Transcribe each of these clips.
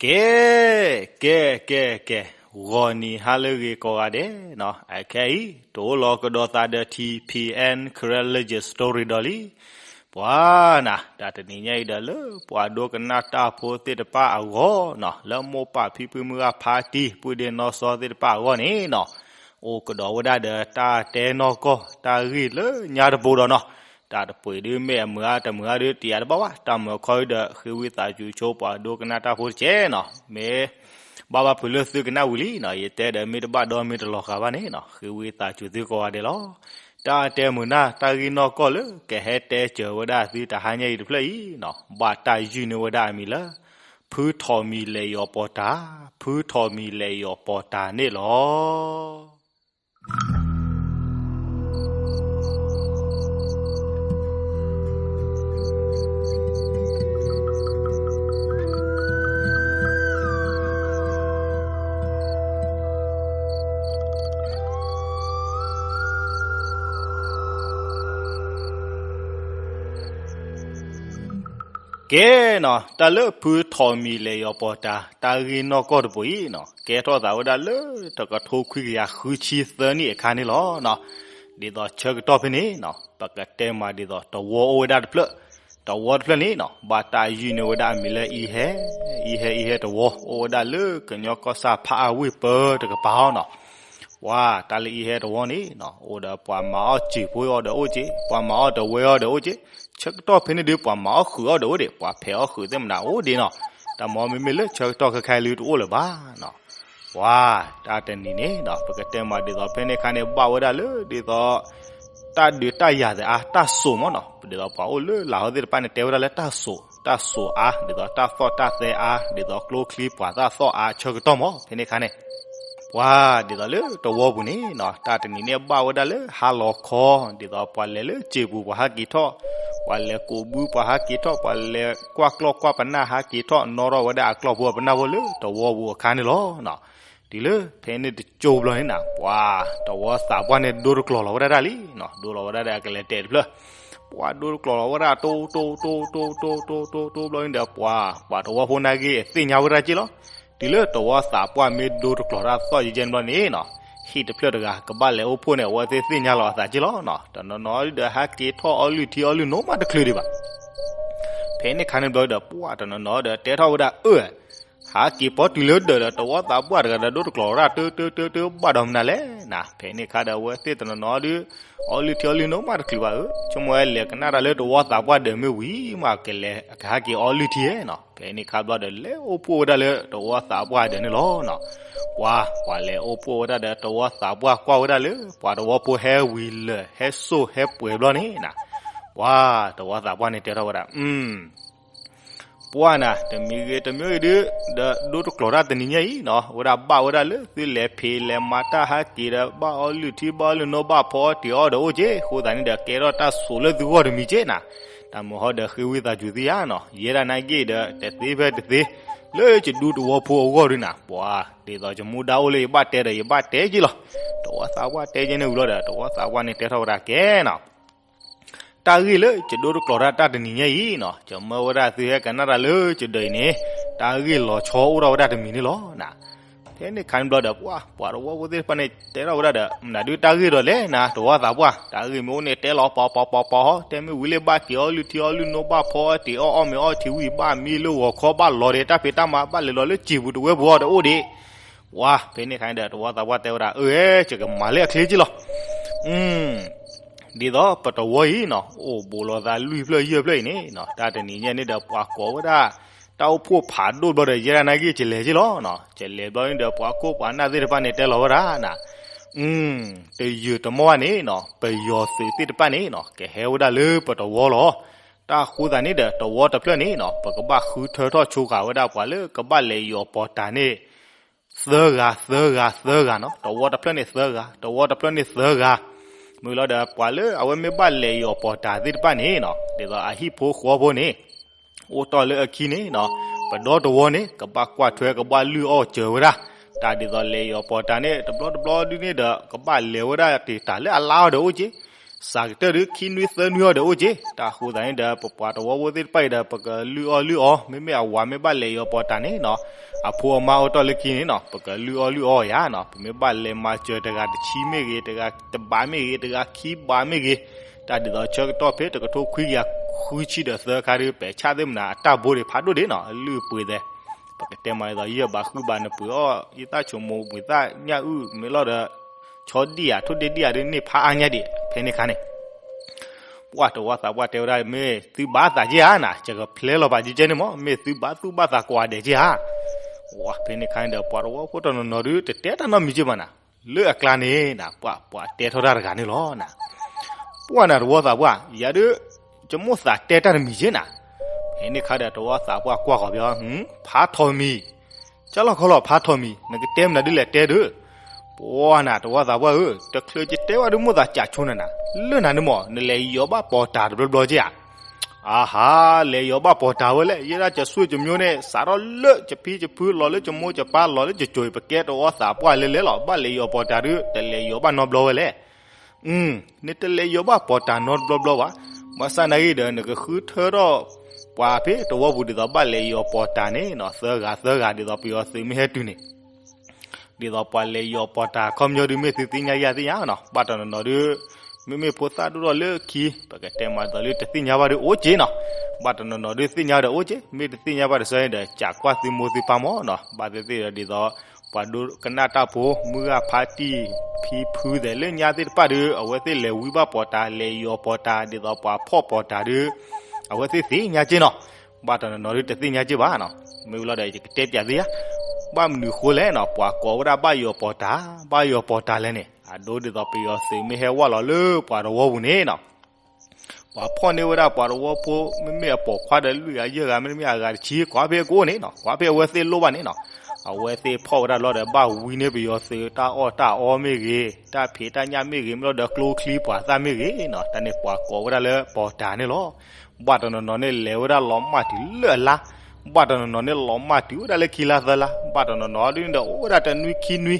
ကဲ, ကဲ, ကဲ, ကဲ, ဂီၤနံၤဟါလၢအဂ့ၤကိးဂၤဒဲးနီၤ, အခဲအံၤ တအိၣ်လီၤကဒီးသးဒီး ထံၣ် ဖံၣ်အဲၣ် Karen Legend Story ဒီးလံ. ပှၤနၤ, တၢ်တနံၤညါအံၤဒီးလၢပှၤဒိကနၣ်တၢ်ဖိသ့ၣ်တဖၣ်အဂီၢ်နီၤ, လၢမိၢ်ပၢ်ဖံဖုမုၢ်ဂၢ်ဖါတံၢ် ပုၢ်ဒ့နီၢ်စီသ့ၣ်တဖၣ်အဂီၢ်န့ၣ်နီၤ, အိၣ်ကဒီးဝဲဒၣ်ဒီးတၢ်တဲနီၢ်ကီၢ် တၢ်ဂ့ၢ်လၢညါတပူၤဒီးနီၤ, တၢ်တပှ့ၤဒုးမ့ၢ်အမုာ်အါတမုာ်အါဒုး တယာ်တဘၣ်ဘၣ်, တၢ်မုာ်ခီဒုးဒီး ဃ့ဝံသးစူၤဆိပှၤဒိကနၣ်တၢ်ဖိတကဲနီၤ, မ့ၢ်ဘၣ်ဘၣ်ဖုးလၢသုကနၣ်ဝံၤလံနီၤ, ယတဲဒီးမ့ၢ်တဘၣ်ဒီးမ့ၢ်တလီၤဃာ်ဘၣ်န့ၣ်နီၤ, ဃ့ဝံသးစူၤသုကိးဂၤဒဲးလီၤ. တၢ်တဲမုာ်နၢ် တၢ်ဂ့ၢ်နီၢ်ကီၢ်လၢ ကဟဲတဲစၢၤဝဲဒၣ်သုတဟါညါအံၤတဖျၢၣ်အံၤနီၤ, ဘၣ်တၢ်ယုၢ်န့ၢ်ဝဲဒၣ်အမံၤလၢ ဖုထီၣ်မံၤလဲၤယီၤပီၤတၢ်, ဖုထီၣ်မံၤလဲၤယီၤပီၤတၢ်န့ၣ်လီၤ. ကဲနီၤ, တၢ်လၢဖုထီၣ်မံၤလဲၤယီၤပီၤတၢ် တၢ်ဂ့ၢ်နီၢ်ကီၢ်တပူၤအံၤနီၤ, ကဲထီၣ်သးဝဲဒၣ်လၢတကထိခွံကယၤဃုဆံသၢနံၣ်အခါန့ၣ်လီၤ. ဒ်သိးဆၢကတီၢ်ဖဲန့ၣ်နီၤ, ပကတဲမးဒ်သိးတဝီအိၣ်ဝဲဒၣ်တဖျၢၣ်, တဝီတဖျၢၣ်န့ၣ်နီၤ ဘၣ်တၢ်ယုၢ်န့ၢ်ဝဲဒၣ်အမံၤလၢအံၤဟဲ, အံၤဟဲ, အံၤဟဲတဝီ အိၣ်ဝဲဒၣ်လၢကညီကီၢ်စၢ်ဖးအဝ့ၢ်ပၢတကပၤအီၤနီၤ. ပှၤတၢ်လၢအံၤဟဲတဝီန့ၣ်နီၤ, အိၣ်ဒီးပှၤမၤအီၣ်စံာ်ဖိအီၤဒီးအိၣ်က့, ပှၤမၤအီၣ်တဝဲအီၤဒီးအိၣ်က့, ဆၢကတီၢ်ဖဲန့ၣ်ဒုး ပှၤမၤအီၣ်ဃုာ်အီၤဒီးအိၣ်ဒံး, ပှၤဖဲးအီၣ်ဃုာ်သ့ၣ်မနၤအိၣ်ဒံးနီၤ. တၢ်မ့ၢ်မ့မ့ၢ်လၢဆၢကတီၢ်ခဲခါလံတအိၣ်လၢၤဘၣ်နီၤ. ပှၤတၢ်တနံၤန့ၣ်နီၤ, ပကတဲမးဒ်သိးဖဲန့ၣ်အခါန့ၣ် ဘၣ်ဝဲဒၣ်လၢဒ်သိး တၢ်ဒုးတၢ်ယၤသ့ၣ်အါ, တၢ်စိာ်မးနီၤ, ဒ်သိးပှၤအိၣ်လၢလၤဟီသ့ၣ်တဖၣ်န့ၣ် တဲဝဲဒၣ်လၢတၢ်စိာ်, တၢ်စိာ်အါ, ဒ်သိးတၢ်သီၣ်တၢ်သဲအါ, ဒ်သိးကျိချံပှၤသၣ်သီၣ်အါ ဆၢကတီၢ်မး ဖဲန့ၣ်အခါန့ၣ် ပှၤဒ်သိးလၢတဝီပူၤန့ၣ်နီၤ, တၢ်တနံၤန့ၣ်ဘၣ်ဝဲဒၣ်လၢဟါလီၤခီ, ဒ်သိးပှၤလဲၤလၢစံာ်ပူၤပှၤဟးက့ၤထီၣ်, ပှၤလဲၤကိးဘုပှၤဟးက့ၤထီၣ်, ပှၤလဲၤကွၢ်ကျီၢ်ကွၢ်ပနၢ်ဟးက့ၤထီၣ်, နီၣ်ထီၣ်ဝဲဒၣ်အကျီၢ်ဖိအပနၢ်ဖိလၢတဝီပူၤအခါန့ၣ်လီၤ. တုၤလၢဖဲန့ၣ်တကၠိဘျီန့ၣ်နီၤ, ပှၤတဝီသးပှၢ်န့ၣ်ဒိတကျိၤလီၤဝဲဒၣ်တၢ်လံနီၤ, ဒိလီၤဝဲဒၣ်ဒီးအကလဲၤတဲာ်တဖျၢၣ်, ပှၤဒိတကျိၤလီၤဝဲဒၣ်တိတိတိတိတိတိတိဘျီန့ၣ်ဒီး ပှၤ ပှၤတဝီဖိနာ်က့အသ့ၣ်ညါဝဲဒၣ်က့လီၤ. တုၤလၢတဝီသးပှၢ်မ့ၢ်ဒိတကျိၤတၢ်သီၣ်ယဲၢ်ယဲၢ်ဘျီန့ၣ်နီၤ, ဟံၣ်တဖျၢၣ်တဂၤ ကဘၣ်လဲၤအိၣ်ဖှိၣ်န့ၣ် အဝဲသ့ၣ်သ့ၣ်ညါလီၤအသးက့လီၤနီၤ. တနီၤနီၤဒီးဟးက့ၤထီၣ်အီလုၢ်ထံအီလုၢ်နိမးတချုးဒံးဘၣ်. ဖဲန့ၣ်ခါန့ၣ်ဘျီဒီး ပှၤတနီၤနီၤဒီးတဲထီၣ်ဝဲဒၣ် အၢ ဟးက့ၤပီတုၤလၢဒၢးဒီး တဝီသးပှၢ်တဂၤဒီး ဒိတကျိၤဝဲဒၣ် တၢတၢတၢတၢ ဘၣ်ဒီးမနုၤလဲၣ်နၤ. ဖဲန့ၣ်ခါဒီး အဝဲသ့ၣ်တနီၤနီၤဒီး အီလုၢ်ထံအီလုၢ်နိမးတချုးဘၣ်ဧၢ, ဆိကမိၣ်ဝဲလဲၤကနၣ်တၢ်လၢတဝီသးပှၢ်ဒၢးမ့ၢ်ဝံၤမး ကလဲၤကဟးက့ၤအီလုၢ်ထံဧါနီၤ. ဖဲန့ၣ်ခါဘျီဒီး လဲၤအိၣ်ဖှိၣ်ဝဲဒၣ်လၢတဝီသးပှၢ်ဒၢးန့ၣ်လီၤနီၤ. ပှၤ ပှၤလဲၤအိၣ်ဖှိၣ်ဝဲဒၣ်ဒီး တဝီသးပှၢ်ကွၢ်ဝဲဒၣ်လၢ ပှၤတဝီဖိဟဲဝံၤလၢာ် ဟဲစိာ်ဟဲပှဲၤဘျီန့ၣ်နၤ, ပှၤ တဝီသးပှၢ်န့ၣ်တဲထီၣ်ဝဲဒၣ် ပှၤနၤ တမံၤဂ့ၤတမံၤဂ့ၤဒုး ဒီးဒိတကျိၤတၢ်တနံၤညါအံၤနီၤ, ဝဲဒၣ်ဘၣ်ဝဲဒၣ်လၢသုလဲၤဖံးလဲၤမၤတၢ်ဟးက့ၤဒီး ဘၣ်အီလုၢ်ထံဘၣ်အီလုၢ်နိ ဘၣ်ဖီအီၣ်တ့ၤအီၣ်ဒီးအိၣ်က့, အဃိသတးန့ၣ်ဒီး ကဲထီၣ်တၢ်ဆိးလၢသုဂီၢ်တမံၤက့နၤ. တၢ်မုာ်ဟီဒီးဃ့ဝံသးစူၤသုယါနီၤ, ယဲဒၣ်နာ်က့ဒီး တသ့ဖဲတသ့ လၢယဒူတဝီဖိအဂီၢ်ဒုးနၤ, ပှၤ ဒ်သိးယမူဒါအိၣ်လၢယဘၣ်တဲဒီးယဘၣ်တဲက့လီၤ. တဝီသးပှၢ်တဲက့န့ၣ်ဝံၤလီၤဒီး တဝီသးပှၢ်န့ၣ်တဲထီၣ်ဝဲဒၣ်ကဲနီၤ တၢ်ဂ့ၢ်လၢယဒိတကျိၤတၢ်တၢ်တနံၤညါအံၤနီၤ, ယမၢဝဲဒၣ်သုဟဲကနၣ်တၢ်လၢယဒၢးအံၤန့ၣ် တၢ်ဂ့ၢ်လီၤဆီအိၣ်ထီၣ်ဝဲဒၣ်တမံၤန့ၣ်လီၤနၤ. ဖဲန့ၣ်ခါန့ၣ်ဘျီဒီး ပှၤ ပှၤတဝီဖိသ့ၣ်တဖၣ်န့ၣ် တဲထီၣ်ဝဲဒၣ်ဒီး မနုၤဒုးတၢ်ဂ့ၢ်ဒီးလဲၣ်နၤ, တဝီသးပှၢ် တၢ်ဂ့ၢ်မ့ၢ်အိၣ်န့ၣ် တဲလီၤပီၤပီၤပီၤပီၤဟီ, တဲမ့ၢ်ဝံၤလၢဘၣ်က့ၤအီလုၢ်ထံအီလုၢ်နိ ဘၣ်ဖီအီၣ်တ့ၤအီၣ်အီၣ်မ့ၤအီထံဝံၤ ဘၣ်မံလၢဂီၤခီ ဘၣ်လီၤဒီးတၢ်ဖံးတၢ်မၤ ဘၣ်လဲၤလီၤလၢစံာ်ပူၤတဝဲပူၤအီၤဒီးအိၣ်ဒံး ပှၤ ဖဲန့ၣ်ခါန့ၣ်ဒီး တဝီသးပှၢ်တဲဝဲဒၣ် အၢ ယကမၤလၢအချ့က့လီၤ. ဒ်သိးပတဝီအံၤနီၤ အိၣ်ဘူးလိာ်သး လွံၢ်ဖျၢၣ်ယဲၢ်ဖျၢၣ်အံၤန့ၣ်နီၤ, တၢ်တနံၤညါန့ၣ်ဒီး ပှၤကိးဝဲဒၣ် တၢ်အိၣ်ဖှိၣ်ဖးဒိၣ်ဘျီဒီး ယဲဒၣ်နာ်က့ ယလဲၤက့လီၤနီၤ. ယလဲၤဘျီန့ၣ်ဒီး ပှၤခိၣ်ပှၤနၢ်သ့ၣ်တဖၣ်န့ၣ် တဲလီၤဝဲဒၣ်နၤ တယုၢ်တမီၢ်ဘၣ်န့ၣ်နီၤ ပယီၤသုးသ့ၣ်တဖၣ်န့ၣ်နီၤ ကဟဲဝဲဒၣ်လၢပတဝီလီၤ. တၢ်ဃိသတးန့ၣ်ဒီး တဝီတဖျၢၣ်န့ၣ်နီၤ ပကဘၣ်ဃုထၢထီၣ်ဆိဃာ်ဝဲဒၣ် ပှၤလၢကဘၣ်လဲၤယီၤပီၤတၢ်န့ၣ် သၢဂၤ သၢဂၤ သၢဂၤနီၤ, တဝီတဖျၢၣ်န့ၣ်သၢဂၤ တဝီတဖျၢၣ်န့ၣ်သၢဂၤ. မုၢ်လီၤဒီး ပှၤလၢအဝဲမ့ၢ်ဘၣ်လဲၤယီၤပီၤတၢ်သ့ၣ်တဖၣ်န့ၣ်နီၤ ဒ်သိးအဟံၣ်ဖိဃီဖိန့ၣ် အိၣ်တ့ၢ်လၢအခံန့ၣ်နီၤ ပဒီတဝီန့ၣ် ကဘၣ်ကွၢ်ထွဲ ကဘၣ်လုၢ်အီၣ်စၢၤဝဲဒၣ် တၢ်ဒ်သိးလဲၤယီၤပီၤတၢ်န့ၣ် တဘျီတဘျီဒုန့ၣ်ဒီး ကဘၣ်လဲၤဝဲဒၣ်တ့ၢ်တၢ်လၢအလါအီၤဒီးအိၣ်က့ စးကတၢၢ်ဒုး ခံနွံသၢနွံအီၤဒီးအိၣ်က့ၤ, တၢ်အဃိသတးန့ၣ်ဒီး ပပှၤတဝီဖိသ့ၣ်တဖၣ်အံၤဒီး ပကလုၢ်အီၣ်လုၢ်အီ, မ့မ့ၢ်အဝၤမ့ၢ်ဘၣ်လဲၤယီၤပီၤတၢ်န့ၣ်နီၤ, အဖိအမါအိၣ်တ့ၢ်လၢခံန့ၣ်နီၤ, ပကလုၢ်အီၣ်လုၢ်အီယၤနီၤ, ပမ့ၢ်ဘၣ်လဲၤမၤစၢၤတဂၤတဆံမ့ၢ်ဂ့ၤ, တဂၤတဘးမ့ၢ်ဂ့ၤ, တဂၤခံဘးမ့ၢ်ဂ့ၤ, တၢ်ဒ်သိးဆၢကတီၢ်ဖဲတကထိခွံကယၤဃုဆံဒီးသၢခါဒုး ပဲာ်ဆၣ်သ့ၣ်မနၤအတၢ်ဘိဒံးဖးဒိၣ်ဒံးနီၤ, အလုၢ်အပှ့ၤသဲး, ပကတဲမးဒ်သိး ယဲၢ်ဘးဃုဘးနပှ့ၤအီၣ် ယသၣ်ဆိမိၣ်ပှ့ၤသၣ်ညၣ်အုၣ်မ့ၢ်လီၤဒီး ဆီဒံၣ်ယၤ ထိၣ်ဒ့ဒံၣ်ယၤဒုးန့ၢ်ဖးအါညါဒံး ဖဲန့ၣ်ခါန့ၣ် ပှၢ်တဝီသးပှၢ်တဲဝဲဒၣ် မ့ၢ်သုဘၣ်သးက့ဧါနၤ, ယကဖျဲလီၤပာ်ကဲကဲန့ၣ်မး, မ့ၢ်သုဘၣ်သူၣ်ဘၣ်သးကွၢ်ဒဲးက့ဧါ. ဝဲဖဲန့ၣ်ခါန့ၣ်ဒီး ပှၤတဝီဖိတနီၤနီၤဒုး တတဲတၢ်နီတမံၤက့ဘၣ်နၤ, လၢအကျါန့ၣ်နၤ ပှၢ်ပှၤတဲထီၣ်တၢ်တဂၤန့ၣ်လီၤနၤ. ပှၢ်နၤတဝီသးပှၢ် ယၤဒုး ယမိၣ်သးတဲတၢ်တမံၤက့နၤ. ဖဲန့ၣ်ခါဒီးတဝီသးပှၢ်ကွၢ်ဃီၤဘၣ် ဖးထီၣ်မံၤ ကၢ်လီၤခီလီၤဖးထီၣ်မံၤ နကတဲမနုၤဒ်လဲၣ်တဲဒုး. ပှၢ်နၤတဝီသးပှၢ်ဧၢ, တချုးယတဲဘၣ်ဒုးမိၣ်သးကးဆိနၤနၤ, လၢနၤန့ၣ်မး နလဲၤယီၤဘၣ်ပီၤတၢ်တဘျီဘျီက့ဧါ. အဟါ, လဲၤယီၤဘၣ်ပီၤတၢ်ဝဲလဲၣ်, ယဲဒၣ်ယစွဲၣ်ယမျိုးန့ၣ် စးထီၣ်လၢယဖံယဖု လီၤလၢယမိၢ်ယပၢ် လီၤလၢယစိၤအံၤ ပကဲတဝီသးပှၢ်လဲၤလဲၤလီၤ, ဘၣ်လဲၤယီၤပီၤတၢ်ဒုး တလဲၤယီၤဘၣ်နီတဘျီဝဲလဲၣ်. နတလဲၤယီၤဘၣ်ပီၤတၢ်နီတဘျီဘျီဘၣ်. ဘၣ်ဆၣ်နာ်ဂ့ၤဒီး နကဃုထၢထီၣ်ပှၤဖဲတဝီပူၤဒ်သိးဘၣ်လဲၤယီၤပီၤတၢ်န့ၣ်နီၤ, သၢဂၤသၢဂၤဒ်သိးပယီၤသုးမ့ၢ်ဟဲတုၤန့ၣ် ဒ်သိးပှၤလဲၤယီၤပီၤတၢ်ခီပညီဒုး မ့ၢ်သုသ့ၣ်ညါယၤသ့ၣ်ညါနီၤ, ဘၣ်တနီၤနီၤဒုး မ့မ့ၢ်ဖိသၣ်ဒိၣ်ထီၣ်လၢခံ ပကတဲမးဒ်သိးလၢတသ့ၣ်ညါဘၣ်ဒုးအိၣ်က့နီၤ, ဘၣ်တနီၤနီၤဒုးသ့ၣ်ညါဒီးအိၣ်က့, မ့ၢ်တသ့ၣ်ညါဘၣ်တစၢန့ၣ်ဒီး ကးကွၢ်သုမိၢ်သုပၢ်မးနီၤ, ဘၣ်သ့ၣ်သ့ၣ်ဒီးဒ်သိး ပှၤဒိကနၣ်တၢ်ဖိ မုၢ်ဂၢ်ဖါတံၢ် ဖံဖုသဲးလၢညါသ့ၣ်တဖၣ်ဒုး အဝဲသ့ၣ်လဲၤဝံဘၣ်ပီၤတၢ် လဲၤယီၤပီၤတၢ် ဒ်သိးပှၤဖီၣ်ပီၤတၢ်ဒုး အဝဲသ့ၣ်သ့ၣ်ညါက့နီၤ, ဘၣ်တနီၤနီၤဒုးတသ့ၣ်ညါက့ဘၣ်နီၤ, မ့ၢ်ဝံၤလီၤဒီး ယကတဲပၠးသ့ဧါ, ဘၣ်မနုၤဃိလဲၣ်နီၤ, ပှၤကိးဝဲဒၣ်ဘၣ်ယီၤပီၤတၢ် ဘၣ်ယီၤပီၤတၢ်လဲၣ်န့ၣ်, အဒိဒ်သိးပယီၤသုးမ့ၢ်ဟဲဝဲလီၤလၢပှၤတဝီပူၤန့ၣ်နီၤ ပှၤဖီၣ်န့ၢ်ဝဲဒၣ်ပှၤတဝီဖိ မ့မ့ၢ်အပိာ်ခွါဒီးလွံၢ်ဂၤယဲၢ်ဂၤ မ့တမ့ၢ်အဂၤတဆံ ကွၢ်ဖဲအကအိၣ်န့ၣ်နီၤ, ကွၢ်ဖဲအဝဲသ့ၣ်လိၣ်ဘၣ်န့ၣ်နီၤ, အဝဲသ့ၣ်ဖီၣ်ဝဲဒၣ်လီၤဒီး ဘၣ်ဝံန့ၢ်ပယီၤသုးတၢ်အီၣ်တၢ်အီမ့ၢ်ဂ့ၤ, တၢ်ဖံးတၢ်ညၣ်မ့ၢ်ဂ့ၤ, မ့ၢ်လီၤဒီးကျိချံပှၤသၣ်မ့ၢ်ဂ့ၤနီၤ, တၢ်န့ၣ်ပှၤကိးဝဲဒၣ်လၢပီၤတၢ်န့ၣ်လီၤ. ဘၣ်တနီၤနီၤန့ၣ်လဲၤဝဲဒၣ်လီၤမၢ်တုၤလၢအလါ, ဘၣ်တနီၤနီၤန့ၣ်လီၤမၢ်တုၤဝဲဒၣ်လၢခံလါသၢလါ, ဘၣ်တနီၤနီၤဒုးဒီးအိၣ်ဝဲဒၣ်တနွံခံနွံ,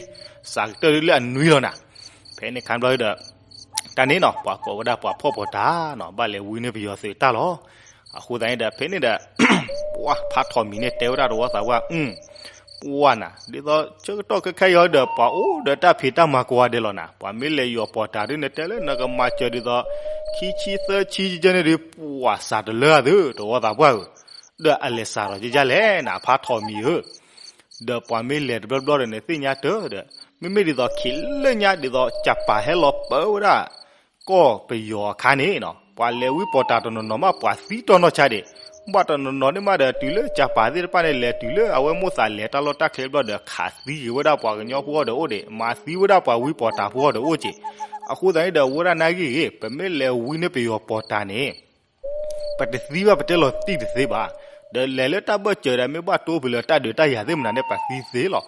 စးကတၢၢ်ဒုးလၢအနွံလီၤနၤ. ဖဲန့ၣ်ခါဘျီဒီး တၢ်န့ၣ်နီၤ ပှၤကိးဝဲဒၣ်ပှၤဖီၣ်ပီၤတၢ်နီၤ ဘၣ်လဲၤဝံန့ၢ်ပယီၤသုးတၢ်လီၤ. အဃိသတးန့ၣ်ဒီး ဖဲန့ၣ်ဒီး ပှၢ်ဖးထီၣ်မံၤန့ၣ်တဲဝဲဒၣ်တဝီသးပှၢ် ပှၢ်နၤ ဒ်သိးဆၢကတီၢ်ခဲခါအံၤဒီး ပှၤအိၣ်ဒီးတၢ်ဖံးတၢ်မၤကိးဂၤဒဲးလီၤနၤ, ပှၤမ့ၢ်လဲၤယီၤပီၤတၢ်ဒုး နတဲလၢနကမၤစၢၤဒ်သိး ခံဆံသၢဆံကဲန့ၣ်ဒုး ပှၢ်စးတလၢအသး တဝီသးပှၢ်ဧၢ, ဒီးအလဲၤစးထီၣ်ကဲကဲလဲၣ်နၤ ဖးထီၣ်မံၤဧၢ ဒီးပှၤမ့ၢ်လဲၤတဘျီဘျီဒီး နသ့ၣ်ညါတၢ်ဒီး မ့မ့ၢ်ဒ်သိးခံးလၢညါဒ်သိး ကၢ်ပၤဟဲလီၤပၢဝဲဒၣ် ကီၢ်ပယီၤအခါန့ၣ်နီၤ ပှၤလဲၤဝံပီၤတၢ်တနီၤနီၤမး ပှၤသံတီၢ်နီၢ်ဆါဒံး, ဘၣ်တနီၤနီၤန့ၣ်မးဒီး တုၤလၢကၢ်ပၤသ့ၣ်တဖၣ်န့ၣ် လဲၤတုၤလၢအဝဲမိၣ်သးလဲၤတၢ်လီၢ်တၢ်ကျဲဘျီဒီး ခးသံက့ၤဝဲဒၣ်ပှၤကညီဖိအီၤဒီးအိၣ်ဒံး, မၤသံဝဲဒၣ်ပှၤဝံပီၤတၢ်ဖိအီၤဒီးအိၣ်က့ၤ. အဃိသတးန့ၣ်ဒီး ဝဲဒၣ်နာ်ဂ့ၤဂ့ၤ ပမ့ၢ်လဲၤဝံန့ၢ်ပယီၤပီၤတၢ်န့ၣ် ပတသံဘၣ်ပတဲလီၤတံၢ်တသ့ဘၣ်. ဒီးလဲၤလၢတၢ်ဘၢၣ်စၢၤဒီး မ့ၢ်ဘၣ်တိဖုးလၢတၢ်ဒုးတၢ်ယၤသ့ၣ်မနုၤန့ၣ် ပသံသ့လီၤ.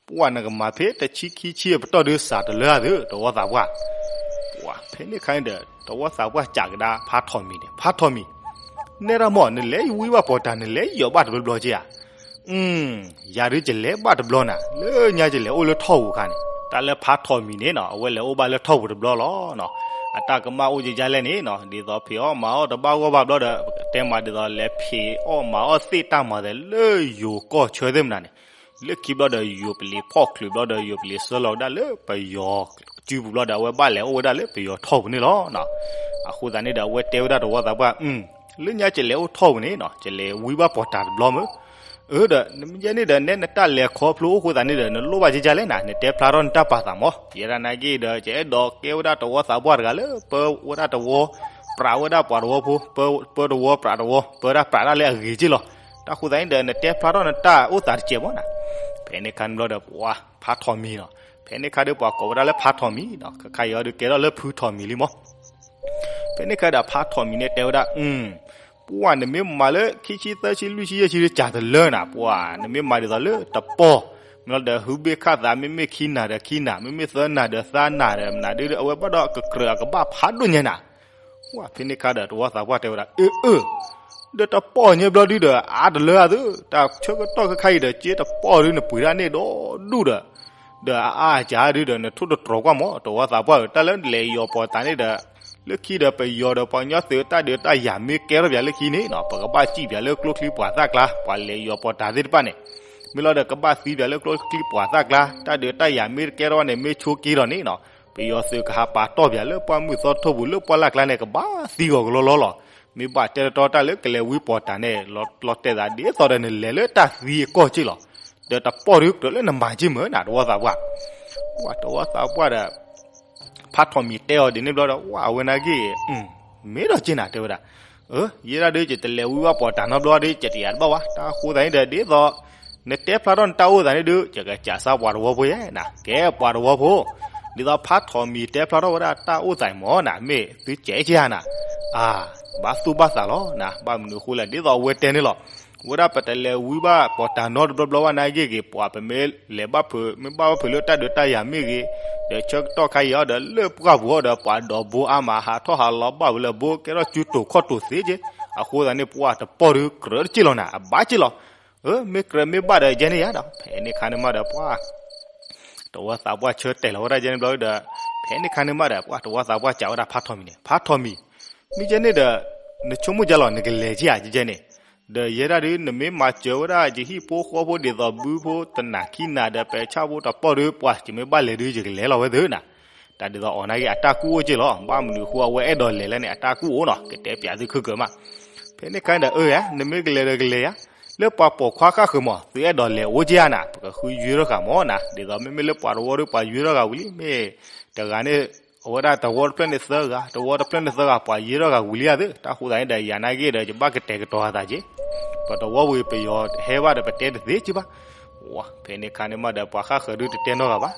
ပှၢ်နကမၤဖဲတဆံခံဆံအပတီၢ်ဒုးစးတလၢအသး တဝီသးပှၢ်. ပှၢ်ဖဲန့ၣ်ခါန့ၣ်ဒီး တဝီသးပှၢ်စံးကဒါဖးထီၣ်မံၤန့ၣ် ဖးထီၣ်မံၤ, နဲဒၣ်မီၢ် နလဲၤဝံဘၣ်ပီၤတၢ် နလဲၤယီၤဘၣ်တဘျီဘျီက့ဧါ. ယၤဒုးကလဲၤဘၣ်တဘျီနၤ, လၢညါကလဲၤအိၣ်လၢထီၣ်ပူၤအခါန့ၣ် တၢ်လၢဖးထီၣ်မံၤန့ၣ်နီၤ အဝဲလဲၤအိၣ်ဘၣ်လၢထီၣ်ပူၤတဘျီလီၤ. အတၢ်ကမၣ်အိၣ်ကကလဲၣ်န့ၣ်နီၤ ဒ်သိးဖံးအီၣ်မၤအီၣ်တဘၣ်ဂီၢ်ဘၣ်ဘျီဒီး ပကတဲမးဒ်သိးလဲၤဖံးအီၣ်မၤအီၣ်သ့ၣ်တၢ်မၤသဲးလၢယိၤကီၢ်ဆၢသ့ၣ်မနုၤန့ၣ် လၢခံဘျီဒီးယိၤပလံၤဖီၣ်ချုးဘျီဒီး ယိၤပလံၤဆှၢလီၤဝဲဒၣ်လၢပယီၤစုပူၤဘျီဒီး အဝဲဘၣ်လဲၤအိၣ်ဝဲဒၣ်လၢပယီၤထီၣ်ပူၤန့ၣ်လီၤ. အဃိသတးန့ၣ်ဒီး အဝဲတဲဝဲဒၣ်တဝီသးပှၢ် လၢညါကလဲၤအိၣ်ထီၣ်ပူၤန့ၣ်နီၤ ကလဲၤဝံဘၣ်ပီၤတၢ်တဘျီမၢ်. အၢဒီး နမ့ၢ်ယဲန့ၣ်ဒီး နဲနတၢ်လဲၤခီဖျိအိၣ်ဃိသတးန့ၣ်ဒီး နလိၣ်ဘၣ်ကကလဲၣ်နၤ နတဲဖျါထီၣ်နတၢ်ပာ်သးမၢ်. ယဲဒၣ်နာ်က့ဒီး ယအဲၣ်ဒိးကဲဝဲဒၣ်တဝီသးပှၢ်တဂၤလၢ ပၢဝဲဒၣ်တဝီ ပြးဝဲဒၣ်ပှၤတဝီဖိ ပၢတဝီပြးတဝီ ပၢဒၣ်ပြးဒၣ်လၢအဂ့ၤက့လီၤ. တၢ်ဃိသတးန့ၣ်ဒီး နတဲဖျါထီၣ်နတၢ်အိၣ်သးတစဲးမၢ်နၤ. ဖဲန့ၣ်ခါန့ၣ်ဘျီဒီး ပှၤဖးထီၣ်မံၤနီၤ ဖဲန့ၣ်ခါဒီးပှၤကိးဝဲဒၣ်လၢဖးထီၣ်မံၤနီၤ ခဲခါအံၤဒီးကဲထီၣ်လၢဖုထီၣ်မံၤလံမၢ်. ဖဲန့ၣ်ခါဒီးဖးထီၣ်မံၤန့ၣ်တဲဝဲဒၣ် ပှၢ်နမ့ၢ်မၤလၢခံဆံသၢဆံလွံၢ်ဆံယဲၢ်ဆံဒီးစးတလၢနၤ ပှၢ်နမ့ၢ်မၤဒ်သိးလၢတပီၢ် မ့ၢ်လီၤဒီးဟုဘ့ၣ်ခၣ်သး မ့မ့ၢ်ခံနၤဒီးခံနၤ မ့မ့ၢ်သၢနၤဒီးသၢနၤဒီးမနုၤဒုး အဝဲဘၣ်ဒီးကကြၢးအကဘၣ်ဖးဒိၣ်ညါနၤ. ပှၢ်ဖဲန့ၣ်ခါဒီးတဝီသးပှၢ်တဲဝဲဒၣ် အၢ အၢ ဒီးတပီၢ်ညါဘျီဒုဒီး အါတလၢအသး တၢ်ဆၢကတီၢ်ခဲခါအံၤဒီး က့တပီၢ်ဒု နပှ့ၤဒၣ်န့ၢ်ဒီဒူၣ်ဒီး ဒီးအအါအစှၤဒုဒီး နထိၣ်တတြီၤကွၢ်မၢ် တဝီသးပှၢ်ဧၢ တၢ်လၢလဲၤယီၤပီၤတၢ်န့ၣ်ဒီး လၢခံဒီးပယီၤဒီးပှၤကညီသုးတၢ်ဒုးတၢ်ယၤမ့ၢ်ကဲထီၣ်ပၠးလၢခံန့ၣ်နီၤ ပကဘၣ်စံၣ်ပၠးလၢကျိချံပှၤသၣ်ကျါ ပှၤလဲၤယီၤပီးတၢ်သ့ၣ်တဖၣ်န့ၣ်, မ့ၢ်လီၤဒီးကဘၣ်သံပၠးလၢကျိချံပှၤသၣ်ကျါ တၢ်ဒုးတၢ်ယၤမ့ၢ်တကဲထီၣ်ဘၣ်န့ၣ် မ့ၢ်ဆိက့ၤဒီးန့ၣ်နီၤ ပယီၤသုးကဟးပာ်တီၢ်ပၠးလၢပှၢ်မုၢ်သီထိၣ်ပူၤလၢပှၢ်လၢ်ကျါန့ၣ် ကဘၣ်သံဂီၤကလီလီလီၤ. မ့ၢ်ဘၣ်တဲတတီတၢ်လၢကလဲၤဝံပီးတၢ်န့ၣ် လီၤတဲာ်သးဒ်သိးဒီးနလဲၤလၢတၢ်သံအကီၢ်က့ၢ်လီၤ. ဒီးတပီၢ်ဒုးကြၢးလၢနမၤက့ၢ်မုၢ်နၤ တဝီသးပှၢ်, တဝီသးပှၢ်ဒီး ဖးထီၣ်မံၤတဲအီၤဒ်န့ၣ်ဘျီဒီး ဝဲအဝဲနာ်က့ၢ် မ့ၢ်ဒီးက့ၢ်နၤ တဲဝဲဒၣ်, ယဲဒၣ်ဒုး ယတလဲၤဝံဘၣ်ပီးတၢ်နီတဘျီဒီး ယတယာ်တဘၣ်ဝဲ တၢ်ဃိသးန့ၣ်ဒီး ဒ်သိး နတဲဖျါထီၣ်နတၢ်အိၣ်သးန့ၣ်ဒုး ယကစးစးပှၤတဝီဖိယဲနၤ ကဲပှၤတဝီဖိ, ဒ်သိးဖးထီၣ်မံၤတဲဖျါထီၣ်ဝဲဒၣ်တၢ်အိၣ်သးအံၤမ့ၢ်နၤ မ့ၢ်သုကဲက့ၢ်ဧါနၤ, အါ ဘၣ်သူၣ်ဘၣ်သးလီၤနၤ ဘၣ်မနုၤအဃိလဲၣ် ဒ်သိးအဝဲတဲန့ၣ်လီၤ. ဝဲဒၣ်ပတလဲၤဝံဘၣ်ပီးတၢ်နီတဘျီဘျီဘၣ်နာ်က့ၢ်ဂ့ၤ ပှၤပမ့ၢ်လဲၤဘၣ်ဖုး မ့ၢ်ဘၣ်ဘၣ်ဖုးလၢတၢ်ဒုးတၢ်ယၤမ့ၢ်ဂ့ၤ, ဒီးဆၢကတီၢ်ခါအံၤအီၤဒီးလၢပှၢ်ပူၤအီၤဒီး ပှၤဒီးဘိအါမးဟးထီၣ်ဟးလီၤဘၣ်ဝံၤလၢဘိ ကဲထီၣ်စုတိာ်ခီၣ်တိာ်သ့က့ၢ်, အဃိသတးန့ၣ် ပှၢ်တပီၢ်ဒုးကြၢးတက့ၢ်လီၤနၤ အဘၣ်က့ၢ်လီၤ. မ့ၢ်ကြၢးမ့ၢ်ဘၣ်ဒီးယဲန့ၣ်ယါဒီး ဖဲန့ၣ်ခါန့ၣ်မးဒီးပှၢ် တဝီသးပှၢ်ဆၢတဲာ်လီၤဝဲဒၣ်ယဲန့ၣ်ဘျီဒီး ဖဲန့ၣ်ခါန့ၣ်မးဒီး ပှၢ်တဝီသးပှၢ်စံးဝဲဒၣ်ဖးထီၣ်မံၤန့ၣ် ဖးထီၣ်မံၤ, မ့ၢ်ယဲန့ၣ်ဒီး နဆိကမိၣ်ကလီၤ နကလဲၤက့ၢ်ဧါယဲန့ၣ်, ဒီးယဲဒၣ်ဒုး နမ့ၢ်မၤစၢၤဝဲဒၣ်ယဟံၣ်ဖိဃီဖိဒ်သိးဘုဖိတနၤခံနၤဒီး ပဲာ်ဆၣ်ဖိတပီၢ်ဒုး ပှၢ်ယမ့ၢ်ဘၣ်လဲၤဒုး ယကလဲၤလီၤဝဲသ့ၣ်နၤ, တၢ်ဒ်သိးအီၤနာ်က့ၢ် အတၢ်ကူၣ်အိၣ်က့ၢ်လီၤ ဘၣ်မနုၤအဃိအဝဲအဲၣ်ဒိးလဲၤလဲၣ်န့ၣ် အတၢ်ကူၣ်အိၣ်နီၤ ကတဲပၠးသုခဲကၢၤမး. ဖဲန့ၣ်ခါန့ၣ်ဒီး အၢ နမ့ၢ်ကလဲၤဒီးကလဲၤယါ, လၢပှၤပိာ်ခွါဃၣ်ဃၢၤမး သုအဲၣ်ဒိးလဲၤအိၣ်က့ၢ်ဧါနၤ ပကဃုယွဲထီၣ်ဃာ်မးနၤ ဒ်သိးမ့မ့ၢ်လၢပှၤတဝီဒီးပှၤယွဲထီၣ်ဃာ်ဝံၤလံ မ့ၢ်တဂၤန့ၣ် အဝဲဒၣ်တဝီတဖျၢၣ်န့ၣ်သၢဂၤ တဝီတဖျၢၣ်န့ၣ်သၢဂၤ ပှၤယွဲထီၣ်ဃာ်ဝံၤလံဧါသ့ၣ် တၢ်ဃိသတးန့ၣ်ဒီး ယၤနာ်က့ၢ်ဒီး ယဘၣ်ကတဲာ်ကတီၤအသးက့ၢ်, ပတဝီဝံၤပယီၤဟဲဘၣ်ဒီးပတဲတသ့က့ၢ်ဘၣ်. ဖဲန့ၣ်ခါန့ၣ်မးဒီး ပှၤဃၣ်ဃၢၤဒုးတတဲနီတဂၤဘၣ်,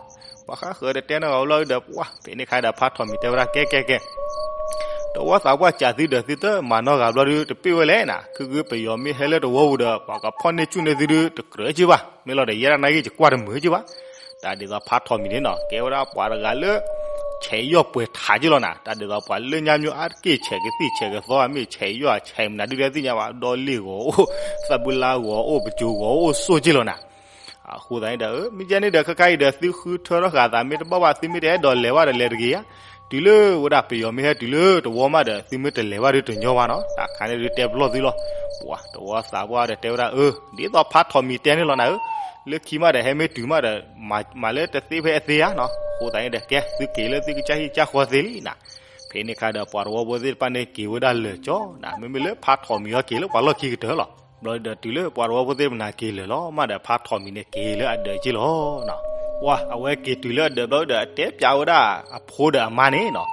ပှၤဃၣ်ဃၢၤတတဲနီတဂၤဘျီဒီး ပှၢ်ဖဲန့ၣ်ခါဒီး ဖးထီၣ်မံၤတဲဝဲဒၣ် ကဲကဲကဲ တဝီသးပှၢ်စံးသုဒီး သုတမၤနီတဂၤဘျီဒုး တပ့ၢ်ဝဲလဲၣ်နၤ ခုၣ်ခုၣ်ပယီၤမ့ၢ်ဟဲလၢတဝီပူၤဒီး ပှၤကဖီၣ်န့ၢ်ဆူၣ်န့ၢ်သုဒုး တကြၢးက့ၢ်ဘၣ် မ့ၢ်လီၤဒီး ယဲဒၣ်နာ်က့ၢ် ယကွၢ်တမုာ်က့ၢ်ဘၣ်. တၢ်ဒ်သိးဖးထီၣ်မံၤန့ၣ်နီၤ ကဲဝဲဒၣ်ပှၤတဂၤလၢ ဆဲးယီၢ်ပှဲၤထးက့ၢ်လီၤနၤ တၢ်ဒ်သိးပှၤလၢညါမ့ၢ်အါတက့ၢ် ဆဲးကသံၣ်ဆဲးကသီ မ့ၢ်ဆဲးယီၢ်ဆဲးမနုၤဒုး တသ့ၣ်ညါဘၣ် ဒီလ့ၣ်ဂီၤအိၣ် သးဘုလါဂီၤအိၣ် ပစိၤဂီၤအိၣ် အိၣ်ဆိၣ်က့ၢ်လီၤနၤ. အဃိသတးန့ၣ်ဒီး မ့ၢ်ယဲန့ၣ်ဒီး ခဲခါအံၤဒီး သုဃုထၢထီၣ်ဃာ်သး မ့ၢ်တဘၣ်ဘၣ် သုမ့ၢ်တအဲၣ်ဒိးလဲၤဘၣ်ဒီးလဲၤတဂ့ၤဧါ, တုၤလၢဝဲဒၣ်ပယီၤမ့ၢ်ဟဲတုၤလၢတဝီမးဒီး သုမ့ၢ်တလဲၤဘၣ်ဒုးတညီဘၣ်နီၤ တၢ်ခါန့ၣ်ဒုးတဲပလီၢ်သုလီၤ. ပှၤတဝီသးပှၢ်ဒီးတဲဝဲဒၣ် အၢ ဒ်သိးဖးထီၣ်မံၤတဲန့ၣ်လီၤနၤဧၢ, လၢခံမးဒီးဟဲမ့ၢ်တုၤမးဒီး မၤလၢတသ့ဖဲအသ့ဧါနီၤ အဃိသတးန့ၣ်ဒီး ကဲ သုက့ၤလၢသုကစၢ်ဟံၣ်ကစၢ်ဃီသ့လံနၤ. ဖဲန့ၣ်ခါဒီးပှၤတဝီဖိသ့ၣ်တဖၣ်န့ၣ်က့ၤဝဲဒၣ်လၢာ်ကၠီနၤ မ့မ့ၢ်လၢဖးထီၣ်မံၤအီၤက့ၤလၢပှၤလီၢ်ခံကတၢၢ်လီၤ. ဘျီဒီးတုၤလၢပှၤတဝီဖိသ့ၣ်တဖၣ်န့ၣ်က့ၤလၢာ်လီၤမးဒီး ဖးထီၣ်မံၤန့ၣ်က့ၤလၢအဒၢးက့ၢ်လီၤနီၤ. ပှၤအဝဲက့ၤတုၤလၢအဒၢးဘျီဒီး အတဲပၠးဝဲဒၣ်အဖိဒီးအမါန့ၣ်နီၤ,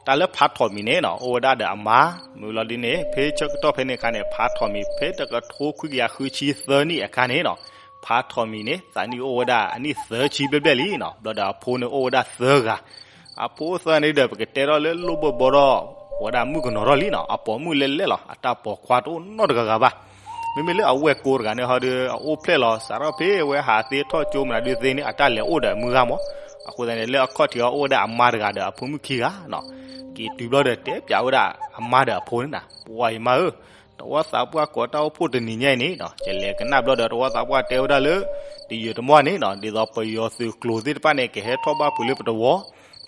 တၢ်လၢဖးထီၣ်မံၤန့ၣ်နီၤ အိၣ်ဝဲဒၣ်ဒီးအမါ, မ့ၢ်လီၤဒ်န့ၣ် ဖဲဆၢကတီၢ်ဖဲန့ၣ်အခါန့ၣ် ဖးထီၣ်မံၤ ဖဲတကထိခွံကယၤဃုဆံသၢနံၣ်အခါန့ၣ်နီၤ, ဖးထီၣ်မံၤန့ၣ် သးနံၣ်အိၣ်ဝဲဒၣ်အနံၣ်သၢဆံဘျဲၣ်ဘျဲၣ်လံနီၤ, ဘျီဒီးအဖိန့ၣ်အိၣ်ဝဲဒၣ်သၢဂၤ, အဖိသၢဂၤန့ၣ်ဒီး ပကတဲထီၣ်လၢလိၣ်ဘၢၣ်ဘီထီၣ် ဝဲဒၣ်မုၣ်ကနီၤထီၣ်လံနီၤ, အပိာ်မုၣ်လဲၣ်လဲၣ်လီၤ, အတၢ်ပိာ်ခွါတအိၣ်နီတဂၤဂၤဘၣ်. မ့မ့ၢ်လၢအဝဲၢ်ကိတဂၤန့ၣ်ဟီဒီး အအိၣ်ဖျဲၣ်လီၤ စးထီၣ်ဖဲဝဲဟးသ့ထီၣ်ကၠိမနုၤဒုးသ့န့ၣ် အတၢ်လဲၤအိၣ်ဒီးအမုၢ်ဂၤမး, အဃိသတးန့ၣ် လၢအခီၣ်ထံးအီၤအိၣ်ဝဲဒၣ်အမါတဂၤဒီးအဖိမုၣ်ခံဂၤနီၤ, က့ၤတုၤဘျီဒီးတဲပၠးဝဲဒၣ်အမါဒီးအဖိန့ၣ်နၤ, ပှၤယမါဧၢ တဝီသးပှၢ်ကိးတၢ်အိၣ်ဖှိၣ်တနံၤညါအံၤန့ၣ်နီၤ, ယလဲၤကနၣ်ဘျီဒီး တဝီသးပှၢ်တဲဝဲဒၣ်လၢ တယုၢ်တမီၢ်န့ၣ်နီၤ, ဒ်သိးပယီၤသုးကျိၤသ့ၣ်တဖၣ်န့ၣ် ကဟဲထီၣ်ဘၣ်ဖုးလၢပတဝီ,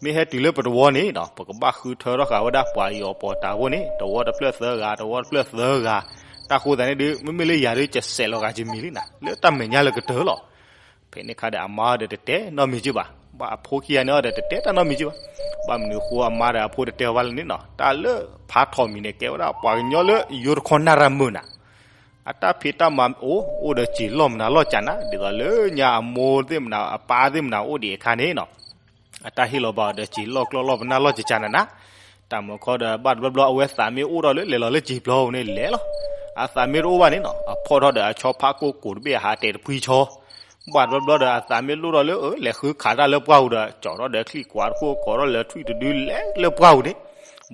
မ့ၢ်ဟဲတုၤလၢပတဝီန့ၣ်နီၤ, ပကဘၣ်ဃုထၢထီၣ်ဃာ်ဝဲဒၣ်ပှၤယီၤပိာ်တၢ်ဖိန့ၣ် တဝီတဖျၢၣ်သၢဂၤ တဝီတဖျၢၣ်သၢဂၤ, တၢ်ဃိသတးန့ၣ်ဒုး မ့မ့ၢ်လၢယၤဒုး ကစဲးလီၤဂာ်ယမံၤလံနၤ, လၢတၢ်မဲာ်ညါလၢကတၢၢ်လီၤ. ဖဲန့ၣ်ခါဒီးအမါဒီးတတဲနီတမံၤက့ၢ်ဘၣ်, ဘၣ်အဖိခံဂၤန့ၣ်အီၤဒီးတတဲတၢ်နီတမံၤက့ၢ်ဘၣ်, ဘၣ်မနုၤအဃိအမါဒီးအဖိတတဲအီၤဘၣ်လဲၣ်န့ၣ်နီၤ, တၢ်လၢဖးထီၣ်မံၤန့ၣ် ကဲဝဲဒၣ်ပှၤကညီလၢယိၤတခီနၢ်ရၢမုၢ်နၤ, အတၢ်ဖံးတၢ်မၤအိၣ် အိၣ်ဒီးစံာ်လီၢ်မနုၤလီၢ်ကၢ်နၤ, ဒ်သိးလၢညါအမိၢ်သ့ၣ်မနုၤ အပၢ်သ့ၣ်မနုၤအိၣ်ဒံးအခါန့ၣ်နီၤ အတၢ်ဟ့ၣ်လီၤဘၣ်အီၤဒီးစံာ်လီၢ်ကျီၢ်လီၢ်ပနၢ်လီၢ်ကၢ်ကၢ်နၤနၤ, တၢ်မုၢ်ခီဒီးဘၣ်တဘျီဘျီအဝဲသးမ့ၢ်အိၣ်ထီၣ်လၢလဲၤလီၤလၢစံာ်ပျီပူၤန့ၣ်လဲၤလီၤ, အသးမ့ၢ်တအိၣ်ဘၣ်န့ၣ်နီၤ အဖီၣ်ထီၣ်ဒီးအဆီဖးကိၢ်ကိၢ်တဘ့ၣ်အဟးတဲာ်တဖှံဆီ ဘၣ်တဘျီဘျီဒီးအသးမ့ၢ်လိၣ်ထီၣ်လၢ လဲၤဃုခးတၢ်လၢပှၢ်ပူၤဒီး ကၠီထီၣ်ဒီးချံၣ်ကွၢ်တခိၣ် ကိးထီၣ်လဲၤထွံၣ်တဒုလဲၤလၢပှၢ်ပူၤန့ၣ်,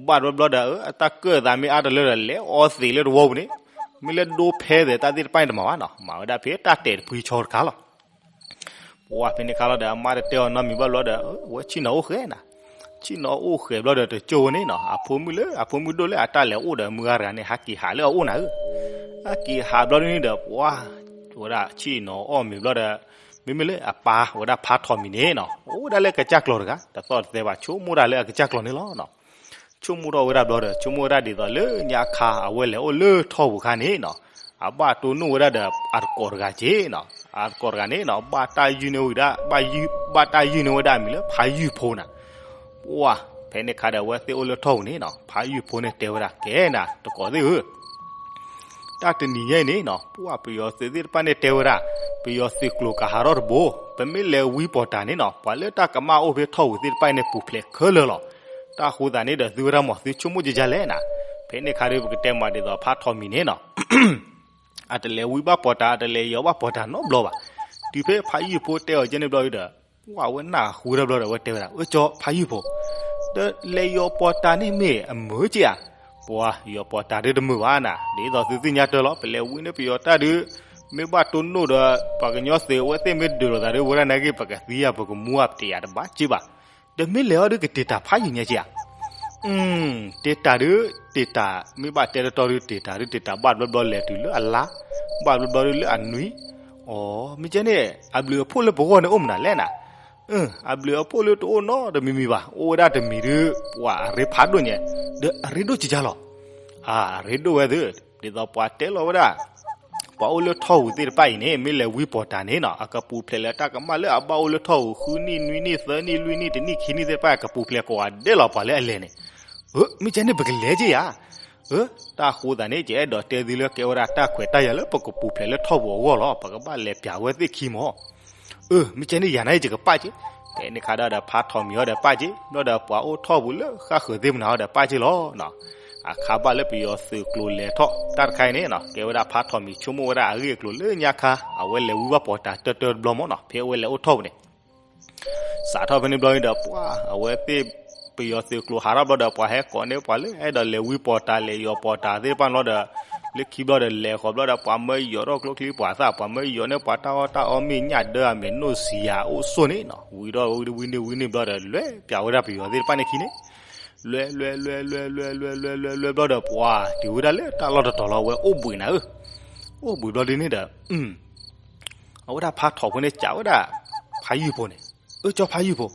ဘၣ်တဘျီဘျီဒီး အတၢ်ကၢၣ်သးမ့ၢ်အါတလၢဒီး လဲၤအီသံးလၢတဝီပူၤန့ၣ်, မ့ၢ်လၢဒိဖဲသ့ၣ်တၢ်သ့ၣ်တဖၣ်န့ၣ်တမၤဘၣ်နီၤ မၤဝဲဒၣ်ဖဲတၢ်တဲာ်တဖှံဆီတခါလီၤ. ပှၤဖဲန့ၣ်ခါလီၤဒီး အမါတတဲအီၤနီတမံၤဘၣ်ဘျီဒီး ဝဲဆ့ၣ်နီၤအိၣ်ဃဲၤနၤ, ဆ့ၣ်နီၤအိၣ်ဃဲၤဘျီဒီးတကၠိဝဲန့ၣ်နီၤ အဖိမုၣ်လၢ အဖိမုၣ်ဒိၣ်လၢအတၢ်လဲၤအိၣ်ဒီးမုၢ်ဂၤတဂၤန့ၣ် ဟးက့ၤဟးလၢအအိၣ်နၤဧၢ, ဟးက့ၤဟးဘျီဒ်န့ၣ်ဒီး ပှၤ ဝဲဒၣ်ဆ့ၣ်နီၤအီၣ်မ့ၤဘျီဒီး မ့မ့ၢ်လၢအပၢ်ဝဲဒၣ်ဖးထီၣ်မံၤန့ၣ်နီၤ အိၣ်ဝဲဒၣ်လၢကစၢ်ကျီၤတဂၤ တသီၣ်တသဲဘၣ် ဆိကမိၣ်တၢ်လၢအကစၢ်ကျီၤန့ၣ်လီၤနီၤ. ဆိကမိၣ်ထီၣ်ဝဲဒၣ်ဘျီဒီး ဆိကမိၣ်ဝဲဒၣ်ဒ်သိးလၢညါခါ အဝဲလဲၤအိၣ်လၢထီၣ်ပူၤခါန့ၣ်နီၤ, အဘၣ်တိၢ်နီၣ်ဝဲဒၣ်ဒီးအတကိးတဂၤက့နီၤ, အတကိးတဂၤန့ၣ်နီၤ ဘၣ်တၢ်ယုၢ်န့ၢ်ဝဲဒၣ်, ဘၣ်တၢ်ယုၢ်န့ၢ်ဝဲဒၣ်အမံၤလၢဖါယုၢ်ဖိနၤ. ပှၢ်, ဖဲန့ၣ်ခါဒီးအဝဲသ့ၣ်အိၣ်လၢထီၣ်ပူၤန့ၣ်နီၤ ဖါယုၢ်ဖိန့ၣ်တဲဝဲဒၣ် ကဲနၤ တကိးသ့ၣ်ဧၢ တၢ်တနံၤညါအံၤန့ၣ်နီၤ ပှၢ်ပယီၤသုးသ့ၣ်တဖၣ်န့ၣ်တဲဝဲဒၣ်, ပယီၤသုးကျိၤကဟးထီၣ်တဘိ, ပမ့ၢ်လဲၤဝံပီၢ်တၢ်န့ၣ်နီၤ ပှၤလၢတၢ်ကမၣ်အိၣ်ဖဲထီၣ်ပူၤသ့ၣ်တဖၣ်အံၤန့ၣ် ပူၤဖျဲးခဲလၢာ်လီၤ. တၢ်ဃိသးန့ၣ်ဒီးသုဝဲဒၣ်မး သုဆိကမိၣ်ကကလဲၣ်နၤ. ဖဲန့ၣ်ခါဒီးပကတဲမးဒ်သိးဖါထီၣ်မံၤန့ၣ်နီၤ အတလဲၤဝံဘၣ်ပီၢ်တၢ် အတလဲၤယီၤဘၣ်ပီၢ်တၢ်နီတဘျီဘၣ်. တုၤဖဲဖါယုၢ်ဖိတဲအီၤကဲန့ၣ်ဘျီဒီး ပှၢ်ဝဲနၢ်ဟူဝဲဒၣ်ဘျီဒီး အဝဲတဲဝဲဒၣ် အၢကၠီဖါယုၢ်ဖိ, တလဲၤယီၤပီၢ်တၢ်န့ၣ်မ့ၢ်အမုာ်က့ဧါ. ပှၢ်ယီၤပီၢ်တၢ်ဒ်တမုာ်ဘၣ်နၤ ဒ်သိးသုသ့ၣ်ညါတၢ်လီၤ ပလဲၤဝံန့ၣ်ပယီၤတၢ်ဒုး မ့ၢ်ဘၣ်တိၢ်နီၣ်ဒီး ပှၤကညီသုးအဝဲသ့ၣ်မ့ၢ်ဒုးလိာ်သးဒီး ဝဲဒၣ်နာ်က့ ပကသံဧါ ပကမူဧါ ပတယၤတဘၣ်က့ဘၣ်. တမ့ၢ်လဲၤအီၤဒုးကတ့ၢ်တၢ်ဖးယံာ်ညါက့ဧါ. တ့ၢ်တၢ်ဒုး တ့ၢ်တၢ် မ့ၢ်ဘၣ်တဲတတီဒုး တ့ၢ်တၢ်ဒုး တ့ၢ်တၢ်ဘၣ်ဘျီဘျီလဲၤတုၤလၢအလါ, ဘၣ်ဘျီဘျီဒုးလၢအနွံ. အီၤ မ့ၢ်ကဲန့ၣ် အဘျုးအဖှိၣ်လၢပဂီၢ်န့ၣ်အိၣ်မနုၤလဲၣ်နၤ. အဘျုးအဖှိၣ်လၢတအိၣ်နီတမံၤမံၤဘၣ် အိၣ်ဝဲဒၣ်တမံၤဒုး ပှၤအရ့ဖးဒိၣ်ညါ, ဒီးအရ့ဒိၣ်ကကလီၤ. အရ့ဒိၣ်ဝဲသု ဒ်သိးပှၤတဲလီၤဝဲဒၣ် ပှၤအိၣ်လၢထီၣ်ပူၤသ့ၣ်တဖၣ်အံၤန့ၣ် မ့ၢ်လဲၤဝံပီၢ်တၢ်န့ၣ်နီၤ အကပူၤဖျဲးလၢတၢ်ကမၣ်လၢအဘၣ်အိၣ်လၢထီၣ်ပူၤ ဃုနံၣ် နွံနံၣ် သၢနံၣ် လွံၢ်နံၣ် တနံၣ် ခံနံၣ်သ့ၣ်တဖၣ် ကပူၤဖျဲးကိးဂၤဒဲးလီၤ ပှၤလၢအလဲၤန့ၣ်. မ့ၢ်ကဲန့ၣ်ပကလဲၤက့ဧါ. တၢ်ဃိသးန့ၣ် ယအဲၣ်ဒိးတဲသုလၢကဲဝဲဒၣ်တၢ်ခွဲးတၢ်ယာ်လၢပကပူၤဖျဲးလၢထီၣ်ပူၤအဂီၢ်လီၤ ပကဘၣ်လဲၤပျးဝဲသ့ၣ်ခံမီၤ. မ့ၢ်ကဲန့ၣ်ယၤနာ်က့ ယကပာ်က့, ဖဲန့ၣ်ခါဒီးဖါထီၣ်မံၤအီၤဒီးပာ်က့ ဘျီဒီးပှၤအိၣ်ထီၣ်ပူၤလၢဃၣ်ဃၢၤသ့ၣ်မနၤအီၤဒီးပာ်က့လီၤ. အခါဘၣ်လၢပယီၤသုးကျိၤလဲၤထီၣ်တၢ်တခါအံၤန့ၣ် ကဲဝဲဒၣ်ဖါထီၣ်မံၤဆိကမိၣ်ဝဲဒၣ်အဂ့ၢ်အကျိၤလၢညါခါ အဝဲလဲၤဝံဘၣ်ပီၢ်တၢ်တၢတၢတဘျီမီၤနီၤ ဖဲအဝဲလဲၤအိၣ်ထီၣ်ပူၤန့ၣ် စးထီၣ်ဖဲန့ၣ်ဘျီန့ၣ်ဒီး ပှၤအဝဲသ့ၣ် ပယီၤသုးကျိၤဟးထီၣ်ဘျီဒီး ပှၤဟဲကိးန့ၢ်ပှၤလၢအဲၣ်ဒိးလဲၤဝံပီၢ်တၢ် လဲၤယီၤပီၢ်တၢ်သ့ၣ်တဖၣ်ဘျီဒီး လၢခံဘျီဒီးလဲၤဃီၤဘျီဒီး ပှၤမၢယီၤထီၣ်ကျိချံပှၤသၣ် ပှၤမၢယီၤန့ၢ်ပှၤတၢ်အီၣ်တၢ်အီ မ့ၢ်ညၣ်ဒၢအမ့ၢ် နိၣ်စံယၤအိၣ်ဆိၣ်န့ၣ်နီၤ ဝံထီၣ်ဝံန့ၢ်ဝံန့ၢ်ဘျီဒီး လဲၤပျးဝဲဒၣ်ပယီၤသ့ၣ်တဖၣ်န့ၣ်ခံန့ၣ် လဲၤလဲၤလဲၤလဲၤလဲၤလဲၤလဲၤလဲၤလဲၤဘျီဒီး ပှၤတုၤဝဲဒၣ်လၢတၢ်လီၢ်တတီၤလီၤ အဝဲအိၣ်ဘှံးနၤဧၢ, အိၣ်ဘှံးဘျီဒ်န့ၣ်ဒီး အဝဲဒၣ်ဖါထီၣ်ဖိန့ၣ် စံးဝဲဒၣ် ဖါယုၢ်ဖိန့ၣ်, အၢ ကၠီဖါယုၢ်ဖိ,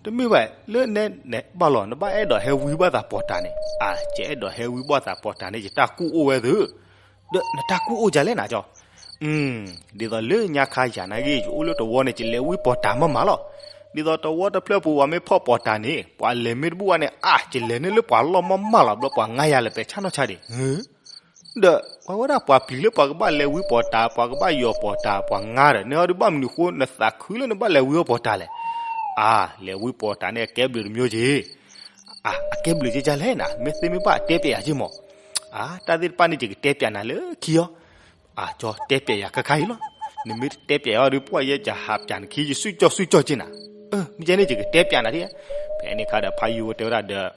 တမ့ၢ်ဘၣ် လၢနဲနဲဘၣ်လီၤ နဘၣ်အဲၣ်ဒိးဟဲဝံဘၣ်သးပီၢ်တၢ်န့ၣ်, အၢ ယအဲၣ်ဒိးဟဲဝံဘၣ်သးပီၢ်တၢ်န့ၣ် ယတၢ်ကူၣ်အိၣ်ဝဲသု, ဒီးနတၢ်ကူၣ်အိၣ်ဒ်လဲၣ်နၤကၠီ, ဒ်သိးလၢညါခါယၤနာ်ဂ့ၤ ယအိၣ်လၢတဝီန့ၣ် ယလဲၤဝံပီၢ်တၢ်မးမးလီၤ, ဒ်သိးတဝီတဖျၢၣ်ပူၤ ပှၤမ့ၢ်ဖီၣ်ပီၢ်တၢ်န့ၣ် ပှၤလဲၤမ့ၢ်တဘူၣ်ဘၣ်န့ၣ် အၢ ယလဲၤန့ၢ်လၢပှၤလီၢ်မးမးလီၤ ဘျီပှၤငါယၤလၢပဲာ်ဆၣ်နီၢ်ဆါဒံး ဒီးပှၤဝဲဒၣ်ပှၤပျံၤလၢပှၤကဘၣ်လဲၤဝံပီၢ်တၢ် ပှၤကဘၣ်ယီၤပီၢ်တၢ် ပှၤငါဒီး န့ၣ်အီၤဒုးဘၣ်မနုၤဃိ နသးခုလၢနဘၣ်လဲၤဝံအီၤပီၢ်တၢ်လဲၣ်, အၢ လဲၤဝံပီၢ်တၢ်န့ၣ် အကဲဘျုးတမျိုးက့ၤ, အၢ အကဲဘျုးက့ၤဒ်လဲၣ်နၤ မ့ၢ်သ့မ့ၢ်ဘၣ်တဲပျဲယၤက့ၤမး, အၢ တၢ်သ့ၣ်တဖၣ်န့ၣ် ယကတဲပျဲနၤလၢခံအီၤ, အၢ ကၠီတဲပျဲယၤခါခါအံၤလီၤ, နမ့ၢ်တတဲပျဲအီၤဒုး ပှၢ်ယဲယဟးပျဲနခံ ယစုၣ်ကၠီၣ်စုၣ်ကၠီၣ်က့ၤနၤ, မ့ၢ်ကဲန့ၣ် ယကတဲပျဲနၤဒ်, ဖဲန့ၣ်ခါဒီးဖါယုၢ်ဖိတဲဝဲဒၣ်ဒီး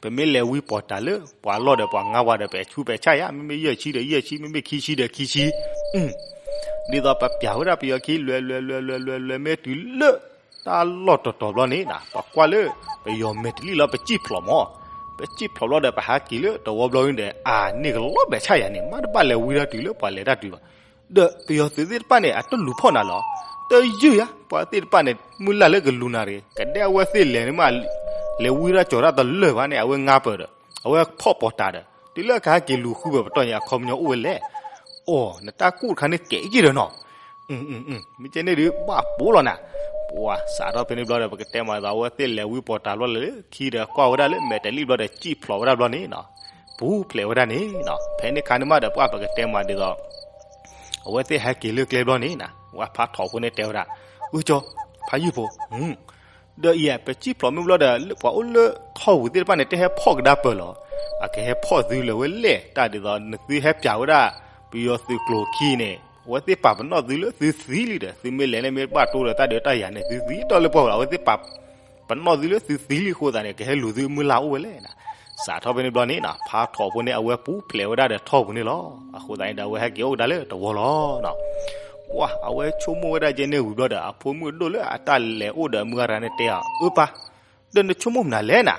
ပမ့ၢ်လဲၤဝံပီၢ်တၢ်လၢ ပှၤလီၢ်ဒီးပှၤငါဝဲဒီး ပဆူးပဆါယၤ မ့မ့ၢ်ယဲၢ်ဆံဒီးယဲၢ်ဆံ မ့မ့ၢ်ခံဆံဒီးခံဆံ, ဒ်သိးပပျးဝဲဒၣ်ပယီၤခံ လဲၤလဲၤလဲၤလဲၤလဲၤလဲၤ မ့ၢ်တုၤလၢ တၢ်လီၢ်တတီၤဘျီန့ၣ် ပကွၢ်လၢ ပယီၤမဲာ်တလံၣ်လီၤ ပစံၣ်ဖျိးမး, ပစံၣ်ဖျိးဘျီဒီး ပဟးက့ၤလၢတဝီဘျီန့ၣ်ဒီး အၢ န့ၢ်ကလီၤဘဲးဆၣ်ယၤန့ၣ် မ့ၢ်တဘၣ်လဲၤဝံဒၣ်တုၤလၢပှၤလဲၤတၢ်တုၤဘၣ် ဒီးပယီၤသုးသ့ၣ်တဖၣ်န့ၣ် အတလူၤဖီၣ်နၤလီၤ, တယုၢ်ယၤ ပှၤသ့ၣ်တဖၣ်န့ၣ် မုၢ်လၢ်လၢကလူၤနၤတဂ့ၤ, ကဒဲအဝဲသ့ၣ်လဲၤန့ၣ်မး လဲၤဝံဒၣ်ကၠီၤတၢ်တလၢာ်ဘၣ်န့ၣ် အဝဲငါပၢၢ်ဒီး အဝဲဖီၣ်ပီၢ်တၢ်ဒီး တုၤလၢကဟဲက့ၤလူၤဃုပၢၤပတီၢ်န့ၣ် အခီပညီအိၣ်ဝဲလဲၣ်, အိ နတၢ်ကူၣ်တခါန့ၣ်ကဲးက့ၤဒီးနီၤ မ့ၢ်ကဲန့ၣ်ဒုး ဘၣ်ပိာ်လီၤနၤ, ပှၤစးထီၣ်ဖဲန့ၣ်ဘျီဒီး ပကတဲမးဒ်သိး အဝဲသ့ၣ်လဲၤဝံပီၢ်တၢ်ဘျီလၢ ခံဒီးကွၢ်ဝဲဒၣ်လၢမဲာ်တလံၣ်ဘျီဒီး စံၣ်ဖျိးဝဲဒၣ်ဘျီန့ၣ်နီၤ, ပူၤဖျဲးဝဲဒၣ်န့ၣ်နီၤ, ဖဲန့ၣ်ခါန့ၣ်မးဒီး ပှၤပကတဲမးဒ်သိး အဝဲသ့ၣ်ဟဲက့ၤလၢကျဲဘျီန့ၣ်နီၤ, ဝဲဖါထီၣ်ဖိန့ၣ်တဲဝဲဒၣ်, အၢ ကၠီ ဖါယုၢ်ဖိ ဒီးအံၤ ပစံၣ်ဖျိးမ့ၢ်ဘျီဒီး ပှၤအိၣ်လၢထီၣ်ပူၤသ့ၣ်တဖၣ်န့ၣ် တဟဲဖီၣ်ကဒါပၢၢ်လီၤ, အကဟဲဖီၣ်သုလၢၤဝဲလဲၣ်, တၢ်ဒ်သိး နသုဟဲပျးဝဲဒၣ် ပယီၤသုးကျိၤခံန့ၣ် အဝဲသ့ၣ်ပာ်ပနီၣ်သုလၢသုသံလံဒီး သုမ့ၢ်လဲၤန့ၣ်မ့ၢ်ဘၣ်တိၢ်ဒီးတၢ်ဒုးတၢ်ယၤန့ၣ် သုသံတီၢ်လၢပှၢ်ဝဲလီၤ, အဝဲသ့ၣ်ပာ် ပနီၣ်သုလၢသုသံလံအဃိသတးန့ၣ် ကဟဲလူၤသုမုၢ်လၢ်အိၣ်ဝဲလဲၣ်နီၤ, စးထီၣ်ဖဲန့ၣ်ဘျီန့ၣ်နီၤ, ဖါထီၣ်ဖိန့ၣ် အဝဲပူၤဖျဲးဝဲဒၣ်ဒီးထီၣ်ပူၤန့ၣ်လီၤ, အဃိသတးန့ၣ်ဒီး အဝဲဟဲက့ၤအိၣ်ကဒါလၢတဝီလီၤနီၤ, ပှၤ အဝဲဆိကမိၣ်ဝဲဒၣ်ကဲန့ၣ်ဝံၤဘျီဒီး အဖိမုၣ်ဒိၣ်လၢအတၢ်လဲၤအိၣ်ဒီးမုၢ်ဂၤတဂၤန့ၣ်တဲအီၤ, အၢပၢ် ဒီးနဆိကမိၣ်မနုၤလဲၣ်နၤ,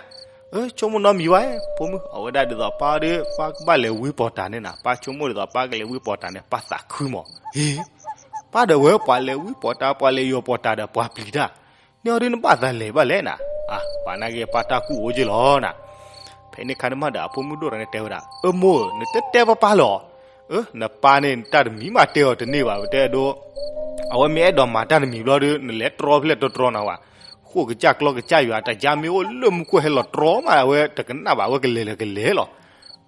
အၢ ဆိကမိၣ်နီတမံၤဘၣ်, ဖိမုၣ် အဝဲဒၣ်ဒ်သိးပၢ်ဒီး ပၢ်ကဘၣ်လဲၤဝံပီၢ်တၢ်န့ၣ်နၤ, ပၢ်ဆိကမိၣ်ဒ်သိးပၢ်ကလဲၤဝံပီၢ်တၢ်န့ၣ် ပၢ်သးခုမး, ဟ့ ပၢ်ဒီးဝဲပှၤလဲၤဝံပီၢ်တၢ် ပှၤလဲၤယီၤပီၢ်တၢ်ဒီးပှၤပျံၤတၢ်, န့ၣ်အီၤဒုးနဘၣ်သးလဲၤဘၣ်လဲၣ်နၤ, အၢ ပှၤနာ်က့ ပၢ်တၢ်ကူၣ်အိၣ်က့လီၤနၤ, ဖဲန့ၣ်ခါန့ၣ်မးဒီး အဖိမုၣ်ဒိၣ်တဂၤန့ၣ်တဲဝဲဒၣ်, အၢမိၢ်ဧၢ, နတတဲပၢ်ပၢ်လီၤ. အၢ နပၢ်န့ၣ် တၢ်တမံၤမးတဲအီၤတန့ၢ်ဘၣ်, ပတဲဒိ အဝဲမ့ၢ်အဲၣ်ဒိးမၤတၢ်တမံၤဘျီဒီး နလဲၤတြီဖဲလဲၣ်တတြီနၤဝဲ, ဃိၣ်ကစၢ်ကျီကစၢ်ယွၤ တၢ်ယါမ့ၢ်အိၣ်လၢမူခိၣ်ဟဲလီၤတြီမး အဝဲတကနၣ်ဘၣ်, အဝဲကလဲၤလၢကလဲၤလီၤ.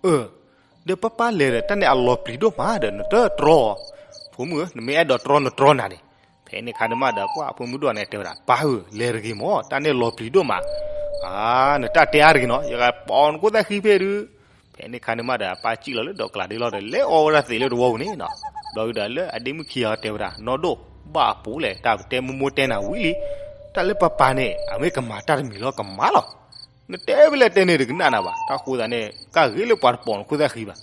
အၢ ဒီးပၢ်ပၢ်လဲၤဒီး တၢ်န့ၣ်အလီၤပျံၤဒိၣ်မးဒီး နတတြီအီၤ. ဖိမုၣ်ဧၢ, နမ့ၢ်အဲၣ်ဒိးတြီနတြီနၤန့ၣ်. ဖဲန့ၣ်ခါန့ၣ်မးဒီး ပှၤအဖိမုၣ်ဒိၣ်န့ၣ်တဲဝဲဒၣ်, ပၢ်ဧၢ, လဲၤတဂ့ၤမး, တၢ်န့ၣ်လီၤပျံၤဒိၣ်မး. အၢ နတၢ်တဲအါတဂ့ၤနီၤ, ယကပိာ်နခိၣ်သၣ်ဃံဖဲဒုး. ဖဲန့ၣ်ခါန့ၣ်မးဒီး အပၢ်စံၣ်လီၤလၢဒိးကျးဒ့လီၤဒီး လဲၤအီဝဲဒၣ်သံးလၢတဝီပူၤန့ၣ်နီၤ. ဘျီဒုဒီး လၢအဒ့မုၣ်ခံဂၤတဲဝဲဒၣ်, နီၢ်ဒိၣ်, ဘၣ်အပူၤလဲၣ်, တၢ်ပတဲမိၢ်မိၢ်တဲနၤဝံၤလံ, တၢ်လၢပၢ်ပၢ်န့ၣ် အမ့ၢ်ကမၤတၢ်တမံၤလီၤကမၤလီၤ. နတဲဖဲလဲၣ်တဲန့ၣ်တကနၣ်နၤဘၣ်, တၢ်ဃိသးန့ၣ် ကၢ်ဂ့ၤလၢပှၤတပိာ်နခိၣ်သၣ်ဃံဘၣ်.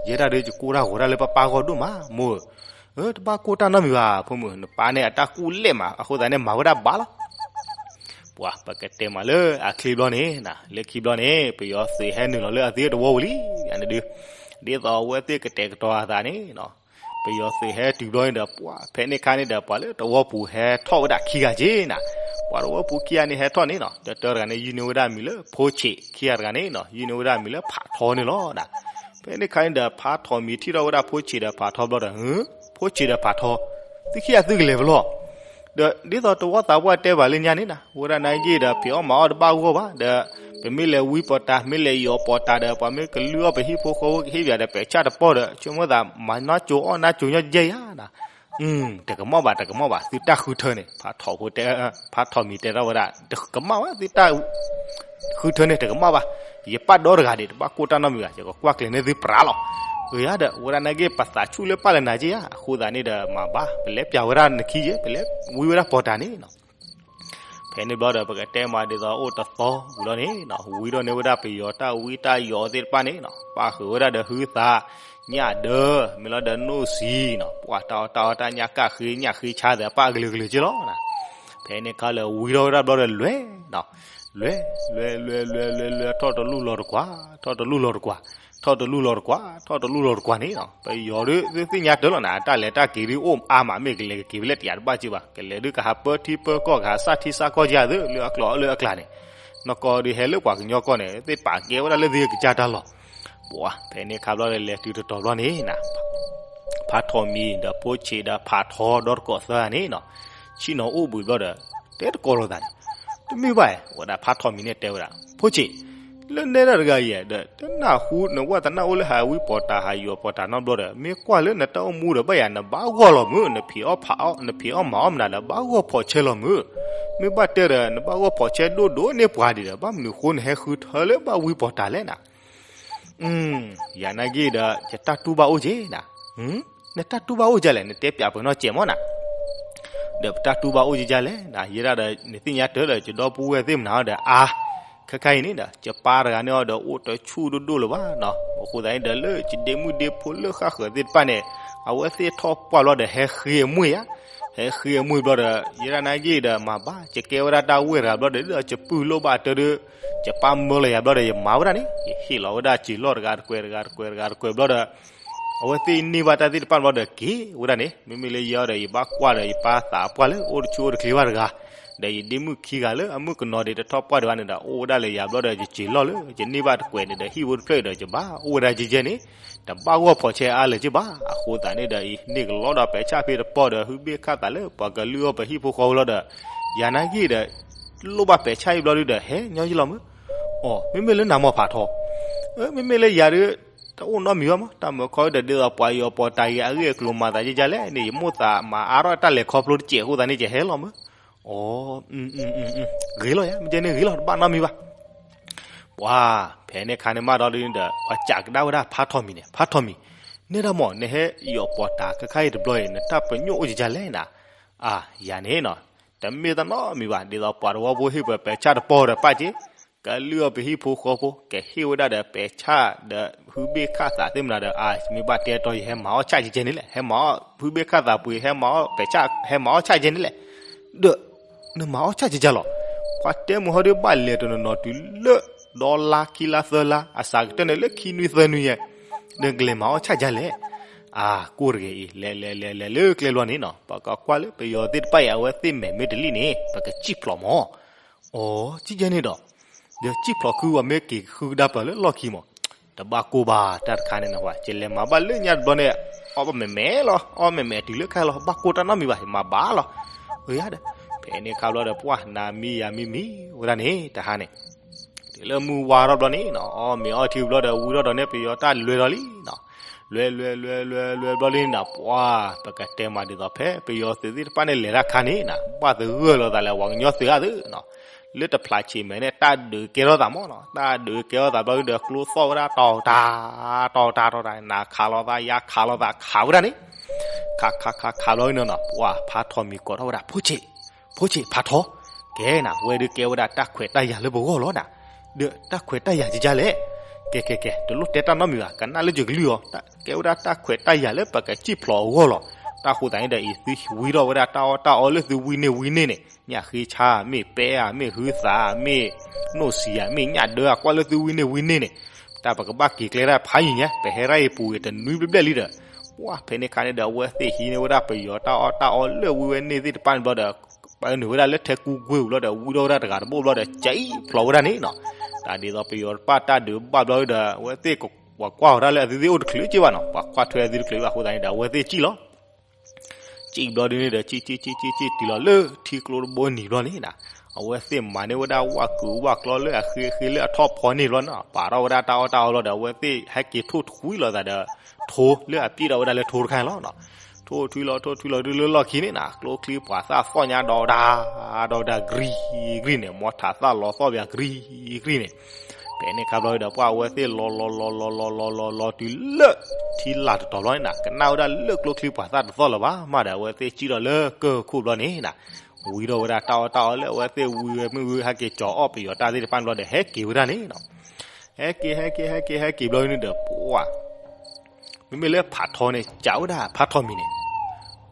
ယဲဒၣ်ဒီးယကိၢ်တၢ်ဂီၤတၢ်လၢပၢ်ပၢ်ဂီၢ်ဒိၣ်မး, မိၢ်ဧၢ, တဘၣ်ကိၢ်တၢ်နီတမံၤဘၣ်, ဖိမုၣ်, နပၢ်န့ၣ်အတၢ်ကူၣ်လဲၣ်မး, အဃိသတးန့ၣ် မၤဝဲဒၣ်ဘၣ်လီၤ. ပှၤပကတဲမးလၢအချ့ဘျီန့ၣ်, လၢခံဘျီန့ၣ် ပယီၤသုးဟဲနုာ်လီၤလၢအသ့ၣ်တဝီပူၤလံ, ဒ်သိးအဝဲသ့ၣ်ကတဲာ်ကတီၤအသးန့ၣ် ပယီၤသုးဟဲတုၤဘျီန့ၣ်ဒီး ပှၤဖဲန့ၣ်ခါန့ၣ်ဒီး ပှၤလၢတဝီပူၤဟဲထီၣ်ဝဲဒၣ်ခံဂၤက့နၤ, ပှၤတဝီပူၤခံဂၤန့ၣ်ဟဲထီၣ်န့ၣ်နီၤ, တၢတၢတဂၤန့ၣ် ယုၢ်န့ၢ်ဝဲဒၣ်မံၤလၢဖိဆံး, ခံဂၤတဂၤန့ၣ်နီၤ ယုၢ်န့ၢ်ဝဲဒၣ်မံၤလၢဖးထီန့ၣ်လီၤ. ဖဲန့ၣ်ခါန့ၣ်ဒီး ဖးထီမံၤထံၣ်ထီၣ်ဝဲဒၣ်ဖိဆံးဒီးဖးထီဘျီဒီး, ဖိဆံးဒီးဖးထီ, သုခံဂၤသုကလဲၤဖဲလဲၣ်. ဒီးဒ်သိးတဝီသးပှၢ်တဲဘၣ်လၢညါန့ၣ်နၤ, ဝဲဒၣ်နာ်က့ဒီး ဖံးအီၣ်မၤအီၣ်တဘၣ်ဂီၢ်ဘၣ်ဒီး ပမ့ၢ်လဲၤဝံပီၤတၢ် မ့ၢ်လဲၤယီၤပီၤတၢ်ဒီး ပှၤမ့ၢ်ကလုၢ်အီၣ်ပဟံၣ်ဖိဃီဖိကဟ့ၣ်ပှၤဒီး ပဲာ်ဆၣ်တပီၢ်ဒီး ဆိကမိၣ်သးမၤနီၢ်ကၠိအီၣ်နၢ်ကၠိညီကဲယၤနၤ. တကမီၣ်ဘၣ် တကမီၣ်ဘၣ် သုတၢ်ဃုထၢန့ၣ်, ဖးထီဖိတဲ, ဖးထီမံၤတဲထီၣ်ဝဲဒၣ်, တကမၣ်ဝဲသုတၢ် ဃုထၢန့ၣ် တကမၣ်ဘၣ်, ယပၢ်ဒီတဂၤဒံး တဘၣ်ကိၢ်တၢ်နီတမံၤဘၣ်, ယကကွၢ်ကျဲၤန့ၢ်သုပြးလီၤ. အၢယၤဒီး ဝဲဒၣ်နာ်က့ ပသးဆူၣ်လၢပၢ်လၢနၤက့ဧါ, အဃိသတးန့ၣ်ဒီး မၤဘၣ် ပလဲၤပျးဝဲဒၣ်နခံက့ ပလဲၤဝံဝဲဒၣ်ပီၤတၢ်န့ၣ်နီၤ. ဖဲန့ၣ်ဘျီဒီး ပကတဲမးဒ်သိးအိၣ်တသီဝံၤလီၤန့ၣ်နီၤ, ဝံထီၣ်န့ၢ်ဝဲဒၣ်ပယီၤတၢ်ဝံတၢ်ယီၤသ့ၣ်တဖၣ်န့ၣ်နီၤ, ပၣ်ဃုာ်ဝဲဒၣ်ဒီးဟုသး ညၣ်ဒၢ မ့ၢ်လီၤဒီးနိၣ်စံနီၤ, ပှၤတၢ်အီၣ်တၢ်အီတၢ်ညၣ်ကၣ်ဃ့ညၣ်ဃ့ဆါသ့ၣ်တဖၣ်အကလုာ်ကလုာ်က့လီၤ. ဖဲန့ၣ်ခါလၢဝံထီၣ်ဝဲဒၣ်ဘျီဒီးလဲၤနီၤ, လဲၤ လဲၤ လဲၤ လဲၤ လဲၤ လဲၤ ထီၣ်တလူၢ်လီၤတကွၢ်, ထီၣ်တလူၢ်လီၤတကွၢ်, ထီၣ်တလူၢ်လီၤတကွၢ်, ထီၣ်တလူၢ်လီၤတကွၢ်န့ၣ်နီၤ, ပယီၤဒုး သ့ၣ်ညါတၢ်လီၤနၤ, တၢ်လဲၤတၢ်က့ၤဒုးအိၣ်အါမး မ့ၢ်ကလဲၤကက့ၤဖဲလဲၣ်တယၤတဘၣ်က့ဘၣ်, ကလဲၤဒုးကဟးပၢထံပၢကီၢ် ကဟးစၢ်ထံစၢ်ကီၢ်က့ၤသုး လၢအကျိၤလၢအကျါန့ၣ်, နီၢ်ကီၢ်ဒုးဟဲလၢပှၤကညီကီၢ်န့ၣ် သ့ၣ်ပာ်ကဲဝဲဒၣ်လၢသုကစၢ်တၢ်လီၢ်. ပှၤဖဲန့ၣ်ခါဘျီဒီး လဲၤတုၤတတီၤဘျီန့ၣ်နၤ, ဖးထီမံၤဒီးဖိဆံးဒီးဖးထီဒီတကိးသၢဂၤန့ၣ်နီၤ, ဆ့ၣ်နီၤအိၣ်ဘှံးဘျီဒီး တဲတကိးလိာ်သးန့ၣ်, တမ့ၢ်ဘၣ်, ဝဲဒၣ်ဖးထီမံၤန့ၣ်တဲဝဲဒၣ်, ဖိဆံး, လၢနဲဒၣ်တဂၤအံၤဒီး တနၢ်ဟူ နဝဲသနာ်အိၣ်လၢဟးဝံပီၤတၢ်ဟးယီၤပီၤတၢ်နီတဘျီဒီး မ့ၢ်ကွၢ်လၢနတၢ်အိၣ်မူဒီး ဘၣ်ယၤနဘၣ်ဂီၢ်လီၤမုၢ်, နဖံးအီၣ်ဖးအီၣ် နဖံးအီၣ်မၤအီၣ်မနုၤဒီး ဘၣ်ဂီၢ်ဖီးဆဲလီၤမုၢ်, မ့ၢ်ဘၣ်တဲဒီး နဘၣ်ဂီၢ်ဖီးဆဲဒိၣ်ဒိၣ်န့ၢ်ပှၤဒံးဒီး ဘၣ်မနုၤဃိနဟဲဃုထၢလၢဘၣ်ဝံပီၤတၢ်လဲၣ်နၤ. ယၤနာ်က့ဒီး ယတၢ်တူၢ်ဘၣ်အိၣ်က့နၤ, နတၢ်တူၢ်ဘၣ်အိၣ်ဒ်လဲၣ် နတဲပျးပနီၢ်စဲးမီၢ်နၤ, ဒီးပတၢ်တူၢ်ဘၣ်အိၣ်က့ဒ်လဲၣ်နၤ, ယဲဒၣ်ဒီး နသ့ၣ်ညါတၢ်ဒီး ယဒီပုၢ်ဝဲၢ်သ့ၣ်မနုၤဒီး အါ, ခဲခါအံၤန့ၣ်ဒီး ယပၢ်တဂၤန့ၣ်အီၤဒီး အိၣ်တဆူၣ်ဒိၣ်ဒိၣ်လၢၤဘၣ်နီၤ, အဃိသတးန့ၣ်ဒီး လၢယဒ့မုၣ်ဒ့ဖိလၢဃၣ်ဃၢၤသ့ၣ်တဖၣ်န့ၣ် အဝဲသ့ၣ်ထီၣ်ပှၢ်ဘျီဒီး ဟဲဃ့အမွ့ၢ်ယါ, ဟဲဃ့အမွ့ၢ်ဘျီဒီး ယဲဒၣ်နာ်က့ဒီး မၤဘၣ် ယကဲဝဲဒၣ်တၢ်ဝဲၢ်တဂၤဘျီဒီး ဒီးယပုၢ်လိၣ်ဘၣ်တၢ်ဒီး ယပၢ်မၢလီၤယၤဘျီဒီး ယမၤဝဲဒၣ်န့ၣ် ယဟ့ၣ်လီၤဝဲဒၣ်စ့ၤလီၢ်တဂၤတကွဲးတဂၤတကွဲးတဂၤတကွဲးဘျီဒီး အဝဲသ့ၣ်န့ၢ်ဘၣ်တၢ်သ့ၣ်တဖၣ်ဘျီဒီးက့ၤဝဲဒၣ်န့ၣ်, မ့မ့ၢ်လၢယဲအီၤဒီး ယဘၣ်ကွၢ်ဒီးယပၢ်သးပှၢ်လၢအိၣ်တဆူၣ်အိၣ်တချ့ဘၣ်တဂၤ, ဒီးယဒ့မုၣ်ခံဂၤလၢအမုၣ်ကနီၤဒံးတထီၣ်ပှၢ်ဒံးဘၣ်န့ၣ်ဒီး အိၣ်ဝဲဒၣ်လၢယၤဘျီဒီး ယစ့ၤလီၢ်လၢ ယန့ၢ်ဘၣ်တကွဲးန့ၣ်ဒီး ဟံၣ်ဖိတဖျၢၣ်အံၤဒီး ယဘၣ်အိၣ်ဝဲဒၣ်ယဲယဲန့ၣ်, တဘၣ်ဂီၢ်ဖီးဆဲအါလၢၤက့ဘၣ်, အဃိသတးန့ၣ်ဒီး အံၤန့ၢ်ကလီဒီးပဲာ်ဆၣ်ဖဲတပီၢ်ဒီး ဟုဘ့ၣ်ခၣ်သးလၢပှၤကလုၢ်အီၣ်ပဟံၣ်ဖိဃီဖိလီၤဒီး ယၤနာ်က့ဒီး လိၣ်ဘၣ်ပဲာ်ဆၣ်အံၤဘျီဒုဒီး ဟဲညီယလီၤမုၢ်, အိ, မ့မ့ၢ်လၢနၤမီၢ်ဖးထီ, မ့မ့ၢ်လၢယၤဒီး တအိၣ်နီတမံၤဘၣ်မး, တၢ်မၢခီဒီး ဒ်သိးပှၤယီၤပီၤတၢ်ဂ့ၤအဂ့ၢ်အကျိၤမၤသးယဲယဲလဲၣ်န့ၣ် ယမိၣ်သးမၤအါထီၣ်တၢ်လဲၤခီဖျိတစဲးအဃိသတးန့ၣ် ယဟဲလီၤမုၢ်, အိ, ဂ့ၤလီၤယၤ မ့ၢ်ကဲန့ၣ်ဂ့ၤလီၤ တဘၣ်နီတမံၤဘၣ်. ပှၤဖဲန့ၣ်ခါန့ၣ်မးဒီးဒုဒီး ပှၤစံးကဒါဝဲဒၣ်ဖးထီမံၤန့ၣ်, ဖးထီမံၤ, နဲဒၣ်မီၢ် နဟဲယီၤပီၤတၢ်ခဲခါအံၤတဘျီအံၤ နတၢ်ပညိၣ်အိၣ်ယဲယဲလဲၣ်နၤ, အါ ယၤန့ၣ်နီၤ တမ့ၢ်တၢ်နီတမံၤဘၣ်, ဒ်သိးပှၤတဝီဖိဟ့ၣ်ပှၤပဲာ်ဆၣ်တပီၢ်ဒီးပာ်က့ၤ, ကလုၢ်အီၣ်ပဟံၣ်ဖိဃီဖိ ကဟ့ၣ်ဝဲဒၣ်ဒီးပဲာ်ဆၣ်ဒီးဟုဘ့ၣ်ခၣ်သးသ့ၣ်မနုၤဒီး အါ မ့ၢ်ဘၣ်တဲတီ ယဟဲမၤအီၣ်ဆၣ်ကဲကဲန့ၣ်လဲၣ်, ဟဲမၤအီၣ်ဟုဘ့ၣ်ခၣ်သးပှ့ၤ ဟဲမၤအီၣ်ပဲာ်ဆၣ် ဟဲမၤအီၣ်ဆၣ်ကဲန့ၣ်လဲၣ်, ဒီး နမၤအီၣ်ဆၣ်ကဲကဲလီၤ. ပှၤတဲမုၢ်ဟီဒုးဘၣ်လဲၤတနီၤနီၤတုၤလၢ ဒီလါခံလါသၢလါ အစှၤကတၢၢ်န့ၣ်လၢခံနွံသၢနွံယဲၢ်, ဒီးကလဲၤမၤအီၣ်ဆၣ်ကဲလဲၣ်. အါ ကိၢ်တဂ့ၤအံၤ လဲၤလဲၤလဲၤလဲၤလၢကျဲဘျီန့ၣ်နီၤ ပကကွၢ်လၢပယီၤသ့ၣ်တဖၣ်အံၤ အဝဲသ့ၣ်မဲာ်မ့ၢ်တလံၣ်န့ၣ် ပကစံၣ်ဖျိးမီၢ်. အိ, ကဲကဲန့ၣ်ဒီး ဒီးစံၣ်ဖျိးခုဝဲမ့ၢ်က့ၤဃုကဒါပၢၢ်လၢလီၢ်ခံမး, တဘၣ်ကိၢ်ဘၣ်တၢ်တခါန့ၣ်နဝဲ, ယလဲၤမၤဘၣ်လၢညါတဘျီန့ၣ်, အီၣ်ဘၣ်မဲာ်မဲာ်လီၤ, အီၣ်မဲာ်မဲာ်တုၤလၢခဲလီၤ, ဘၣ်ကိၢ်တၢ်နီတမံၤဘၣ်, ယမၤဘၣ်လီၤ. အၢယၤဒီး, ဖဲန့ၣ်ခါဘျီဒီး ပှၢ်နၤမံယၤမံမံဝဲဒၣ်န့ၣ် တဟါန့ၣ် တုၤလၢမုၢ်ဝါထီၣ်ဘျီန့ၣ်နီၤ, အီၣ်မ့ၤအီထံဘျီဒီး ဝံထီၣ်ဒီးန့ၣ် ပယီၤတၢ်လွဲၤဒီးလံနီၤ, လွဲၤလွဲၤလွဲၤလွဲၤလွဲၤဘျီလံနီၤ, ပှၢ်ပကတဲမးဒ်သိးဖဲပယီၤသုးသ့ၣ်တဖၣ်န့ၣ် လဲၤတၢ်ခါန့ၣ်နီၤ, ဘၣ်သဂၢၢ်လိာ်သးလၢပှၤကညီသုးဧါသုနီၤ, လၢတဖျးဆံးမဲာ်န့ၣ် တၢ်ဒုးကဲထီၣ်သးမးနီၤ, တၢ်ဒုးကဲထီၣ်သးဘျီဒီး ကျိသီၣ်ဝဲဒၣ်တီၤတၢ် တီၤတၢ်တီၤတၢ်, နၤခးလိာ်သး ယၤခးလိာ်သး ခးဝဲဒၣ်န့ၣ်, ခးခးခးခးဘျီန့ၣ်နီၤ, ပှၢ်ဖးထီၣ်မံၤကိးထီၣ်ဝဲဒၣ် ဖိဆံး ဖိဆံးဖးထီၣ်, ကဲနၤ ဝဲဒုးကဲဝဲဒၣ်တၢ်ခွဲးတၢ်ယာ်လၢပဂီၢ်လီၤနၤ, ဒီးတၢ်ခွဲးတၢ်ယာ်ကကလဲၣ်, ကဲကဲကဲ တလိၣ်တဲတၢ်နီတမံၤဘၣ်, ကနၣ်လၢယကလုၢ်အီၤ, ကဲဝဲဒၣ်တၢ်ခွဲးတၢ်ယာ်လၢပကစံၣ်ဖျိးအဂီၢ်လီၤ. တၢ်ဃိသးန့ၣ်ဒီး အံၤသုဝံထီၣ်ဝဲဒၣ်တၢ်အီၣ်တၢ်အီလၢသုဝံန့ၢ်ဝံန့ၢ်န့ၣ်, ညၣ်ဃ့ဆါ မ့ၢ်ပဲဧါ မ့ၢ်ဟုသး မ့ၢ်နိၣ်စံဧါ မ့ၢ်ညၣ်ဒၢဧါ ကွၢ်လၢသုဝံန့ၢ်ဝံန့ၢ်န့ၣ်, တၢ်ပကဘၣ်က့ၤကျဲတၢ်ဖးယံၤညါ ပဟဲဒၣ်အံၤပူၤတနွံဘျဲၣ်ဘျဲၣ်လံဒီး, ပှၢ်ဖဲန့ၣ်ခါန့ၣ်ဒီး အဝဲသ့ၣ်ဟံးန့ၢ်ဝဲဒၣ်ပယီၤတၢ်အီၣ်တၢ်အီလၢဝံဝဲန့ၢ်သ့ၣ်တဖၣ်န့ၣ်ဘျီဒီး ပာ်နုာ်ဝဲဒၣ်လၢထဲကူကွ့ၢ်ပူၤဘျီဒီး ဝံထီၣ်ဝဲဒၣ်တဂၤတဘိၣ်ဘျီဒီး စံၣ်ဖျိးဝဲဒၣ်န့ၣ်နီၤ, တၢ်ဒ်သိးပယီၤတဖၣ်တၢ်ဒုးဘၣ်ဘျီဒီး အဝဲသ့ၣ် ပှၤကွၢ်အီၤတၢ်လၢအသုသ့ၣ်အိၣ်တချုးက့ဘၣ်နီၤ, ပှၤကွၢ်ထွဲအသုတချုးဘၣ်အဃိသတးန့ၣ်ဒီး အဝဲသ့ၣ်စံၣ်လီၤ. စံၣ်ဘျီဒုန့ၣ်ဒီး စံၣ်စံၣ်စံၣ်စံၣ်စံၣ်တုၤလီၤလၢထံကျိတဘိနံၤဘျီန့ၣ်နီၤ, အဝဲသ့ၣ်မၤန့ၢ်ဝဲဒၣ်ဝၣ်ကုာ်ဝၣ်ကျီလၢအဃ့အဃ့လၢအထီၣ်ဖီန့ၣ်ဘျီနီၤ, ပာ်ထီၣ်ဝဲဒၣ်တၢ်အီၣ်တၢ်အီဘျီဒီး အဝဲသ့ၣ်ဟဲက့ၤထိၣ်ထွံလီၤသးဒီး ထိလၢအပျ့ၣ်ထီၣ်ဝဲဒၣ်လၢထိတခါန့ၣ်လီၤ. ထိၣ်ထွံလီၤထိၣ်ထွံလီၤဒုလၢလီၢ်ခံန့ၣ်နီၤ, ကျိချံပှၤသၣ်သီၣ်ညါဒီးဒၣ် ဒီးဒၣ် ကြံဂံၢ်န့ၣ်, မီထးသၣ်လီၤသီၣ်ပှၤ ကြံဂံၢ်န့ၣ်, ဖဲန့ၣ်ခါဘျီဒီး ပှၢ်အဝဲသ့ၣ်လီၤလီၤလီၤလီၤလီၤလီၤလီၤလီၤတုၤလၢထံလာ်တတီၤဘျီန့ၣ်နီၤ, ကနၣ်ဝဲဒၣ်လၢကျိချံပှၤသၣ်တသီၣ်လၢၤဘၣ်မးဒီး အဝဲသ့ၣ်စံၣ်ထီၣ်လၢကၢၢ်ခိၣ်ဘျီန့ၣ်နီၤ, ဝံထီၣ်ဝဲဒၣ်တၢ်အီၣ်တၢ်အီလၢအဝဲသ့ၣ်ဝံဝဲမ့ၢ်ဝံ ဟဲက့ၤကၠီၤအီၣ်ပယီၤတၢ်သ့ၣ်တဖၣ်ဘျီဒီး ဟဲက့ၤဝဲဒၣ်န့ၣ်နီၤ, ဟဲက့ၤဟဲက့ၤဟဲက့ၤဟဲက့ၤဘျီန့ၣ်ဒီး ပှၢ် မ့မ့ၢ်လၢဖးထီန့ၣ် စံးဝဲဒၣ်ဖးထီမံၤန့ၣ်,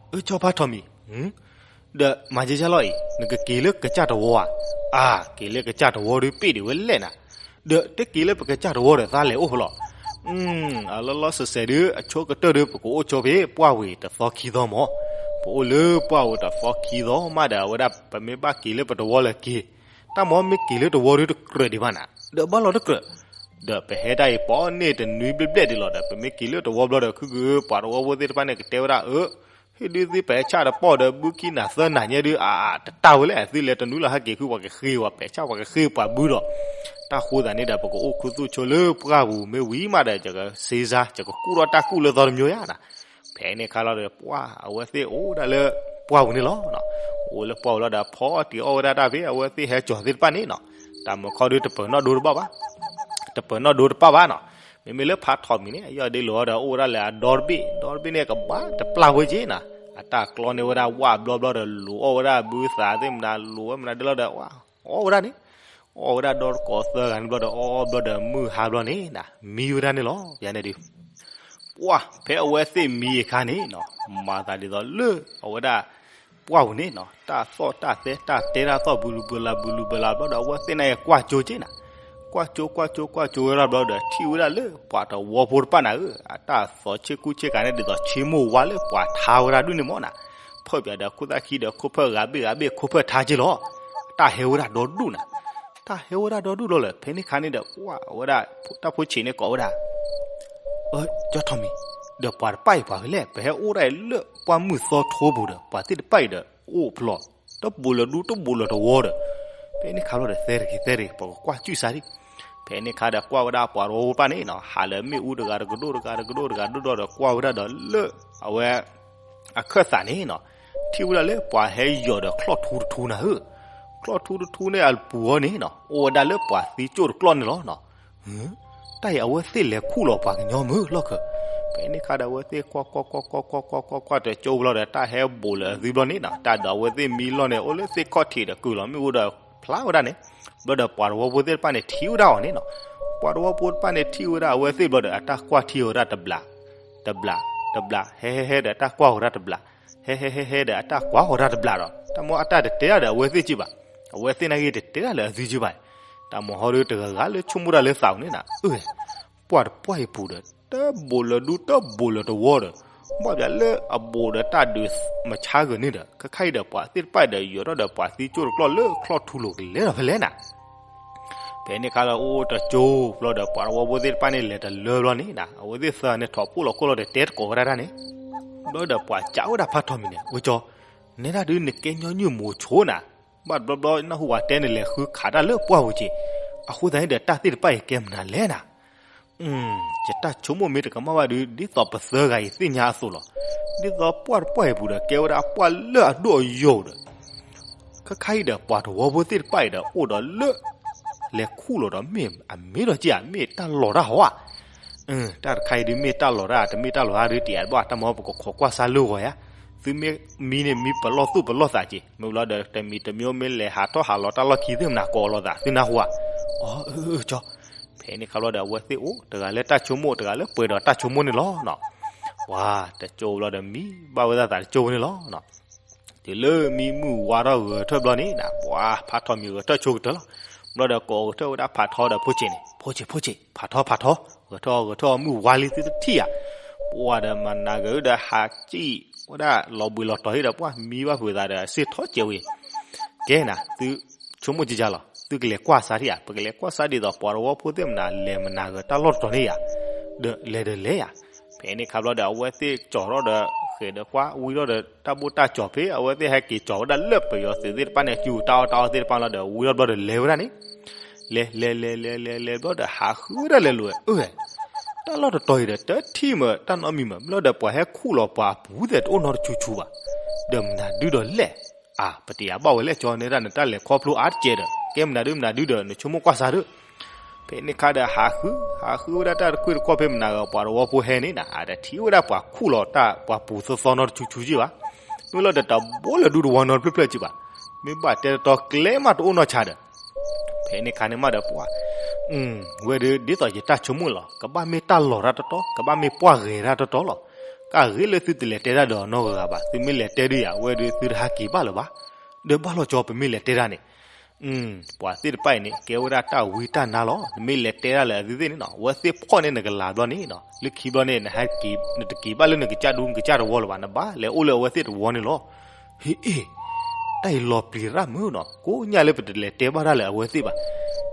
အၢ ကၠီဖးထီမံၤ, ဒီးမၤကဲကၢ်လီၤအံၤ နကက့ၤလၢကစၢ်တဝီဧါ, အါ က့ၤလၢကစၢ်တဝီဒီးပ့ၢ်ဒံးဝဲလဲၣ်နၤ, ဒီးတက့ၤလၢပကစၢ်တဝီဒီးသးလဲၤအိၣ်ဖဲလဲၣ်, အလီၢ်လီၢ်ဆဲးဆဲးဒီး အဆိကတၢၢ်ဒီး ပကအိၣ်ဆိဖဲပှၢ်ဝံၤတသီခံသီမး, ပအိၣ်လၢပှၢ်ဝံၤတသီခံသီမးဒီး အဝဲဒၣ်ပမ့ၢ်ဘၣ်က့ၤလၢပတဝီလၢက့ၤ, တၢ်မ့ၢ်မ့ၢ်က့ၤလၢတဝီဒီးတကြၢးဒံးဘၣ်နၤ, ဒီးဘၣ်လီၤတကြၢး ဒီးပဟဲဒၣ်အံၤပိာ်န့ၣ်တနွံဘျဲၣ်ဘျဲၣ်ဒံးလီၤဒီး ပမ့ၢ်က့ၤလၢတဝီဘျီဒီး ခုကပှၤတဝီဖိသ့ၣ်တဖၣ်န့ၣ် ကတဲဝဲဒၣ်အၢ, ဟ့ၣ်ဒုးသ့ၣ်ပဟဲဆၣ်တပီၢ်ဒီး ဘုကံနၤသၢနၤညါဒုး အတတၢ်ဝဲလဲၣ် သုလဲၤတနွံလီၤဟဲက့ၤခု ပှၤကဃ့ပှၤပဲာ်ဆၣ်ပှၤကဃ့ပှၤဘုဒီး, တၢ်ဃိသးန့ၣ်ဒီး ပကအိၣ်ခူသူၣ်ဆိလၢပှၢ်ပူၤမ့ၢ်ဝံၤမးဒီး ယကစ့စါ ယကကူၣ်ထီၣ်တၢ်ကူၣ်လၢသီတမျိုးယါနၤ, ဖဲန့ၣ်ခါလီၤဒီး ပှၢ်အဝဲသ့ၣ်အိၣ်ဒၣ်လၢပှၢ်ပူၤန့ၣ်လီၤ, အိၣ်လၢပှၢ်ပူၤလီၤဒီး ဖီတံၢ်အီၣ်ဝဲဒၣ်တၢ်ဖဲအဝဲသ့ၣ်ဟဲကၠီၤသ့ၣ်တဖၣ်န့ၣ်နီၤ, တၢ်မုာ်ခီဒုးတပၢၤနီၣ်ဒိတဘၣ်ဘၣ်, တပၢၤနီၣ်ဒိတပၣ်ဘၣ်နီၤ, မ့မ့ၢ်လၢဖးထီမံၤန့ၣ် အယီၢ်ဒ့လိာ်အီၤဒီး အိၣ်ဝဲဒၣ်လၢအဒီတဘ့ၣ် ဒီတဘ့ၣ်န့ၣ် ကဘၣ်တပျၢ်ဝဲက့နီၤ, အတၢ်ကျီန့ၢ်ဝဲဒၣ်ဝၣ်ဘျီဘျီဒီး လိာ်အီၣ်ဝဲဒၣ်ဘုသးသ့ၣ်မနုၤ လိာ်ဝဲမနုၤဒ်လီၤဒီး အီၣ်ဝဲဒၣ်န့ၣ်, အီၣ်ဝဲဒၣ်ဒီတကိးသၢဂၤန့ၣ်ဘျီဒီး အီၣ်အီၣ်ဘျီဒီး မုၢ်ဟါဘျီန့ၣ်နီၤ မံဝဲဒၣ်န့ၣ်လီၤ ယၤန့ၣ်ဒုး ပှၢ် ဖဲအဝဲသ့ၣ်မံအခါန့ၣ်နီၤ မၤသးဒ်သိးလၢ အဝဲဒၣ် ပှၢ်ပူၤန့ၣ်နီၤ တၢ်သီၣ်တၢ်သဲ တၢ်တဲတၢ်သီၣ် ဘုလူဘုလး ဘုလူဘုလးဘျီဒီး အဝဲသ့ၣ်န့ၣ်ကွၢ်ကၠိက့နီၤ, ကွၢ်ကၠိ ကွၢ်ကၠိ ကွၢ်ကၠိဝဲဒၣ်ဘျီဒီး ထံၣ်ဝဲဒၣ်လၢပှၤတဝီဖိတဖၣ်န့ၣ်ဧၢ, အတၢ်သီၣ်ဆ့ကူဆ့ကၤန့ၣ် ဒ်သိးဆ့မိၢ်ဝါလၢပှၤထါဝဲဒၣ်ဒူၣ်န့ၣ်မ့ၢ်နီၤ, ဖၢၣ်ပၠးဒီးခိၣ်သၣ်ခံဒီးခိၣ်ဖၢၣ်ဂၤဘ့ၣ်ဂၤဘ့ၣ်ခိၣ်ဖၢၣ်ထါက့လီၤ, တၢ်ဟဲဝဲဒၣ်ဒီဒူၣ်နီၤ တၢ်ဟဲဝဲဒၣ်ဒီဒူၣ်လီၤလၢ ဖဲန့ၣ်ခါန့ၣ်ဒီး ပှၢ် အဝဲဒၣ် တၢ်ဖိဆံးန့ၣ်ကိးဝဲဒၣ် အၢ ကၠီထီၣ်မံၤ, ဒီးပှၤတဖၣ်အံၤပှၤဖဲလဲၣ်, ပဟဲအိၣ်ဒၣ်အံၤလၢပှၢ်မုၢ်သီထိပူၤဒီး ပှၤသ့ၣ်တဖၣ်အံၤဒီး အိၣ်ဖျိး တဘိးလၢၤဒူတဘိးလၢၤတဝီဒီး ဖဲန့ၣ်ခါလီၤဒီး သဲတဂ့ၤသဲတဂ့ၤ ပကကွၢ်စုၣ်စၢ်ဒံး, ဖဲန့ၣ်ခါဒီးကွၢ်ဝဲဒၣ်ပှၤတဝီဖိတဖၣ်န့ၣ်နီၤ ဟးလၢမ့ၣ်အူတဂၤတကဒိၣ်တဂၤတကဒိၣ်တဂၤဒိၣ်ဒီး ကွၢ်ဝဲဒၣ်ဒီးလၢ အဝဲ အခၢၣ်သးန့ၣ်နီၤ ထံၣ်ဝဲဒၣ်လၢပှၤဟဲယီၤဒီးချီၣ်ထူတထူနၤဧၢ, ချီၣ်ထူတထူန့ၣ်အပူၤအီၤန့ၣ်နီၤ အိၣ်ဝဲဒၣ်လၢပှၤသံကၠိၣ်တကျီၢ်န့ၣ်လီၤနီၤ, တၢ်အံၤအဝဲသ့ၣ်လဲၤခူၣ်လီၤပှၤကညီမုၢ်လီၢ်ခၢၣ်, ဖဲန့ၣ်ခါဒီးအဝဲသ့ၣ်ကွၢ်ကွၢ်ကွၢ်ကွၢ်ကွၢ်ကွၢ်ကွၢ်ကွၢ်တကၠိဘျီဒီး တၢ်ဟဲဘိးလၢအသုဘျီန့ၣ်နီၤ တၢ်ဒီးအဝဲသ့ၣ်မံလီၢ်န့ၣ် အိၣ်လၢသ့ၣ်ခီၣ်ထံးဒီးကုၢ်လီၤမ့ၣ်အူဒီးဖျါဝဲဒၣ်န့ၣ်, ဘျီဒီးပှၤတဝီဖိသ့ၣ်တဖၣ်န့ၣ်ထံၣ်ဝဲဒၣ်အီၤန့ၣ်နီၤ, ပှၤတဝီဖိတဖၣ်န့ၣ်ထံၣ်ဝဲဒၣ်အဝဲသ့ၣ်ဘျီဒီး အတၢ်ကွၢ်ထံအီၤဒၣ်တဘျး တဘျး တဘျး ဟဲဟဲဟဲဒီးအတၢ်ကွၢ်အီၤဒၣ်တဘျး ဟဲဟဲဟဲဟဲဒီး အတၢ်ကွၢ်အီၤဒၣ်တဘျးဒီး တၢ်မ့ၢ်အတၢ်တတဲဒၣ်ဒီးအဝဲသ့ၣ်က့ဘၣ်, အဝဲသ့ၣ်နာ်က့တတဲဒၣ်လၢအသုက့ဘၣ်, တၢ်မ့ၢ်ဟီဒီးတဂၤဂၤလၢဆိကမိၣ်တၢ်လၢသးပူၤန့ၣ်နၤ အၢ ပှၢ်တပှၢ်အံၤပူၤဒီး တဘိးလၢၤဒူတဘိးလၢၤတဝီဒီး ဘၣ်ဘျးလၢအဘိးဒီးတၢ်ဒုးမဆါဂၢၢ်န့ၣ်ဒီး ခဲခါအံၤဒီးပှၤသ့ၣ်တဖၣ်ဒီးယီၤထီၣ်ဒီးပှၤသံကၠိၣ်တကျီၢ်လၢချီၣ်ထူလိာ်ကလဲၤဒီးဖဲလဲၣ်နၤ ဖဲန့ၣ်ခါလၢအိၣ်တကၠိဘျီဒီး ပှၤသဝီဖိသ့ၣ်တဖၣ်န့ၣ် လဲၤတလၢဘျီန့ၣ်နီၤ, အဝဲသ့ၣ်သၢဂၤန့ၣ် ထီၣ်ဖှိၣ်လီၤခိၣ်လီၤဒီး တဲတကိးဝဲဒၣ်တၢ်န့ၣ်, ဘျီဒီးပှၤစံးဝဲဒၣ်ဖးထီမံၤန့ၣ်, ဝဲကၠီ, နဲဒၣ်ဒုးနကဲညီနုၢ်မိၤဆိနၤ, ဘၣ်တဘျီဘျီနၢ်ဟူပှၤတဲနလဲၤဃုခးတၢ်လၢပှၢ်ပူၤက့ၤ, အဃိသတးန့ၣ်ဒီး တၢ်သ့ၣ်တဖၣ်အံၤကဲမနုၤလဲၣ်နၤ ယတၢ်ဆိကမိၣ်မ့ၢ်တကမၣ်ဘၣ်ဒီး ဒ်သိးပသၢဂၤအံၤသ့ၣ်ညါအသိးလီၤ. ဒ်သိးပှၢ်တပှၢ်အံၤပူၤဒီး ကဲဝဲဒၣ်ပှၢ်လၢအဒိၣ်အယိာ်ဒီး, ခါခါအံၤဒီး ပှၤသဝီဖိသ့ၣ်တဖၣ်အံၤဒီး အိၣ်ဒီးလၢ လဲၤခူၣ်လီၤဒီး မ့ၢ်အမ့ၢ်ဒီးက့ဧါ, မ့ၢ်တၢ်လီၤတၢ်ဟီဧါ. တၢ်တခါအံၤဒုး မ့ၢ်တၢ်လီၤတၢ် တမ့ၢ်တၢ်လီၤတၢ်ဒုး တယၤတဘၣ် တၢ်မၤပကခိးကွၢ်စါလၢဂီၤယါ, သုမ့ၢ်မံန့ၣ် မံပလီၢ်သူၣ်ပလီၢ်သးက့ၤ, မ့ၢ်ဘျီဒီး တမံၤတမံၤမ့ၢ်လဲၤဟးထီၣ်ဟးလီၤတၢ်လီၢ်ခံသ့ၣ်မနၤ ကိးလီၤသး သုနၢ်ဟူဧါ. အၢ အၢ ကၠီ, ဖဲန့ၣ်ခါဘျီဒီး အဝဲသ့ၣ်အိၣ်တဂၤလၢတၢ်ဆိကမိၣ် တဂၤလၢပှဲၤဒီးတၢ်ဆိကမိၣ်န့ၣ်လီၤ. ပှၤတကၠိဘျီဒီး မံဘၣ်ဝဲဒၣ်သးတကၠိဝဲန့ၣ်လီၤ. တုၤလၢမံမုၢ်ဝါထီၣ်ဂဲၤထၢၣ်ဘျီန့ၣ် ပှၤဖးထီမံၤဂဲၤထၢၣ်ဆိကတၢၢ်လီၤ. ဘျီဒီးကိးဂဲၤထၢၣ်ဝဲဒၣ်ဖးထီဒီးဖိဆံးန့ၣ်, ဖိဆံး ဖိဆံး ဖးထီ ဖးထီ, ဂဲၤထၢၣ် ဂဲၤထၢၣ် မုၢ်ဝါလံသုတထံၣ်ဧါ. ပှၤဒီးမၤနၤဂဲၤဒီးဟးစံၣ်ဝဲဒၣ်လီၤဘှံးလီၤတီၤဟ့ၣ်ဒီး ပှၤမံဘၣ်ပှၤသးဒီး စ့ၢ်ထီၣ်စဲးဝဲ, ကဲနၤ သုဆိကမိၣ်ကကၢ်လီၤ, သုကလဲၤကွၢ်စါထံၣ်ဧါ, ပကလဲၤကွၢ်စါဒ်သိး ပှၤသဝီဖိသ့ၣ်မနၤ လဲၤမၤနၤဂဲၤတၢ်လီၢ်တတီၤန့ၣ်ဧါ, ဒီးလဲၤဒီးလဲၤယါ. ဖဲန့ၣ်ခါဘျီဒီး အဝဲသ့ၣ်ကၠီၤထီၣ်ဒီး ဃဲၤဒီးကွၢ်ဝံထီၣ်ဒီး တၢ်ဘိၣ်တၢ်ကၠီၤဖဲ အဝဲသ့ၣ်ဟဲက့ၤကၠီၤဝဲဒၣ်လၢပယီၤသုးသ့ၣ်တဖၣ်န့ၣ် စုတၢ်အီၣ်တၢ်အီသ့ၣ်တဖၣ်လီၤဒီး ဝံထီၣ်ဘျီဒီးလဲၤဝဲဒၣ်န့ၣ် လဲၤလဲၤလဲၤလဲၤလဲၤလဲၤဘျီဒီး ဟးဃုဝဲဒၣ်လဲၤလိၤဝဲ, အၢ တၢ်လီၢ်တတီၤအံၤဒီး တထံၣ်မးတၢ်နီတမံၤမး, ဘျီဒီးပှၤဟဲခူၣ်လီၤပှၤအပူၤသ့ၣ်တအိၣ်နီတဆူးဆူးဘၣ်, ဒီးမနုၤဒုဒီးလဲၣ်. အၢ ပတယၤဘၣ်ဝဲလဲၣ်ကၠီ, နဲဒၣ်နတၢ်လဲၤခီဖျိအါတကဲးဒီး ကဲမနုၤဒုမနုၤဒုဒီး နဆိကမိၣ်ကွၢ်စါဒီး ဖဲန့ၣ်ခါဒီး ဟးဃု ဟးဃုဝဲဒၣ်တၢ်တကွ့ၢ်တကွီၢ်ဖဲ မနၤဂၤပှၤသဝီဖိဟဲန့ၣ်နၤ အတထံၣ်ဝဲဒၣ်ပှၤခူၣ်လီၤတၢ်ပှၤပူၤသီသီနီတဆူးဆူးက့ဘၣ်, မ့ၢ်လီၤဒီးတဘိလၢဒူတဝီနီတဖျၢၣ်ဖျၢၣ်က့ဘၣ်, မ့ၢ်ဘၣ်တဲတတီၤကျဲမးတအိၣ်နီတဆါဒီး ဖဲန့ၣ်ခါန့ၣ်မးဒီးပှၤ ဝဲဒုးဒ်သိးယတၢ်ဆိကမိၣ်လီၤ, ကဘၣ်မ့ၢ်တၢ်လီၤတၢ်တတီၤ ကဘၣ်မ့ၢ်ပှၢ်ဂဲၤတၢ်တတီၤလီၤ. ကဂ့ၤလၢသုတလဲၤတဲတၢ်ဒီးနီတဂၤဘၣ်, သုမ့ၢ်လဲၤတဲဒုးယၤ ဝဲဒုးသုတဟဲက့ၤဘၣ်လၢၤဘၣ်, ဒီးဘၣ်လီၤကၠီ ပမ့ၢ်လဲၤတဲတၢ်န့ၣ် ပှၤသ့ၣ်တဖၣ်အံၤန့ၣ် ကဲဝဲဒၣ်တၢ်ဝံတၢ်နါလီၤ. နမ့ၢ်လဲၤတဲဒၣ်လၢအသုသ့ၣ်န့ၣ်နီၤ အဝဲသ့ၣ်ဖီၣ်န့ၢ်နကလၤဘျီန့ၣ်နီၤ လၢခံဘျီန့ၣ် နဟဲက့ၤ နတက့ၤဘၣ်လၢနကစၢ်ဒူနကစၢ်တဝီလၢၤဘၣ်, နဘၣ်လဲၤအိၣ်လၢအဝဲသ့ၣ်တဝီန့ၣ်လီၤ. ဟ့ၣ်အ့ၣ် တၢ်အံၤလီၤပျံၤရၣ်မုၢ်နီၤ ကိးညါလၢပတလဲၤတဲဘၣ်တၢ်လၢအဝဲသ့ၣ်ဘၣ်.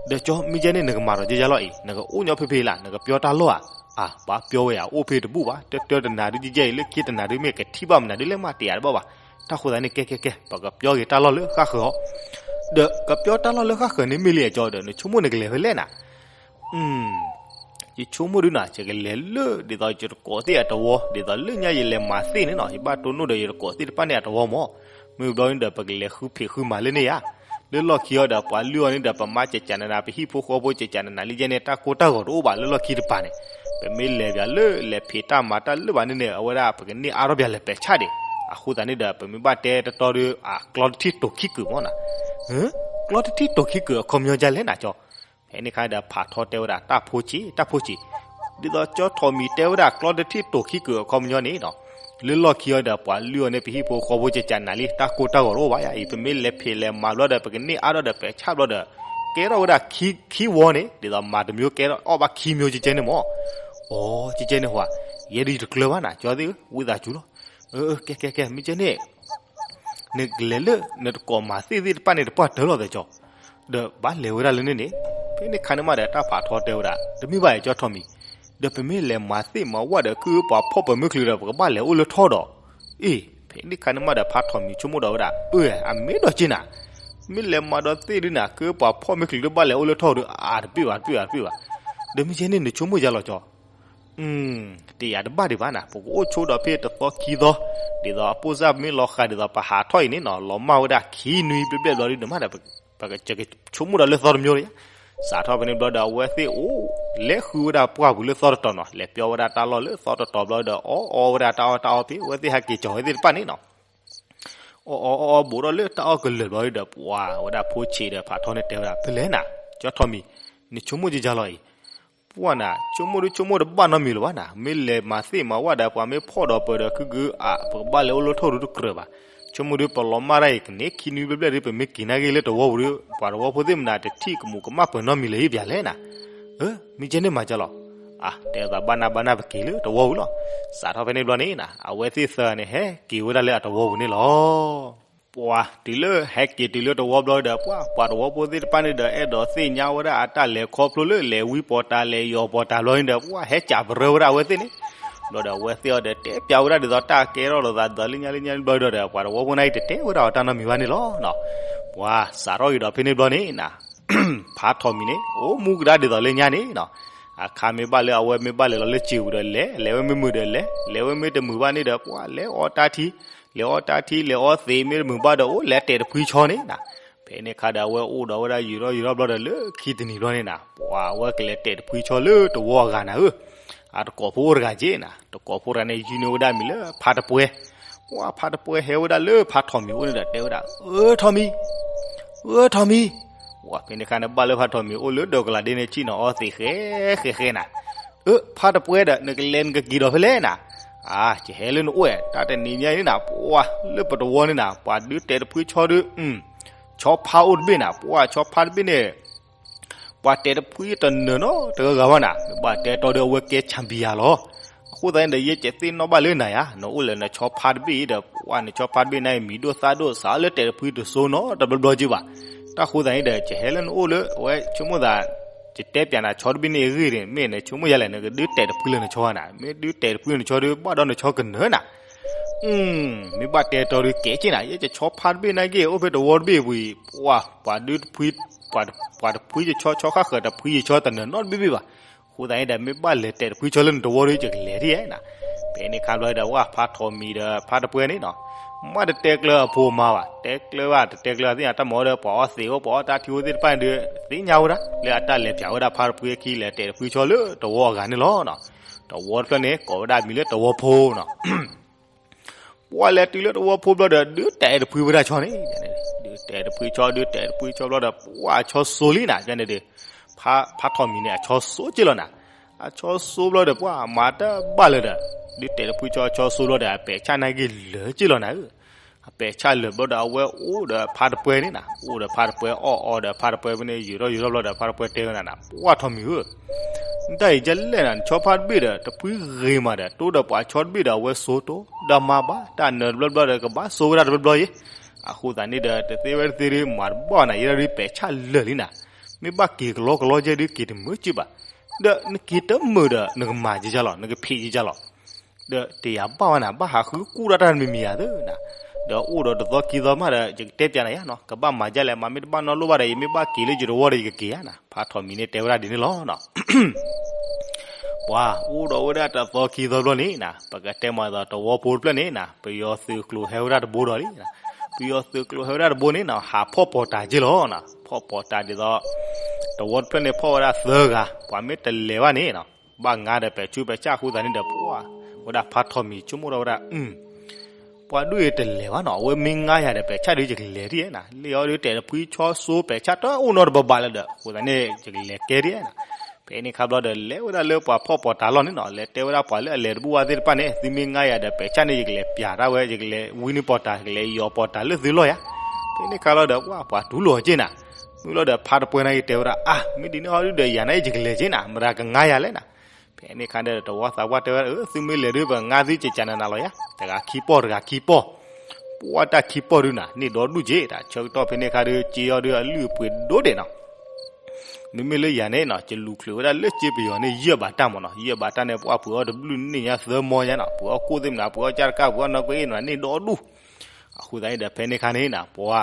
ဒီးကၠီ မ့ၢ်ကဲန့ၣ် နကမၤဒီးကဲယါလီၤအံၤ နကအိၣ်ညီဖဲဖဲလၢ် နကပျီတၢ်လီၢ်ဧါ. အၢ ဘၣ်ပျီဝဲယၤ အိၣ်ဖဲတဘူၣ်ဘၣ် တၢတၢတနၤဒုးကဲအံၤ လၢခံတနၤဒုးမ့ၢ်ကထံၣ်ဘၣ်မနၤဒုးလဲၣ်မး တယၤတဘၣ်ဘၣ်. တၢ်ဃိသတးန့ၣ် ကဲကဲကဲ ပကပျီက့ၤတၢ်လီၢ်လၢဃၣ်ဃၢၤအီၤ. ဒီးကပျီတၢ်လီၢ်လၢဃၣ်ဃၢၤန့ၣ်မ့ၢ်လံအကၠီဒီး နဆိကမိၣ်နကလဲၤဖဲလဲၣ်နၤ ယဆိကမိၣ်ဒုးနၤ ယကလဲၤလၢ ဒ်သိးယတကိးသ့ၣ်အတဝီ ဒ်သိးလၢညါယလဲၤမၤသ့ၣ်န့ၣ်နီၤ ယဘၣ်တိၢ်နီၣ်ဒီးယတကိးသ့ၣ်တဖၣ်န့ၣ်အတဝီမး. မ့ၢ်ဘျီန့ၣ်ဒီး ပကလဲၤဃုဖံးဃုမၤလၢန့ၣ်ဧါ. လၢလီၢ်ခံအီၤဒီး ပှၤလုၢ်အီၤန့ၣ်ဒီး ပမၤကကနနၤ ပဟံၣ်ဖိဃီဖိကကနနၤလံယဲန့ၣ် တၢ်ကိၢ်တၢ်ဂီၤတအိၣ်ဘၣ်လၢလီၢ်ခံတပၤန့ၣ်. ပမ့ၢ်လဲၤပၠးလၢ လဲၤဖံးတၢ်မၤတၢ်လၢဘၣ်န့ၣ်န့ၣ် အဝဲဒၣ်ပကန့ၢ်အါထီၣ်ပၠးလဲၤပဲာ်ဆၣ်ဒံး. အဃိသတးန့ၣ်ဒီး ပမ့ၢ်ဘၣ်တဲတတီၤဒီး အကျီတထံၣ်တိာ်ခံကုာ်မးနၤ. ကျီတထံၣ်တိာ်ခံကုာ်အခီပညီဒ်လဲၣ်နၤကၠီ ဖဲန့ၣ်ခါဒီး ဖးထီတဲဝဲဒၣ် တၢ်ဖိဆံး တၢ်ဖိဆံး, ဒ်သိးကၠီထီၣ်မံၤတဲဝဲဒၣ် ကျီတထံၣ်တိာ်ခံကုာ်အခီပညီန့ၣ်နီၤ, လၢလီၢ်ခံအီၤဒီး ပှၤလုၢ်အီၤန့ၣ် ပဟံၣ်ဖိဃီဖိကကနနၤလံ တၢ်ကိၢ်တၢ်ဂီၤတအိၣ်ဘၣ်ယါအံၤ ပမ့ၢ်လဲၤဖံးလဲၤမၤဘျီဒီး ပကန့ၢ်အါထီၣ်ဒီးပဲာ်ဆၣ်ဘျီဒီး ကဲထီၣ်ဝဲဒၣ်ခံဝီန့ၣ် ဒ်သိးမၤတမျိုးကဲထီၣ်အီၣ်ဘၣ်ခံမျိုးကကဲန့ၣ်မး. အိ ကကဲန့ၣ်ဟါ, ယဲဒၣ်ယတကျၢၤဘၣ်နၤ ကၠီသ့ၣ်ဧၢ ဝံသးစူၤလီၤ. ကဲကဲကဲ မ့ၢ်ကဲန့ၣ် နကလဲၤလၢ နတကိးမၤသ့ၣ်သ့ၣ်တဖၣ်န့ၣ် တပှၢ်တၢၢ်လီၤသဲးကၠီ, ဒီးဘၣ်လဲၤဝဲဒၣ်လၢန့ၣ်န့ၣ်. ဖဲန့ၣ်ခါန့ၣ်မးဒီး တၢ်ဖးထီတဲဝဲဒၣ် တမ့ၢ်ဘၣ်အံၤ ကၠီထီၣ်မံၤ, ဒီးပမ့ၢ်လဲၤမၤသ့ၣ်မၤဝၣ်ဒီး ကုပှၤဖီၣ်ပမ့ၢ်ချုးဒီး ပကဘၣ်လဲၤအိၣ်လၢထီၣ်ဒီး. အ့ ဖဲန့ၣ်ခါန့ၣ်မးဒီး ဖးထီၣ်မံၤဆိကမိၣ်ဒီးဝဲဒၣ် အၢ အမ့ၢ်ဒီးက့နၤ, မ့ၢ်လဲၤမၤဒီးသ့ၣ်ဒုးနၤ ကုပှၤဖီၣ်မ့ၢ်ချုးဒီးဘၣ်လဲၤအိၣ်လၢထီၣ်ဒီး အတပ့ၢ်ဘၣ် တပ့ၢ်ဘၣ် တပ့ၢ်ဘၣ်. ဒီးမ့ၢ်ကဲန့ၣ် နဆိကမိၣ်ယါလီၤကၠီ တယာ်တဘၣ်ဒံးဘၣ်နၤ ပကအိၣ်ဆိဒီးဖဲတသီခံသီ, ဒ်သိးအပိၢ်စၢ်မ့ၢ်လီၤဃာ်ဒ်သိး ပဟးထီၣ်အံၤန့ၣ်နီၤ လီၤမၢ်ဝဲဒၣ်ခံနွံဘျဲၣ်ဘျဲၣ်ဘျီဒုးန့ၣ်မးဒီး ပကဆိကမိၣ်ဒီးလၢသီတမျိုးလံ. စးထီၣ်ဖဲန့ၣ်ဘျီဒီး အဝဲသ့ၣ်အိၣ် လဲၤဃုဝဲဒၣ်ပှၢ်ပူၤလၢသီတတီၤနီၤ လဲၤပျီဝဲဒၣ်တၢ်လီၢ်လၢသီတတီၤဘျီဒီး အီၣ်အီဝဲဒၣ်တၢ်အီၣ်တၢ်အီဖဲ အဝဲသ့ၣ်ဟဲက့ၤကၠီၤဝဲသ့ၣ်တဖၣ်န့ၣ်နီၤ အီၣ်အီအီအီ ဘူးထီၣ်လၢတၢ်အီၣ်ကလၢာ်ဘျီဒီး ပှၤဝဲဒၣ်ဖိဆံးဒီးဖးထီန့ၣ်တဲဝဲဒၣ် ဖဲလဲၣ်နၤ ကၠီထီၣ်မံၤ, နဆိကမိၣ်ကကါလီၤအံၤ, ပှၢ်နၤ ဆိကမိၣ်ဒုးဆိကမိၣ်တဘၣ်နီတမံၤလၢၤဘၣ်နၤ မ့ၢ်လဲၤမၤသ့ၣ်မၤဝၣ်ဒီး ပှၤမ့ၢ်ဖီၣ်ဒီးပၢၤဒီး ခုကုအါ ပကဘၣ်လဲၤအိၣ်လၢထီၣ်ဒုးတကြၢးဘၣ်, ဆိကမိၣ်ဒုးပလီၤမၢ်တၢ်အံၤ ကန့ၢ်ခံနွံဘျဲၣ်ဘျဲၣ်ဒုး ပမ့ၢ်က့ၤနာ်က့ၤလၢတဝီပူၤဒီး ပှၤတဝီဖိသ့ၣ်မနၤတထံၣ်ကမူးကမၣ်ပှဲၤနီတမံၤလၢၤအံၤပၠးလဲၣ်နၤ အၢ မ့ၢ်ကဲန့ၣ်မၤကါလီၤ, အါ တဲသးဘၣ်နၢ်ဘၣ်နၢ်ပက့ၤလၢတဝီပူၤလီၤ, စးထီၣ်ဖဲန့ၣ်ဘျီန့ၣ်နၤ အဝဲသ့ၣ်သၢဂၤန့ၣ် ဟဲက့ၤဝဲဒၣ်လၢအတဝီပူၤန့ၣ်လီၤ. ပှၤတုၤလၢဟဲက့ၤတုၤလၢတဝီဘျီဒီး ပှၤပှၤတဝီဖိသ့ၣ်တဖၣ်န့ၣ်ဒီး အဲၣ်ဒိးသ့ၣ်ညါဝဲဒၣ်အတၢ်လဲၤခီဖျိလၢလဲၤဝံပီၤတၢ်လဲၤယီၤပီၤတၢ်ဘျီန့ၣ်ဒီး ပှၤဟဲကးပရၢဝဲဒၣ်အဝဲသ့ၣ်န့ၣ်, ဘျီဒီးအဝဲသ့ၣ်အီၤဒီးတဲပျးဝဲဒၣ်ဒ်သိးတၢ်ကဲထီၣ်လိာ်သးဒ်သိးလၢညါလၢညါဘျီဒီး ပှၤတဝီဖိန့ၣ်တတဲဝဲဒၣ်အီၤတၢ်နီတမံၤဘၣ်န့ၣ်လီၤ. ပှၤစးထီၣ်က့ၤဒီးဖဲန့ၣ်ဘျီန့ၣ်နၤ ဖါထီၣ်မံၤန့ၣ် အိၣ်မူကဒါဒ်သိးလၢညါန့ၣ်နီၤ, အခါမ့ၢ်ဘၣ်လၢအဝဲမ့ၢ်ဘၣ်လဲၤလီၤလၢစ့ပူၤဒီးလဲၤ, လဲၤဝဲမ့ၢ်မုာ်ဒီးလဲၤ, လဲၤဝဲမ့ၢ်တမုာ်ဘၣ်န့ၣ်ဒီး ပှၤလဲၤအီတၢ်ထံ, လဲၤအီတၢ်ထံ လဲၤအီသံးမ့ၢ်တမုာ်ဘၣ်ဒီး အိၣ်လဲၤတဲာ်တဖှံဆီန့ၣ်နၤ. ဖဲန့ၣ်အခါဒီးအဝဲအိၣ်ဒီးဝဲဒၣ်ယံာ်ထီၣ်ယံာ်ထီၣ်ဘျီဒီးလၢခံတနံၤဘျီန့ၣ်နၤ ပှၤအဝဲကလဲၤတဲာ်တဖှံဆီလၢတဝီအဂၤနၤဧၢ, အတကိးဖိအိၣ်တဂၤက့နၤ, တကိးဖိတဂၤန့ၣ် ယုၢ်န့ၢ်ဝဲဒၣ်မံၤလၢဖါတပှဲၤ, ပှၤဖါတပှဲၤဟဲဝဲဒၣ်လၢဖါထီၣ်မံၤအိၣ်န့ၣ်ဒီးတဲဝဲဒၣ် အၢထီၣ်မံၤ, အၢထီၣ်မံၤ, ပှၤဖဲန့ၣ်အခါန့ၣ်ဘၣ်လၢဖါထီၣ်မံၤအိၣ်လၢဒီကလးဒ့န့ၣ် ထံၣ်နီၤအီသံးဃဲဃဲဃဲနၤ, အၢ ဖါတပှဲၤဒီး နကလဲၤနကက့ၤဒီးဖဲလဲၣ်နၤ, အါ ကဟဲလၢနအိၣ်ဝဲ တၢ်တနံၤညါအံၤန့ၣ်နၤ ပှၤလၢပတဝီန့ၣ်နၤ ပှၤဒုးတဲာ်တဖှံဆီဒုး ဆီဖါအိၣ်တဘ့ၣ်နၤ ပှၤဆီဖါတဘ့ၣ်န့ၣ် ပှၤတဲာ်တဖှံတနၢၤနီတဂၤဂၤဘၣ်နၤ မ့ၢ်ဘၣ်တဲတီဒီးအဝဲကဲ champion လီၤ. အဃိသတးန့ၣ်ဒီး ယဲကသ့ၣ်နီၣ်ဘၣ်လၢနၤယါ နအိၣ်လၢနဆီဖါတဘ့ၣ်အံၤဒီး ပှၤနဆီဖါတဘ့ၣ်န့ၣ် မံၤဒိၣ်သၣ်ဒိၣ်စးလၢတဲာ်တဖှံတစိနီတဘျီဘျီက့ဘၣ်. တၢ်ဃိသတးန့ၣ်ဒီး ကဟဲလၢနအိၣ်လၢ အဝဲဆိကမိၣ်သး ယတဲပျးနၤဆီတဘ့ၣ်န့ၣ်အဂ့ၢ်န့ၣ် မ့ၢ်နဆိကမိၣ်ယါလဲၣ် နကဒုးတဲာ်တဖှံလၢနဆီနၤ မ့ၢ်ဒုးတဲာ်တဖှံလၢနဆီဒီး ဘၣ်ဒီးနဆီကနၢၤနၤ မ့ၢ်ဘၣ်တဲတီဒီးကဲက့နၤ ယဲယဆီဖါတဘ့ၣ်နာ်က့ အိၣ်ဖဲတဝီတဘ့ၣ်ပူၤအံၤ ပှၤ ပှၤဒုးတဖှံ ပှၤတဖှံယဆီ ဆီဃၣ်ဃၢၤတဖှံယဆီတနၢၤနီတဘ့ၣ်ဘ့ၣ်ဘၣ်. အဃိသတးန့ၣ်ဒီး မ့ၢ်ဘၣ်လဲၤတဲာ်တဖှံဆီလၢနတဝီဒီး ယကလဲၤဒ်နၤ. ဖဲန့ၣ်ခါဘျီဒီး ဝဲဖါထီၣ်မံၤဒီးဖါတပှဲၤန့ၣ်နီၤ မ့ၢ်တတဲကျၢအဖိအမါဘၣ် တဲကျၢဘၣ်တတဲကျၢသ့ၣ်ညါ တၢ်မၤဝဲဒီးပှၤအီသံးအိၣ် ပှၤအီတၢ်ထံအိၣ်သ့ၣ်တဖၣ်န့ၣ်ဒီး သ့ၣ်ညါဝဲဒၣ် လၢအတၢ်လဲၤပျးဝဲဒၣ်ဖါတပှဲၤအခံ လဲၤတဲာ်တဖှံဆီလၢတဝီအဂၤန့ၣ်လီၤ. တဝီတဖျၢၣ်န့ၣ် ကိးဝဲဒၣ်မံၤလၢတဝီဖိနီၤ ပှၤလဲၤတုၤလၢတဝီဖိဘျီဒီး ဒုးတဲာ်တဖှံဝဲဒၣ်ဆီန့ၣ် ဒုးတဲာ်တဖှံဆီ ဒုးတဲာ်တဖှံဆီဘျီဒီး ပှၤအဆီစိလံနၤ ကန့ၣ်ဒီး ဖါထီၣ်မံၤန့ၣ် အဆီစိက့လီၤနၤ. အဆီစိဘျီဒီး ပှၤမၤတဘၣ်လၢၤဒီး ဒုးတဲာ်တဖှံဆီ အဆီစိဘျီဒီး အပဲာ်ဆၣ်နာ်က့လၢာ်က့လီၤနၤဧၢ အပဲာ်ဆၣ်လၢာ်ဘျီဒီး အဝဲအိၣ်ဒီးဖါတပှဲၤန့ၣ်နၤ အိၣ်ဒီးဖါတပှဲၤအီၣ်အီဒီးဖါတပှဲၤဖဲန့ၣ် ယံာ်ထီၣ်ယံာ်ထီၣ်ဘျီဒီး ဖါတပှဲၤတဲဝဲနၤနၤ ပှၤထီၣ်မံၤဧၢ နတၢ်အံၤကလဲၣ်နၤ နဆီဖါတဘ့ၣ်ဒီး တဖှံဂ့ၤမးဒီး တိဒီးပှၤဆီတဘ့ၣ်ဒီး အဝဲစိတိ ဒီးမၤဘၣ် တၢ်နၢၤတဘျီဘျီဒီး ကဘၣ်စိဝဲဒၣ်တဘျီဘျီအံၤ အဃိသတးန့ၣ်ဒီး တသ့ဝဲတသ့ဒီး မၤတဘၣ်နၤ ယဲဒၣ်ဒုးပဲာ်ဆၣ်လၢာ်လံနၤ မ့ၢ်ဘၣ်က့ၤကလီကလီကဲဒုးက့ၤတမုာ်က့ဘၣ် ဒီးနက့ၤတမုာ်ဒီး နကမၤက့ကလီၤ နကဖံးက့ကလီၤ ဒီးတယၤဘၣ်ဝဲနၤ ဘၣ်ဟးဃုကူၣ်ဒီးတၢ်တမံၤမံၤယၤသ့နၤ ဒီးအိၣ်ဒီးတသီခံသီမးဒီး ယကတဲပျးနၤယါနီၤ ကဘၣ်မၤဒ်လဲၣ် မၤမ့ၢ်တဘၣ်နီတလိၣ်ဘၣ်ဒီး ယမ့ၢ်ဘၣ်က့ၤလၢယတဝီဒီး ယကက့ၤယါနၤ ဖါထီၣ်မံၤန့ၣ်တဲဝဲဒၣ်ဒ်န့ၣ်လီၤနီၤ ပှၤအိၣ်ဒီးဝဲဒၣ်တသီခံသီဘျီန့ၣ်နၤ ပကတဲမၤသးတဝီဖိတဖျၢၣ်န့ၣ်နၤ ပယီၤသုးကျိၤဟဲဝဲဒၣ်တဘိဒီးလံ ပယီၤသုးကျိၤဟဲဝဲဒၣ်တဘိန့ၣ်နီၤ ဟးဖီၣ်ပီၤတၢ်က့လီၤနီၤ ဖီၣ်ပီၤတၢ်ဒ်သိး တဝီတဖျၢၣ်န့ၣ်ဖီၣ်ဝဲဒၣ်သၢဂၤ ပှၤမ့ၢ်တလဲၤဘၣ်န့ၣ်နီၤ ဘၣ်ငါဒီးပဲာ်ဆူးပဲာ်ဆၣ်အဃိသတးန့ၣ်ဒီး ပှၤဝဲဒၣ်ဖါထီၣ်မံၤဆိကမိၣ်ထီၣ်ဝဲဒၣ် ပှၤဒုးအံၤတလဲၤဘၣ်နီၤ အဝဲမ့ၢ်ငါယၤဒီးပဲာ်ဆၣ်ဒီးယကလဲၤဒ်နၤ လၢအီၤဒုးတဲာ်တဖှံဆီစိပဲာ်ဆၣ်တအိၣ်နီတဘၣ်ဘၣ်လၢၤဒီး အဃိသတးန့ၣ် ယကလဲၤကဲဒ်နၤ ဖဲန့ၣ်ခါဘျီဒီး လဲၤဝဲဒၣ်လၢပှၤဖီၣ်ပီၤတၢ်လီၢ်န့ၣ်နီၤ လဲၤတဲဝဲဒၣ်ပှၤလၢအလဲၤတဘူၣ်ဘၣ်သ့ၣ်တဖၣ်န့ၣ် သုမ့ၢ်ငါယၤဒီးပဲာ်ဆၣ်န့ၣ် ယကလဲၤပျးတၢ်ဝဲ ယကလဲၤဝံန့ၢ်ပီၤတၢ် ယကလဲၤယီၤပီၤတၢ်လၢသုလီၢ်ယၤ ဖဲန့ၣ်ခါလီၤဒီး ပှၤပှၤတူၢ်လိာ်က့နၤ မုၢ်လီၤဒီးဖါတပှဲၤန့ၣ်က့တဲဝဲဒၣ် အါ မ့ၢ်ဒ်န့ၣ်အီၤဒုးဒီးယၤန့ၣ် ယကလဲၤက့နၤ မတၤကငါယၤလဲၣ်နၤ ဖဲန့ၣ်ခါဒီးတဝီသးပှၢ်တဲဝဲဒၣ် အၢ သုမ့ၢ်လဲၤဒုးပငါသုကကနနၤလီၤယၤ တဂၤခံပီၢ်တဂၤခံပီၢ် ပှၤတၢ်ခံပီၢ်ဒုးနၤ န့ၢ်ဒီဒူၣ်က့ တၢ်ဆၢကတီၢ်ဖဲန့ၣ်ခါဒုး က့အီၤဒုးအလုၢ်အပှ့ၤဒိၣ်ဒဲးနီၤ မ့မ့ၢ်လၢယၤန့ၣ်နီၤ ယလူၤချုးဝဲဒၣ်လၢက့ပယီၤန့ၣ် ယဲၢ်ဘးတၢ်မ့ၢ်နီၤ ယဲၢ်ဘးတၢ်န့ၣ် ပှၤပှ့ၤအီၤတဘျုးနံၣ်ညါသၢမီညါနီၤ ပှ့ၤအီၤကိၣ်သ့ၣ်မနုၤ ပှ့ၤအီၤကၢ်တကၢ် ပှ့ၤအီၤနီၢ်ကွ့အ့ၣ်မနုၤ န့ၢ်ဒီဒူၣ် အဃိသတးန့ၣ်ဒီးဖဲန့ၣ်ခါန့ၣ်နီၤ ပှၤ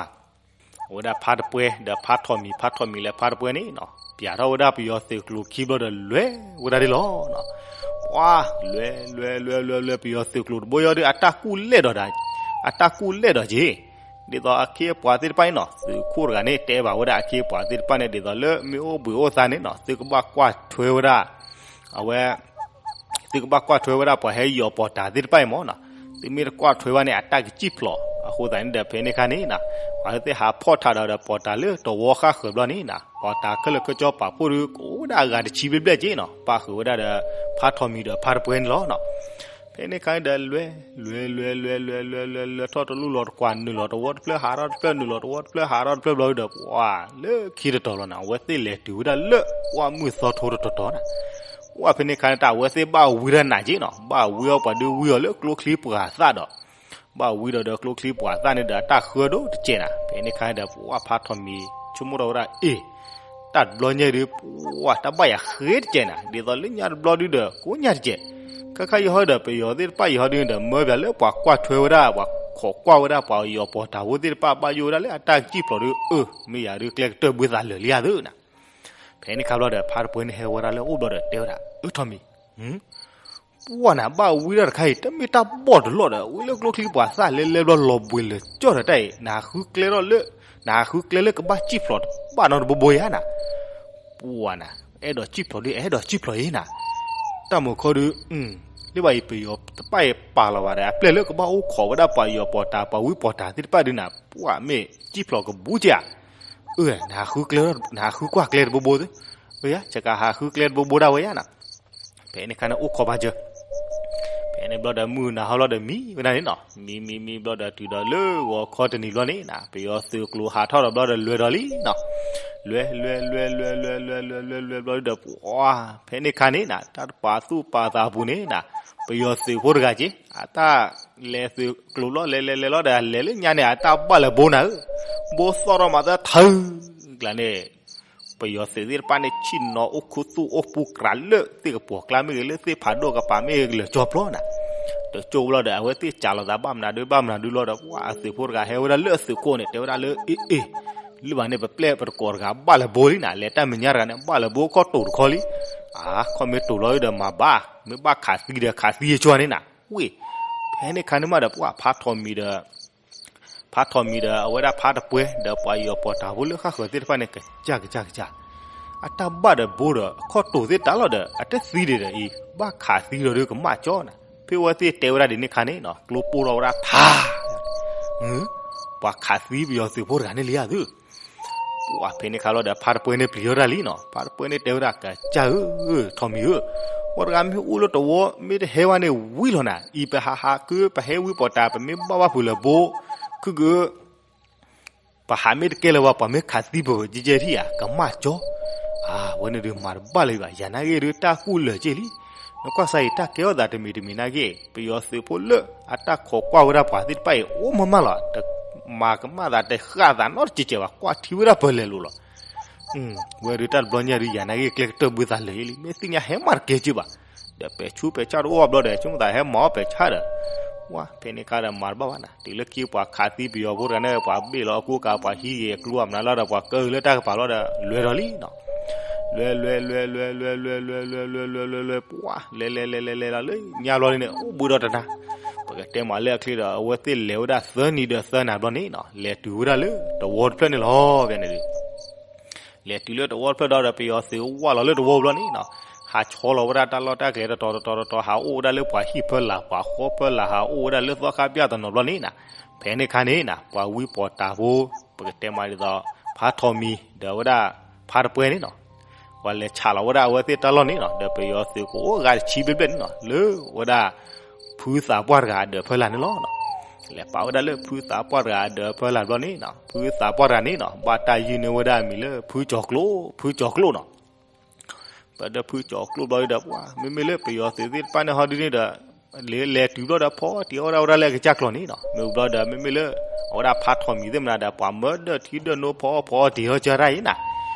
အဝဲဒၣ်ဖါတပှဲၤ ဒီးဖါထီၣ်မံၤ ဖါထီၣ်မံၤလၢဖါတပှဲၤန့ၣ်နီၤ ပျးထီၣ်ဝဲဒၣ်ပယီၤသုးကျိၤခံဘျီဒီးလွဲၢ်ဝဲဒၣ်ဒ်လီၤနီၤ ပှၤ လွဲၢ်လွဲၢ်လွဲၢ်လွဲၢ်လွဲၢ် ပယီၤသုးကျိၤတဘိယီၤဒီး အတၢ်ကူၣ်လဲၢ်ဒီးတၢ် အတၢ်ကူၣ်လဲၢ်ဒီးက့ ဒ်သိးအခ့အပှၤသ့ၣ်တဖၣ်အံၤနီၤ သုးခိၣ်တဂၤန့ၣ် တဲဘၣ်ဝဲဒၣ်အခ့အပှၤသ့ၣ်တဖၣ်န့ၣ် ဒ်သိးလၢမ့ၢ်အိၣ်ဘှံးအိၣ်သါန့ၣ်နီၤ သုကဘၣ်ကွၢ်ထွဲဝဲဒၣ် အဝဲ သုကဘၣ်ကွၢ်ထွဲဝဲဒၣ်ပှၤဟဲယီၤပီၤတၢ်သ့ၣ်တဖၣ်အံၤမ့ၢ်နီၤ သုမ့ၢ်တကွၢ်ထွဲဘၣ်န့ၣ် အတၢ်ကစံၣ်ဖျိး အဃိသတးန့ၣ်ဒီးဖဲန့ၣ်ခါန့ၣ်နီၤ ပှၤသ့ၣ်ဟးဖီၣ်ထးဒီးဒီးပီၤတၢ်လၢတဝီဃၣ်ဃၢၤဘျီန့ၣ်နီၤ ပီၤတၢ်ခဲလၢာ်ခဲဆ့ပာ်ဖှိၣ်ဒုး ကအိၣ်ဝဲဒၣ်အဂၤတဆံဘျဲၣ်ဘျဲၣ်က့နီၤ ပၣ်ဃုာ်ဝဲဒၣ်ဒီး ဖါထီၣ်မံၤဒီးဖါတပှဲၤန့ၣ်လီၤနီၤ ဖဲန့ၣ်ခါန့ၣ်ဒီးလွဲၢ် လွဲၢ် လွဲၢ် လွဲၢ် လွဲၢ် လွဲၢ် လွဲၢ်ထီၣ်တလူၢ်လီၤတကွၢ် နုာ်လီၤတဝီတဖျၢၣ် ဟးထီၣ်တဖျၢၣ် နုာ်လီၤတဝီတဖျၢၣ် ဟးထီၣ်တဖျၢၣ်ဘျီဒီး ပှၤလၢခံတတီၤလီၤန့ၣ် အဝဲသ့ၣ်လဲၤတုၤဝဲဒၣ်လၢ ပှၤမုၢ်သီထိတတီၤတီၤန့ၣ် ပှၤဖဲန့ၣ်ခါန့ၣ် တၢ်အဝဲသ့ၣ်ဘၣ်ဝံဒၣ်နးက့နီၤ ဘၣ်ဝံအီၤပှၤဒုးဝံအီၤလၢကျိချံပှၤသၣ်ဒီး ဘၣ်ဝံဒီးဒီးကျိချံပှၤသၣ်န့ၣ်ဒီးအတၢ်ဃၢဒိၣ်တစဲးနၤ. ဖဲန့ၣ်ခါဒီး ပှၢ်ဖါထီၣ်မံၤ ဆိကမိၣ်ထီၣ်ဝဲဒၣ် အ့ၣ်, တၢ်တဘျီညါဒုး ပှၢ်တၢ်ဘၣ်ယၤဃ့တစဲးနၤ, ဒ်သိးလၢညါတဘျီဒုးဒီး ကိးညါတစဲး. ခါခါယဟီဒီး ပယီၤသ့ၣ်တဖၣ်ယဟီဒုးဒီး မၢပၠးလၢပှၤကွၢ်ထွဲဝဲဒၣ် ပှၤခိးကွၢ်ဝဲဒၣ် ပှၤယီၤပီၤတၢ်ဖိသ့ၣ်တဖၣ် ဘၣ်ယိၣ်ဝဲဒၣ်လၢအတၢ်စံၣ်ဖျိးဒုး အၢ မ့ၢ်ယၤဒုးကျဲကတၢၢ်ဘှ့သးလၢာ်လံဧါသုနၤ. ဖဲန့ၣ်ခါဘျီဒီး ဖါတပှဲၤန့ၣ်ဟဲဝဲဒၣ်လၢအအိၣ်ဘျီဒီးတဲဝဲဒၣ် အၢ ထီၣ်မံၤ ပှၢ်နၤ ဘၣ်ဝံဒၣ်တခါအံၤ တမ့ၢ်တၢ်ဘီၣ်တလီၢ်ဒီး ဝံလၢကျိချံပှၤသၣ်လဲလဲဘျီလီၤဘှံးလၢာ်ကၠီၣ်ဒီးတၢ်အံၤ နဃုကျဲထီၣ်လၢ နဃုကျဲလၢကဘၣ်စံၣ်ဖျိးတဘၣ်နီတဘိဘိဧါနၤ. ပှၢ်နၤ အဲၣ်ဒိးစံၣ်ဖျိးဒုး အဲၣ်ဒိးစံၣ်ဖျိးအံၤနၤ. တၢ်မုၢ်ခီဒုး လၢဘၣ်အံၤ ပယီၤတဖၣ်အံၤပာ်လီၤဘၣ်ဒီး အပျဲၢ်လၢကဘၣ်အိၣ်ခိးဝဲဒၣ်ပှၤယီၤပီၤတၢ် ပှၤဝံပီၤတၢ်သ့ၣ်တဖၣ်ဒုးနၤ ပှၢ်မ့ၢ်စံၣ်ဖျိးကဘူးက့ဧါ. အၢ နဟးဃုကျဲ နဟးဃုကွၢ်ကျဲတဘိဘိသု, အၢ ယၤ ဆကဟးဃုကျဲတဘိဘိဒၣ်ဝဲယၤနၤ. ဖဲန့ၣ်ခါန့ၣ်အိၣ်ခိးဘၣ်စၢၤ. ဖဲန့ၣ်ဘျီဒီးမုၢ်နၤဟီလီၤဒီးမံဝဲဒၣ်န့ၣ်နီၤ, မံမံမံဘျီဒီးတုၤဒီးလၢဂီၤခီတနံၤဘျီန့ၣ်နၤ ပယီၤသုးကျိၤဟးထီၣ်ဒီးဘျီဒီးလွဲၤဒီးလံနီၤ. လွဲၤလွဲၤလွဲၤလွဲၤလွဲၤလွဲၤလွဲၤလွဲၤလွဲၤဘျီဒီး ပှၢ် ဖဲန့ၣ်ခါန့ၣ်နၤ တၢ်တပာ်သူၣ်ပာ်သးအပူၤန့ၣ်နၤ ပယီၤသုးဖိတဂၤက့ၤ အတၢ်လဲၤသုးကျိၤလီၤ လဲၤလဲၤလဲၤလီၤဒီး လဲၤလၢညါန့ၣ် အတၢ်ဘၣ်လၢဘိနၤဧၢ, ဘိသီၣ်ထီၣ်မးသၢထၢ ကျါန့ၣ် ပယီၤသုးသ့ၣ်တဖၣ်န့ၣ် ဆ့ၣ်နီၤအိၣ်ခူသူၣ်အိၣ်ပူၤကြးလၢသ့ၣ်ကပှီၤကျါမ့ၢ်ဂ့ၤ လၢသ့ၣ်ဖးဒိၣ်ကပၤမ့ၢ်ဂ့ၤ လၢာ်ကၠီဖျီနၤ. တကၠိဘျီဒီး အဝဲသ့ၣ်စးလီၤသးဘၣ်မနုၤဒုးဘၣ်မနုၤဒုးလီၤဒီး ပှၢ်အသုးဖိတဂၤဟဲဝဲဒၣ်လၢအသုးခိၣ်န့ၣ် တဲဝဲဒၣ်လၢ အ့ၣ်အ့ၣ် လၢဘၣ်န့ၣ် ပပျဲၢ်ပတကိးတဂၤဘၣ်လၢဘိလံနၤ, လဲၤတၢ်မဲာ်ညါတဂၤန့ၣ် ဘၣ်လၢဘိခီၣ်တိာ်တခီလံ. အါ ခီၣ်မ့ၢ်တိာ်လီၤဒီးမၤဘၣ်, မ့ၢ်ဘၣ်ခးသံဒီးခးသံအကၠီန့ၣ်နၤ, ဝ့ၢ် ဖဲန့ၣ်ခါန့ၣ်မးဒီး ပှၢ်ဖါထီၣ်မံၤဒီး ဖါထီၣ်မံၤဒီး အဝဲဒၣ်ဖါတပှဲၤ ဒီးပှၤယီၤပီၤတၢ်ဖိလၢဃၣ်ဃၢၤသ့ၣ်တဖၣ်န့ၣ် ကစၢ်ကစၢ်ကစၢ်, အတၢ်ဘၣ်ဒီးဘိဒီး အခီၣ်တိာ်သ့ၣ်တၢ်လီၤဒီး အတသံဒံးဒီးအံၤ ဘၣ်ခးသံဒီးဒုးကမၣ်ကၠီနၤ. ဖဲအဝဲသ့ၣ်တဲဝဲဒၣ်ဒ်န့ၣ်ခါန့ၣ်နီၤ ကျိပိၢ်ထီၣ်ဝဲဒၣ်ဖး ပှၤခးသံပယီၤသုးဖိတဂၤန့ၣ်လံဧါသု. ပှၢ်ဖဲန့ၣ်ခါလီၤဒီး ဖါတပှဲၤန့ၣ်ပျံၤထီၣ်တၢ်လံနီၤ, ဖါတပှဲၤန့ၣ်တဲဝဲဒၣ် ကစၢ်ဧၢ, ထီၣ်မံၤဧၢ, ပှၤတဂၤမ့ၢ်အိၣ်လၢတဝီ မ့ၢ်တဟဲဝဲန့ၣ်ဝံၤလီၤနၤ, အံၤပဟးဟးက့ၤ ပဟဲဝံပီၤတၢ် ပမ့ၢ်ဘၣ်ဘၣ်ဖုးလၢဘိ ခုက ပဟးမ့ၢ်တကဲလၢၤဘၣ် ပှၤမ့ၢ်ခးသံပကကဲကဲထံၣ်ဧါ ကမၣ်ကၠီ. အဝဲန့ၣ်ဒုးမၤတဘၣ်လၢၤဘၣ်, ယၤနာ်က့ဒုးတၢ်ကူၣ်လၢာ်က့လံ. နကွၢ်စၢ်အံၤ တၢ်ကဲထီၣ်သးတမံၤတမံၤနာ်က့ ပယီၤသုးဖိလၢအတၢ်ခိးကွၢ်ဝဲဒၣ်ပှၤသ့ၣ်တဖၣ်အံၤ အိၣ်မးမးလီၤ, တမၤကမၣ်သးတဃၣ်သးနီတစဲးကဲးဘၣ် ကွၢ်ထံဝဲဒၣ်ပၢၢ်လဲၤလိၤလီၤ. ဝဲဒုးတၢ်တဘျီညါဒုး ယၤနာ်က့ကျဲကတၢၢ်ဘှ့သးလၢာ်လံ, မ့ၢ်သ့ၣ်ညါဟဲမၤတကဲက့ဘၣ်. ဒီးပဲာ်ဆူးပဲာ်ဆါတအိၣ်ဘျီဒီး ဆိကမိၣ်သးဟဲမၤအီၣ်ပဲာ်ဆါဒီး ဝဲဖဲန့ၣ်ခါဒီးမၤတဘၣ်ဘၣ်နၤ, တုၤလၢခံပှၤခးသံပယီၤဖိတဂၤန့ၣ် ပှၤဘ့ၣ်လီၤအကူအကၤ ပှၤဟံးဂ့ၤအကျိအမနုၤလီၤဒီး ပှၤကၢလၢတၢ်ကပၤလီၤဒီး လွဲၤဒီးလံနီၤ. လွဲၤလွဲၤလွဲၤလွဲၤလွဲၤလွဲၤလွဲၤလွဲၤလွဲၤလွဲၤလွဲၤလွဲၤ ပှၢ် လဲၤလဲၤလဲၤလဲၤလဲၤလီၤလၢညါဘျီန့ၣ် အိၣ်ဘှံးဒီးတနၤ, ပကတဲမးလၢအချ့ဒီး အဝဲသ့ၣ်လဲၤဝဲဒၣ်သၢနံၤဒီးသၢနၤဘျီန့ၣ်နီၤ လဲၤတုၤဝဲဒၣ်လၢတဝီတဖျၢၣ်န့ၣ်လီၤ. ဖဲန့ၣ်ဒုး လဲၤတုၤလၢတဝီတဖျၢၣ်ဒီး ပယီၤသုးဝၢ်လီၤလၢတဝီဘျီန့ၣ်နီၤ, ဟးဆီလီၤဝဲဒၣ်တၢ်လီၢ်တၢ်ကျဲတတီၤတတီၤတတီၤ ဟးအိၣ်ဝဲဒၣ်လၢပှၤဟံၣ်ဖၢလာ် ပှၤဃီဖၢလာ် ဟးအိၣ်ဝဲဒၣ်လၢသီခါပျၢ်တနီၤဘျီန့ၣ်နီၤ. ဖဲန့ၣ်ခါန့ၣ်နီၤ ပှၤဝံပီၤတၢ်ဖိ ပကတဲမးဒ်သိး ဖါထီၣ်မံၤ ဒီးဝဲဒၣ်ဖါတပှဲၤန့ၣ်နီၤ ပှၤလဲၤဆးလီၤဝဲဒၣ်အဝဲသ့ၣ်တၢ်လီၢ်န့ၣ်နီၤ ဒီးပယီၤသုးကအိၣ်ဂၤတဆံဘျဲၣ်ဘျဲၣ်န့ၣ်နီၤ လၢဝဲဒၣ် ဖုသးပှၢ်တဂၤအဒၢးဖၢလာ်န့ၣ်လီၤ. လဲၤပာ်ဝဲဒၣ်လၢဖုသးပှၢ်တဂၤအဒၢးဖၢလာ်ဘျီန့ၣ်နီၤ ဖုသးပှၢ်တဂၤန့ၣ်နီၤ ဘၣ်တၢ်ယုၢ်န့ၢ်ဝဲဒၣ်အမံၤလၢဖုကၠီၤကျိၣ် ဖုကၠီၤကျိၣ်နီၤ. ပဒီးဖုကၠီၤကျိၣ်ဘျီဒီး ပှၤ မ့မ့ၢ်လၢပယီၤသုးသ့ၣ်တဖၣ်န့ၣ်ဟီဒုန့ၣ်ဒီး လဲၤတုၤဘျီဒီး ဖီအီၣ်တ့ၤအီၣ်ဝဲဒၣ်ဝဲဒၣ်လၢအကစၢ်ကျီၢ်န့ၣ်နီၤ မ့ၢ်ဘျီဒီး မ့မ့ၢ်လၢ အဝဲဒၣ်ဖါထီၣ်မံၤသ့ၣ်မနၤဒီး ပှၤမၢဒၢၣ်ထံဒၢၣ်နိ ဖီအီၣ်ဖီအီၣ်တ့ၤအီၣ်ကၢတၢ်အံၤနီၤ.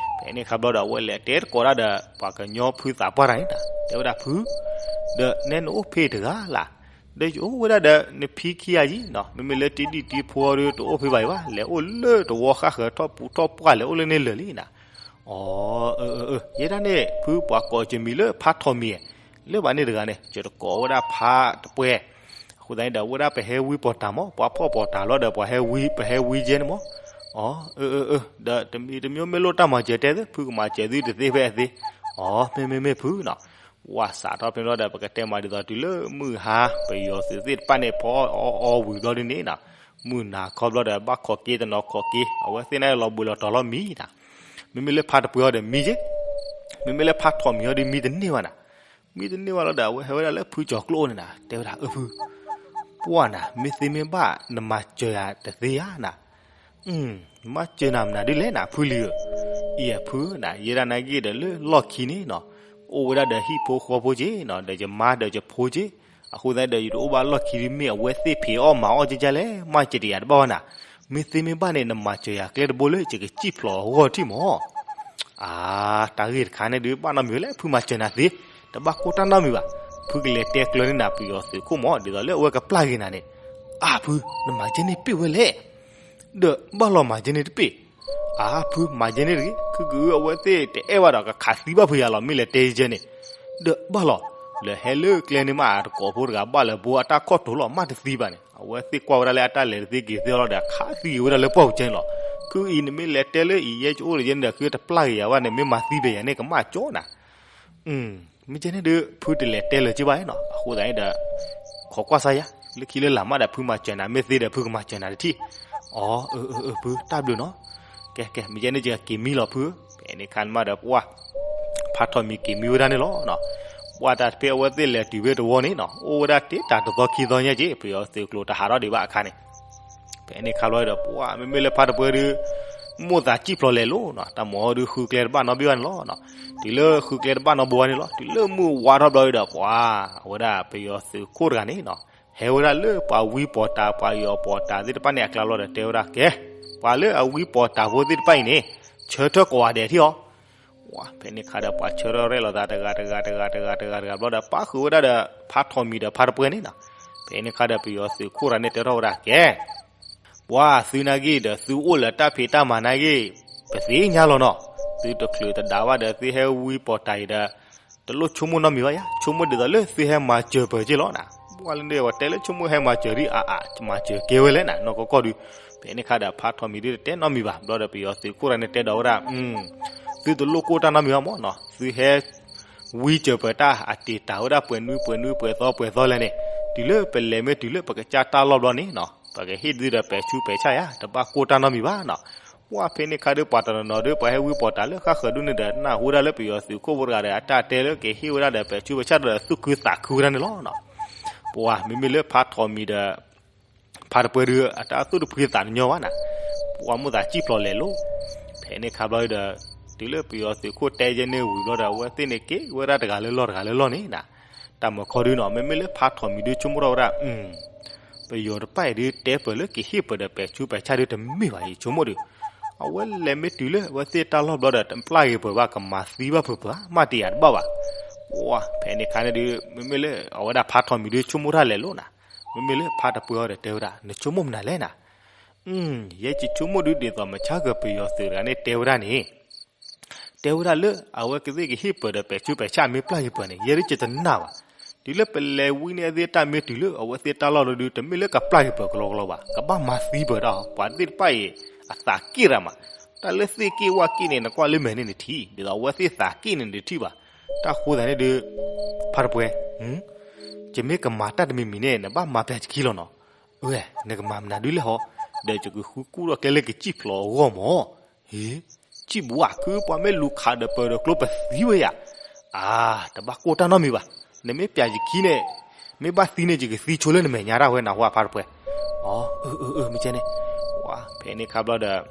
ဖဲန့ၣ်ခါဘျီဒီး အဝဲလဲၤတဲတကိးဒၣ်ဒီး ပှၤကညီဖုသးပှၢ်တဂၤန့ၣ်နီၤ တဲဝဲဒၣ်ဖု ဒီးနဲနအိၣ်ဖဲတဂၤလၢ် ဒီးယအိၣ်ဝဲဒၣ်ဒီး နဖံခံဂၤယံၤနီၤ မ့မ့ၢ်လၢတံဒံၣ်တံဖိဒီး တအိၣ်ဖဲဘၣ်အံၤဘၣ် လဲၤအိၣ်လၢတဝီဃၣ်ဃၢၤထီၣ်ပူၤထီၣ်ပှၢ် လဲၤအိၣ်လၢန့ၣ်လၢာ်လံနီၤ. အၢ အၢ အၢ ယဲဒၣ်န့ၣ် ဖုပှၤကိးကမံၤလၢဖါထီၣ်မံၤ လၢဘၣ်န့ၣ်တဂၤန့ၣ် ယတကိးဝဲဒၣ်ဖါတပှဲၤ အဃိသတးန့ၣ်ဒီး ဝဲဒၣ်ပဟဲဝံပီၤတၢ်မး ပှၤဖီၣ်ပီၤတၢ်လီၤဒီး ပှၤဟဲဝံ ပဟဲဝံကဲန့ၣ်မး. အၢ အၢ အၢ ဒီးတမံၤတမံၤမ့ၢ်လိၣ်တၢ်မၤစၢၤတဲသု ဖုကမၤစၢၤသုတသ့ဖဲအသ့. အၢ မ့ၢ်မ့ၢ်မ့ၢ်ဖုနီၤ ဝဲစးထီၣ်ဖဲန့ၣ်ဘျီဒီး ပကတဲမးဒ်သိးတုၤလၢမုၢ်ဟါ ပယီၤသုးသ့ၣ်တဖၣ်န့ၣ် ဖီအီၣ်အီဝံၤဘျီဒ်န့ၣ်နီၤ မုၢ်နၤခီဘျီဒီး ဘၣ်ခိးက့တနီၤခိးက့ အဝဲသ့ၣ်န့ၣ်လီၤဘှံးလီၤတီၤလီၤမံနီၤ. မ့မ့ၢ်လၢဖါတပှဲၤအီၤဒီးမံက့ မ့မ့ၢ်လၢဖါထီၣ်မံၤအီၤဒီးမံတန့ၢ်ဘၣ်နီၤ. မံတန့ၢ်ဘၣ်လီၤဒီး အဝဲဟဲဝဲဒၣ်လၢဖုကၠီၤကျိၣ်န့ၣ်နီၤ တဲဝဲဒၣ် အၢ ဖု ပှၢ်နၤ မ့ၢ်သ့မ့ၢ်ဘၣ် နမၤစၢၤယၤတသ့ဧါနီၤ. မၤစၢၤနၤမနုၤဒ်လဲၣ်နၤ ဖုလံဧၢ. အံၤဖုနၤ ယဲဒၣ်နာ်က့ဒီးလၢလီၢ်ခံန့ၣ်နီၤ အိၣ်ဝဲဒၣ်ဒီးဟံၣ်ဖိဃီဖိက့နီၤ ဒီးယမါဒီးယဖိက့ အ အဃိသတးဒီး ယတအိၣ်ဘၣ်လီၢ်ခံဒု မ့ၢ်အဝဲသ့ၣ်ဖံးအီၣ်မၤအီၣ်ကကလဲၣ် မၤစၢၤတယၤတဘၣ်ဘၣ်နၤ. မ့ၢ်သ့မ့ၢ်ဘၣ်န့ၣ် နမၤစၢၤယၤကျဲတဘိလၢယကစံၣ်ဖျိးအဂီၢ်ထံၣ်မၢ်. အါ, တၢ်ဂ့ၢ်တခါန့ၣ်ဒု ဘၣ်နီတမံၤဝဲလဲၣ်, ဖုမၤစၢၤနၤသ့, တဘၣ်ကိၢ်တၢ်နီတမံၤဘၣ်. ဖုကလဲၤတဲကျၢၤန့ၢ်နၤပယီၤသုးခိၣ်မၢ် ဒ်သိးလၢအဝဲကပျၢ်က့ၤနၤန့ၣ်. အါဖု, နမၤကဲန့ၣ်ပ့ၢ်ဝဲလဲၣ်. ဒီးဘၣ်လီၤမၤကဲန့ၣ်တပ့ၢ်. အါဖုမၤကဲန့ၣ်တဂ့ၤ, ခုကအုအဝဲသ့ၣ်တအဲၣ်ဘၣ်ဒီး ကခးသံဘၣ်ဖုယၤလီၤ မ့ၢ်လဲၤတဲကဲန့ၣ်. ဒီးဘၣ်လီၤ, လၢဟဲလၢကျဲန့ၣ်မး အတကိးဖိတဂၤဘၣ်လၢဘိအတၢ်ခီၣ်တိၤလီၤ မးတသံဘၣ်န့ၣ် အဝဲသ့ၣ်ကွၢ်ဝဲဒၣ်လၢအတၢ်လဲၤတသ့က့ၤသ့လီၤဒီး ခးသံက့ၤဝဲဒၣ်လၢပှၢ်ပူၤကဲန့ၣ်လီၤ. ခုအံၤနမ့ၢ်လဲၤတဲလၢအံၤယဲကအိၣ်ဒီးယဲန့ၣ်ဒီး ခုတပျၢ်က့ၤယၤဘၣ်န့ၣ် မ့ၢ်မၤသံဘၣ်ယၤန့ၣ် ကမၣ်ကၠီနၤ. မ့ၢ်ကဲန့ၣ်ဒီး ဖုတလဲၤတဲလၢၤက့ဘၣ်နီၤ, အဃိသတးန့ၣ်ဒီး ခိးကွၢ်စၢ်ယၤ လၢခံလၢလာ်မးဒီး ဖုမၤစၢၤနၤ မ့ၢ်သ့ဒီး ဖုကမၤစၢၤနၤတထံၣ်. အီ, ဖုတၢ်ဘျုးနီၤ. ကဲကဲ မ့ၢ်ကဲန့ၣ် ယက့ၤမံလီၤဖု. ဖဲန့ၣ်ခါန့ၣ်မးဒီး ပှၢ် ဖါထီၣ်မံၤက့ၤမံဝဲဒၣ်န့ၣ်လီၤ. ပှၢ်တၢ်တဖဲအဝဲသ့ၣ်လဲၤတုၤဖဲတဝီန့ၣ်နီၤ အိၣ်ဝဲဒၣ်တ့တၢ်တသီခံသီညါက့ ပယီၤသုးကျိၤတဟးထီၣ်ဒံးဘၣ်အခါန့ၣ် ဖဲန့ၣ်ခါဘျီဒီး ပှၢ်မ့မ့ၢ်လၢဖါတပှဲၤဒု မိၣ်သးစံၣ်ဖျိးလဲၤလိၤနီၤ, တၢ်မၤအီၤဒု ဃုကျဲတဘၣ်နီတဘ့ၣ်ဘၣ်န့ၣ်လီၤ. တုၤလၢဃုကျဲတဘၣ်နီတဘ့ၣ်ဘၣ်န့ၣ်လီၤ. တုၤလၢမုၢ်ဝါထီၣ်ဘျီဒီး ပှၢ် အဝဲဒၣ်ပယီၤသုးခိၣ်တဂၤန့ၣ်နီၤ ဟဲဝဲဒၣ်လၢပှၤဝံပီၤတၤ ပှၤယီၤပီၤတၤသ့ၣ်တဖၣ်န့ၣ် အကျါဘျီဒီးတဲဝဲဒၣ် ကဲ ပှၤလၢအဝံပီၤတၤဖိသ့ၣ်တဖၣ်အံၤန့ၣ် ဆၢထၢၣ်ကိးဂၤဒဲးထံၣ်အီၤ. ဝါ ဖဲန့ၣ်ခါဒီး ပှၤဆၢထၢၣ်ရဲၣ်လိာ်သးတဂၤတဂၤတဂၤတဂၤတဂၤတဂၤတဂၤဘျီဒီး ပၣ်ဃုာ်ဝဲဒၣ်ဒီး ဖါထီၣ်မံၤဒီးဖါတပှဲၤန့ၣ်နီၤ. ဖဲန့ၣ်ခါဒီး ပယီၤသုးခိၣ်တဂၤန့ၣ် တဲထီၣ်ဝဲဒၣ် ကဲ ပှၤသုနာ်က့ဒီး သုအိၣ်လၢတၢ်ဖံးတၢ်မၤနာ်က့ ပသ့ၣ်ညါလီၤနီၤ. သုတချုးတဒါဘၣ်ဒီး သုဟဲဝံပီၤတၤအံၤဒီး တလိၣ်ဆိကမိၣ်နီတမံၤဘၣ်ယါ, ဆိကမိၣ်ဒ်သိးလၢသုဟဲမၤစၢၤပၢၤက့လီၤနၤ. ပှၤလၢန့ၣ် ပှၤတဲလၢဆိကမိၣ်ဟဲမၤစၢၤဒ်အါအါ မၤစၢၤကဲဝဲလဲၣ်နၤ နီၢ်ကီၢ်ကီၢ်ဒု. ဖဲန့ၣ်ခါဒီး ဖါထီၣ်မံၤဒုတတဲနီတမံၤဘၣ်. ဘျီဒီးပယီၤသုးခိၣ်တဂၤန့ၣ်တဲဒီးဝဲဒၣ် သုတလိၣ်ကိၢ်တၢ်နီတမံၤဘၣ်မၢ်နီၤ, သုဟဲ ဝံစၢၤပၢၤတၢ်အတ့ၢ်တၢ်ဝဲဒၣ်ပှဲၤနွံပှဲၤနွံပှဲၤသီပှဲၤသီလဲၣ်န့ၣ်, တုၤလၢပလဲၤမ့ၢ်တုၤလၢပကစၢ်တၢ်လီၢ်ဘျီန့ၣ်နီၤ ပကဟ့ၣ်သုဒီးပဲာ်ဆူပဲာ်ဆၣ်ယါ, တဘၣ်ကိၢ်တၢ်နီတမံၤဘၣ်နီၤ. ပှၢ်ဖဲန့ၣ်ခါဒီး ပှၤတနီၤနီၤဒီး ပှၤဟဲဝံပီၤတၤလၢဃၣ်ဃၢၤဒုန့ၣ်ဒီး နၢ်ဟူဒၣ်လၢပယီၤသုးခိၣ်ဖိတဂၤဒီး အတၢ်တဲလၢကဟ့ၣ်ဝဲဒၣ်ဒီးပဲာ်ဆူပဲာ်ဆၣ်ဒီး သူၣ်ခုသးခုဝဲဒၣ်န့ၣ်လီၤနီၤ. ပှၢ်မ့မ့ၢ်လၢဖါထီၣ်မံၤဒီး ဖါတပှဲၤဒု အတၢ်သူၣ်တဖှံသးတညီဘၣ်နၤ, ပှၢ်မိၣ်သးစံၣ်ဖျိးလဲၤလိၤ. ဖဲန့ၣ်ခါဘျီဒီး တုၤလၢပယီၤသုးခိၣ်တဲယဲန့ၣ်ဝံၤဘျီဒီး အဝဲသ့ၣ်န့ၣ်က့ၤဝဲဒၣ်တဂၤလၢလီၢ်တဂၤလၢလီၢ်န့ၣ်နၤ. တၢ်မၤခီဒုနီၤ မ့မ့ၢ်လၢဖါထီၣ်မံၤဒုဆိကမိၣ်ထီၣ်ဝဲဒၣ် ပယီၤတဖၣ်အံၤဒု တဲပၢၤလၢကဟ့ၣ်ပၢၤဒီးပဲာ်ဆူပဲာ်ဆၣ်ဒုတမ့ၢ်ဘၣ်အံၤ ဆိကမိၣ်ဒု. အဝဲလဲၤမ့ၢ်တုၤလၢအဝဲသ့ၣ်တၢ်လီၢ်ဘျီဒီး တပျၢ်က့ၤပၢၤဘၣ် ကမၤသံဘၣ်ပၢၤပၢၤ မးတယၤတဘၣ်ဘၣ်. ပှၢ်ဖဲန့ၣ်ခါန့ၣ်ဒု မ့မ့ၢ်လၢအဝဲဒၣ်ဖါထီၣ်မံၤဒုဆိကမိၣ်တၢ်လဲၤလိၤနၤ, မ့မ့ၢ်လၢဖါတပှဲၤအီၤဒီးတဲဝဲဒၣ် နဆိကမိၣ်မနုၤလဲၣ်နၤ. ယဲယဆိကမိၣ်ဒုဒ်သိးမုၢ်ဆါကပယီၤသုးတဂၤန့ၣ်တဲဝဲဒၣ်န့ၣ် တဲဝဲဒၣ်လၢအဝဲကသ့ၣ်ကဟ့ၣ်ပၢၤဒီးပဲာ်ဆူပဲာ်ဆၣ်မ့ၢ်ပျၢ်က့ၤပၢၤန့ၣ် ယဲဒုယတနာ်ဘၣ်. တုၤလၢပလဲၤဝံန့ၢ်အသ့ၣ်တၢ်မ့ၢ်တုၤလၢအဝဲသ့ၣ်တၢ်လီၢ်လီၤဒု တမ့ၢ်လၢကပျၢ်က့ၤပၢၤကလီကလီဘၣ်, ကဘၣ်မၤသံပၢၤတၢ်အီၤ ပှၤသ့ၣ်တဖၣ်အံၤ အသးက့ၣ်ရၤမး, တၢ်လၢသ့ၣ်က့ၣ်ဝၣ်က့ၣ်န့ၣ် နကွၢ်လၢမဲာ်န့ၣ်နထံၣ် ဒ်သိးအဝဲသ့ၣ်သးက့ၣ်န့ၣ်နတထံၣ်ဘၣ်. တၢ်ဃိသတးန့ၣ်ဒု ဖါတပှဲၤ ယမ့ၢ်ကမၤတၢ်တမံၤမံၤန့ၣ် နဘၣ်မၤပျၢ်ယခံလီၤနီၤ. အၢ နကမၤမနုၤဒုလဲၣ်ဟီ, ဒီးယကဃုကူၣ်ထီၣ်ကျဲလၢကစံၣ်ဖျိးအဂီၢ်မၢ်. ဟ့ စံၣ်ဘှးခုပှၤမ့ၢ်လူၤခးဒီးပၢၤဒီးကျိပသံဝဲယၤ. အါ တဘၣ်ကိၢ်တၢ်နီတမံၤဘၣ်. နမ့ၢ်ပျၢ်ယခံန့ၣ် မ့ၢ်ဘၣ်သံန့ၣ် ယကသံဆိလၢနမဲာ်ညါတၢ်ဝဲနၢ်ဟူဧါ ဖါတပှဲၤ. အီ အၢ အၢ အၢ မ့ၢ်ကဲန့ၣ် ဝါ ဖဲန့ၣ်ခါဘျီဒီး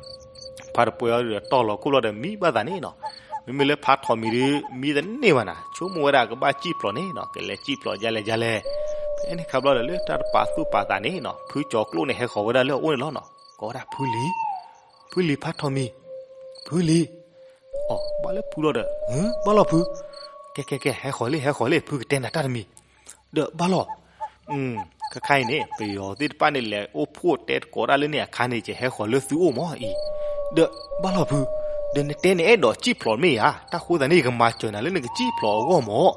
ဖါတပှဲၤအီၤဒီးတီၢ်လီၤခိၣ်ဘျီဒီးမံဘၣ်သးန့ၣ်နီၤ. မ့မ့ၢ်လၢဖါထီၣ်မံၤဒု မံတန့ၢ်ဘၣ်နၤ ဆိကမိၣ်ဝဲဒၣ်ကဘၣ်စံၣ်ဖျိးန့ၣ်နီၤ ကလဲၤစံၣ်ဖျိးဒ်လဲၣ်ဒ်လဲၣ်. ဖဲန့ၣ်ခါဘျီဒီးလၢတၢ်တပာ်သူၣ်ပာ်သးန့ၣ်နီၤ ဖုကၠီၤကျိၣ်န့ၣ်ဟဲဃီၤဝဲဒၣ်လၢအအိၣ်န့ၣ်လီၤနီၤ. ကိးဝဲဒၣ်ဖုလံၤ ဖုလံၤဖါထီၣ်မံၤ ဖုလံၤ. အီ ဘၣ်လၢဖုလီၤဒီး ဘၣ်လီၤဖု. ကဲကဲကဲ ဟဲဃီၤလံ ဟဲဃီၤလံ ဖုကတဲနၤတၢ်တမံၤ ဒီးဘၣ်လီၤ. ခဲခါအံၤန့ၣ် ပယီၤသ့ၣ်တဖၣ်န့ၣ် လဲၤအိၣ်ဖှိၣ်တဲသကိးတၢ်လၢန့ၣ်အခါန့ၣ် ယဟဲဃီၤလၢသုအိၣ်မၢ်အံၤ. ဒီးဘၣ်လီၤဖု. ဒီးနတဲန့ၣ်အဲၣ်ဒိးစံၣ်ဖျိးမ့ၢ်ဧါ, တၢ်ဃိသတးန့ၣ် ယကမၤစၢၤနၤလၢနကစံၣ်ဖျိးအဂီၢ်မၢ်.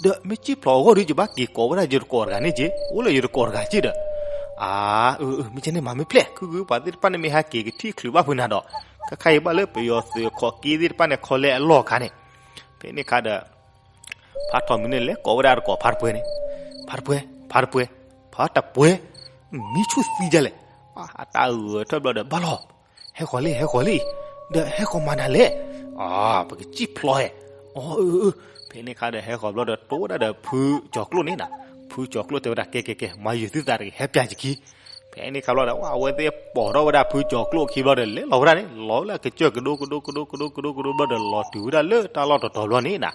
ဒီးမ့ၢ်စံၣ်ဖျိးအဂီၢ်ဒီး ယဘၣ်က့ၤကိးဝဲဒၣ်ယတကိးတဂၤန့ၣ်က့, အိၣ်လၢယတကိးတဂၤက့ဒီး. အါ အၢ အၢ မ့ၢ်ကဲန့ၣ်မၤမ့ၢ်ဖျဲၣ်, ခုကပှၤသ့ၣ်တဖၣ်န့ၣ်မ့ၢ်ဟဲက့ၤကထံၣ်ချုးဘၣ်ဖုနၤဒီး, ခဲခါအံၤဘၣ်လၢပယီၤသုးခီၣ်က့သ့ၣ်တဖၣ်န့ၣ် ခီလဲအလီၢ်အခါန့ၣ်, ဖဲန့ၣ်ခါဒီး ဖါထီၣ်မံၤန့ၣ် လဲၤကိးဝဲဒၣ်တကိးဖါတပှဲၤန့ၣ်, ဖါတပှဲၤ, ဖါတပှဲၤ, ဖါတပှဲၤ, မံဆူၣ်သံဒ်လဲၣ်, အတၢ်ဂဲၤထၢၣ်ဘျီဒီး ဘၣ်လီၤ, ဟဲဃီၤလံ ဟဲဃီၤလံ, ဒီးဟဲဃီၤမၤနၤလဲၣ်, အါ ပကစံၣ်ဖျိးဧါ, အီ အၢ အၢ ဖဲန့ၣ်ခါဒီး ဟဲဃီၤဘျီဒီး တိဝဲဒၣ်ဒီးဖုကၠီၤကျိၣ်န့ၣ်နၤ, ဖုကၠီၤကျိၣ်တဲဝဲဒၣ် ကဲ ကဲ ကဲ မၤယုာ်သုသးတဂ့ၤ ဟဲပျၢ်ယခံ, ဖဲန့ၣ်ခါဘျီဒီး ဝဲသ့ၣ်ပိာ်ထီၣ်ဝဲဒၣ်ဖုကၠီၤကျိၣ်ခံဘျီဒီး လဲၤလီၤဝဲဒၣ်န့ၣ် လီၤဝဲလၢအကစၢၢ်ကဒိကဒိကဒိကဒိကဒိကဒိဘျီဒီး လီၤတုၤဝဲဒၣ်လၢတၢ်လီၢ်တတီၤဘျီန့ၣ်နၤ,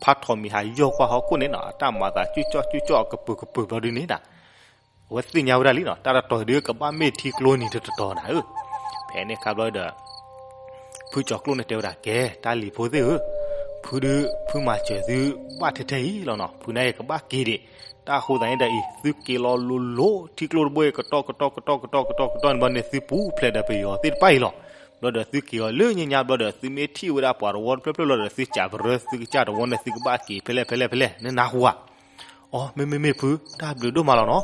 ဖါထီၣ်မံၤဟးယီၢ်ကွၢ်ဟီၣ်ခိၣ်န့ၣ်နီၤ အတၢ်မၤသးကၠူၣ်ကၠီၣ်ကၠူၣ်ကၠီၣ်အကပုာ်ကပုာ်ဘျီဒုန့ၣ်နီၤ အဝဲသ့ၣ်ညါဝဲဒၣ်လံနီၤ တၢ်တတီၤဒုးကဘၣ်မ့ၢ်ထံကျိနံၤတတီၤနီၤဧၢ. ဖဲန့ၣ်အခါဘျီဒီး ဖုကၠီၤကျိၣ်န့ၣ်တဲဝဲဒၣ် ကဲ တၢ်လံၤဖိသ့ၣ်ဧၢ, ဖုဒုး ဖုမၤစၢၤသုဘၣ်ထဲထဲအံၤလီၤနီၤ, ဖုန့ၣ်ကဘၣ်က့ၤဒံး, တၢ်အဃိသတးန့ၣ်ဒီးအံၤ သုက့ၤလီၤလိၤလိၤ ထံကျိတဘိအံၤ ကတီၢ်ကတီၢ်ကတီၢ်ကတီၢ်ကတီၢ်ကတီၢ်န့ၣ်ဘျီန့ၣ် သုပူၤဖျဲးဒီးပယီၤသ့ၣ်တဖၣ်အံၤလီၤ. ဘျီဒီးသုက့ၤအီၤလၢညါညါဘျီဒီး သုမ့ၢ်ထံၣ်ဝဲဒၣ်ပှၤတဝီတဖျၢၣ်ဖျၢၣ်ဘျီဒီး သုကးပရၢသုကစၢ်တဝီန့ၣ် သုကဘၣ်က့ၤဖဲလဲၣ်ဖဲလဲၣ်ဖဲလဲၣ် နနၢ်ဟူဧါ. အီ မ့မ့မ့ၢ်ဖု, တၢ်ဘျုးဒိၣ်မးလီၤနီၤ.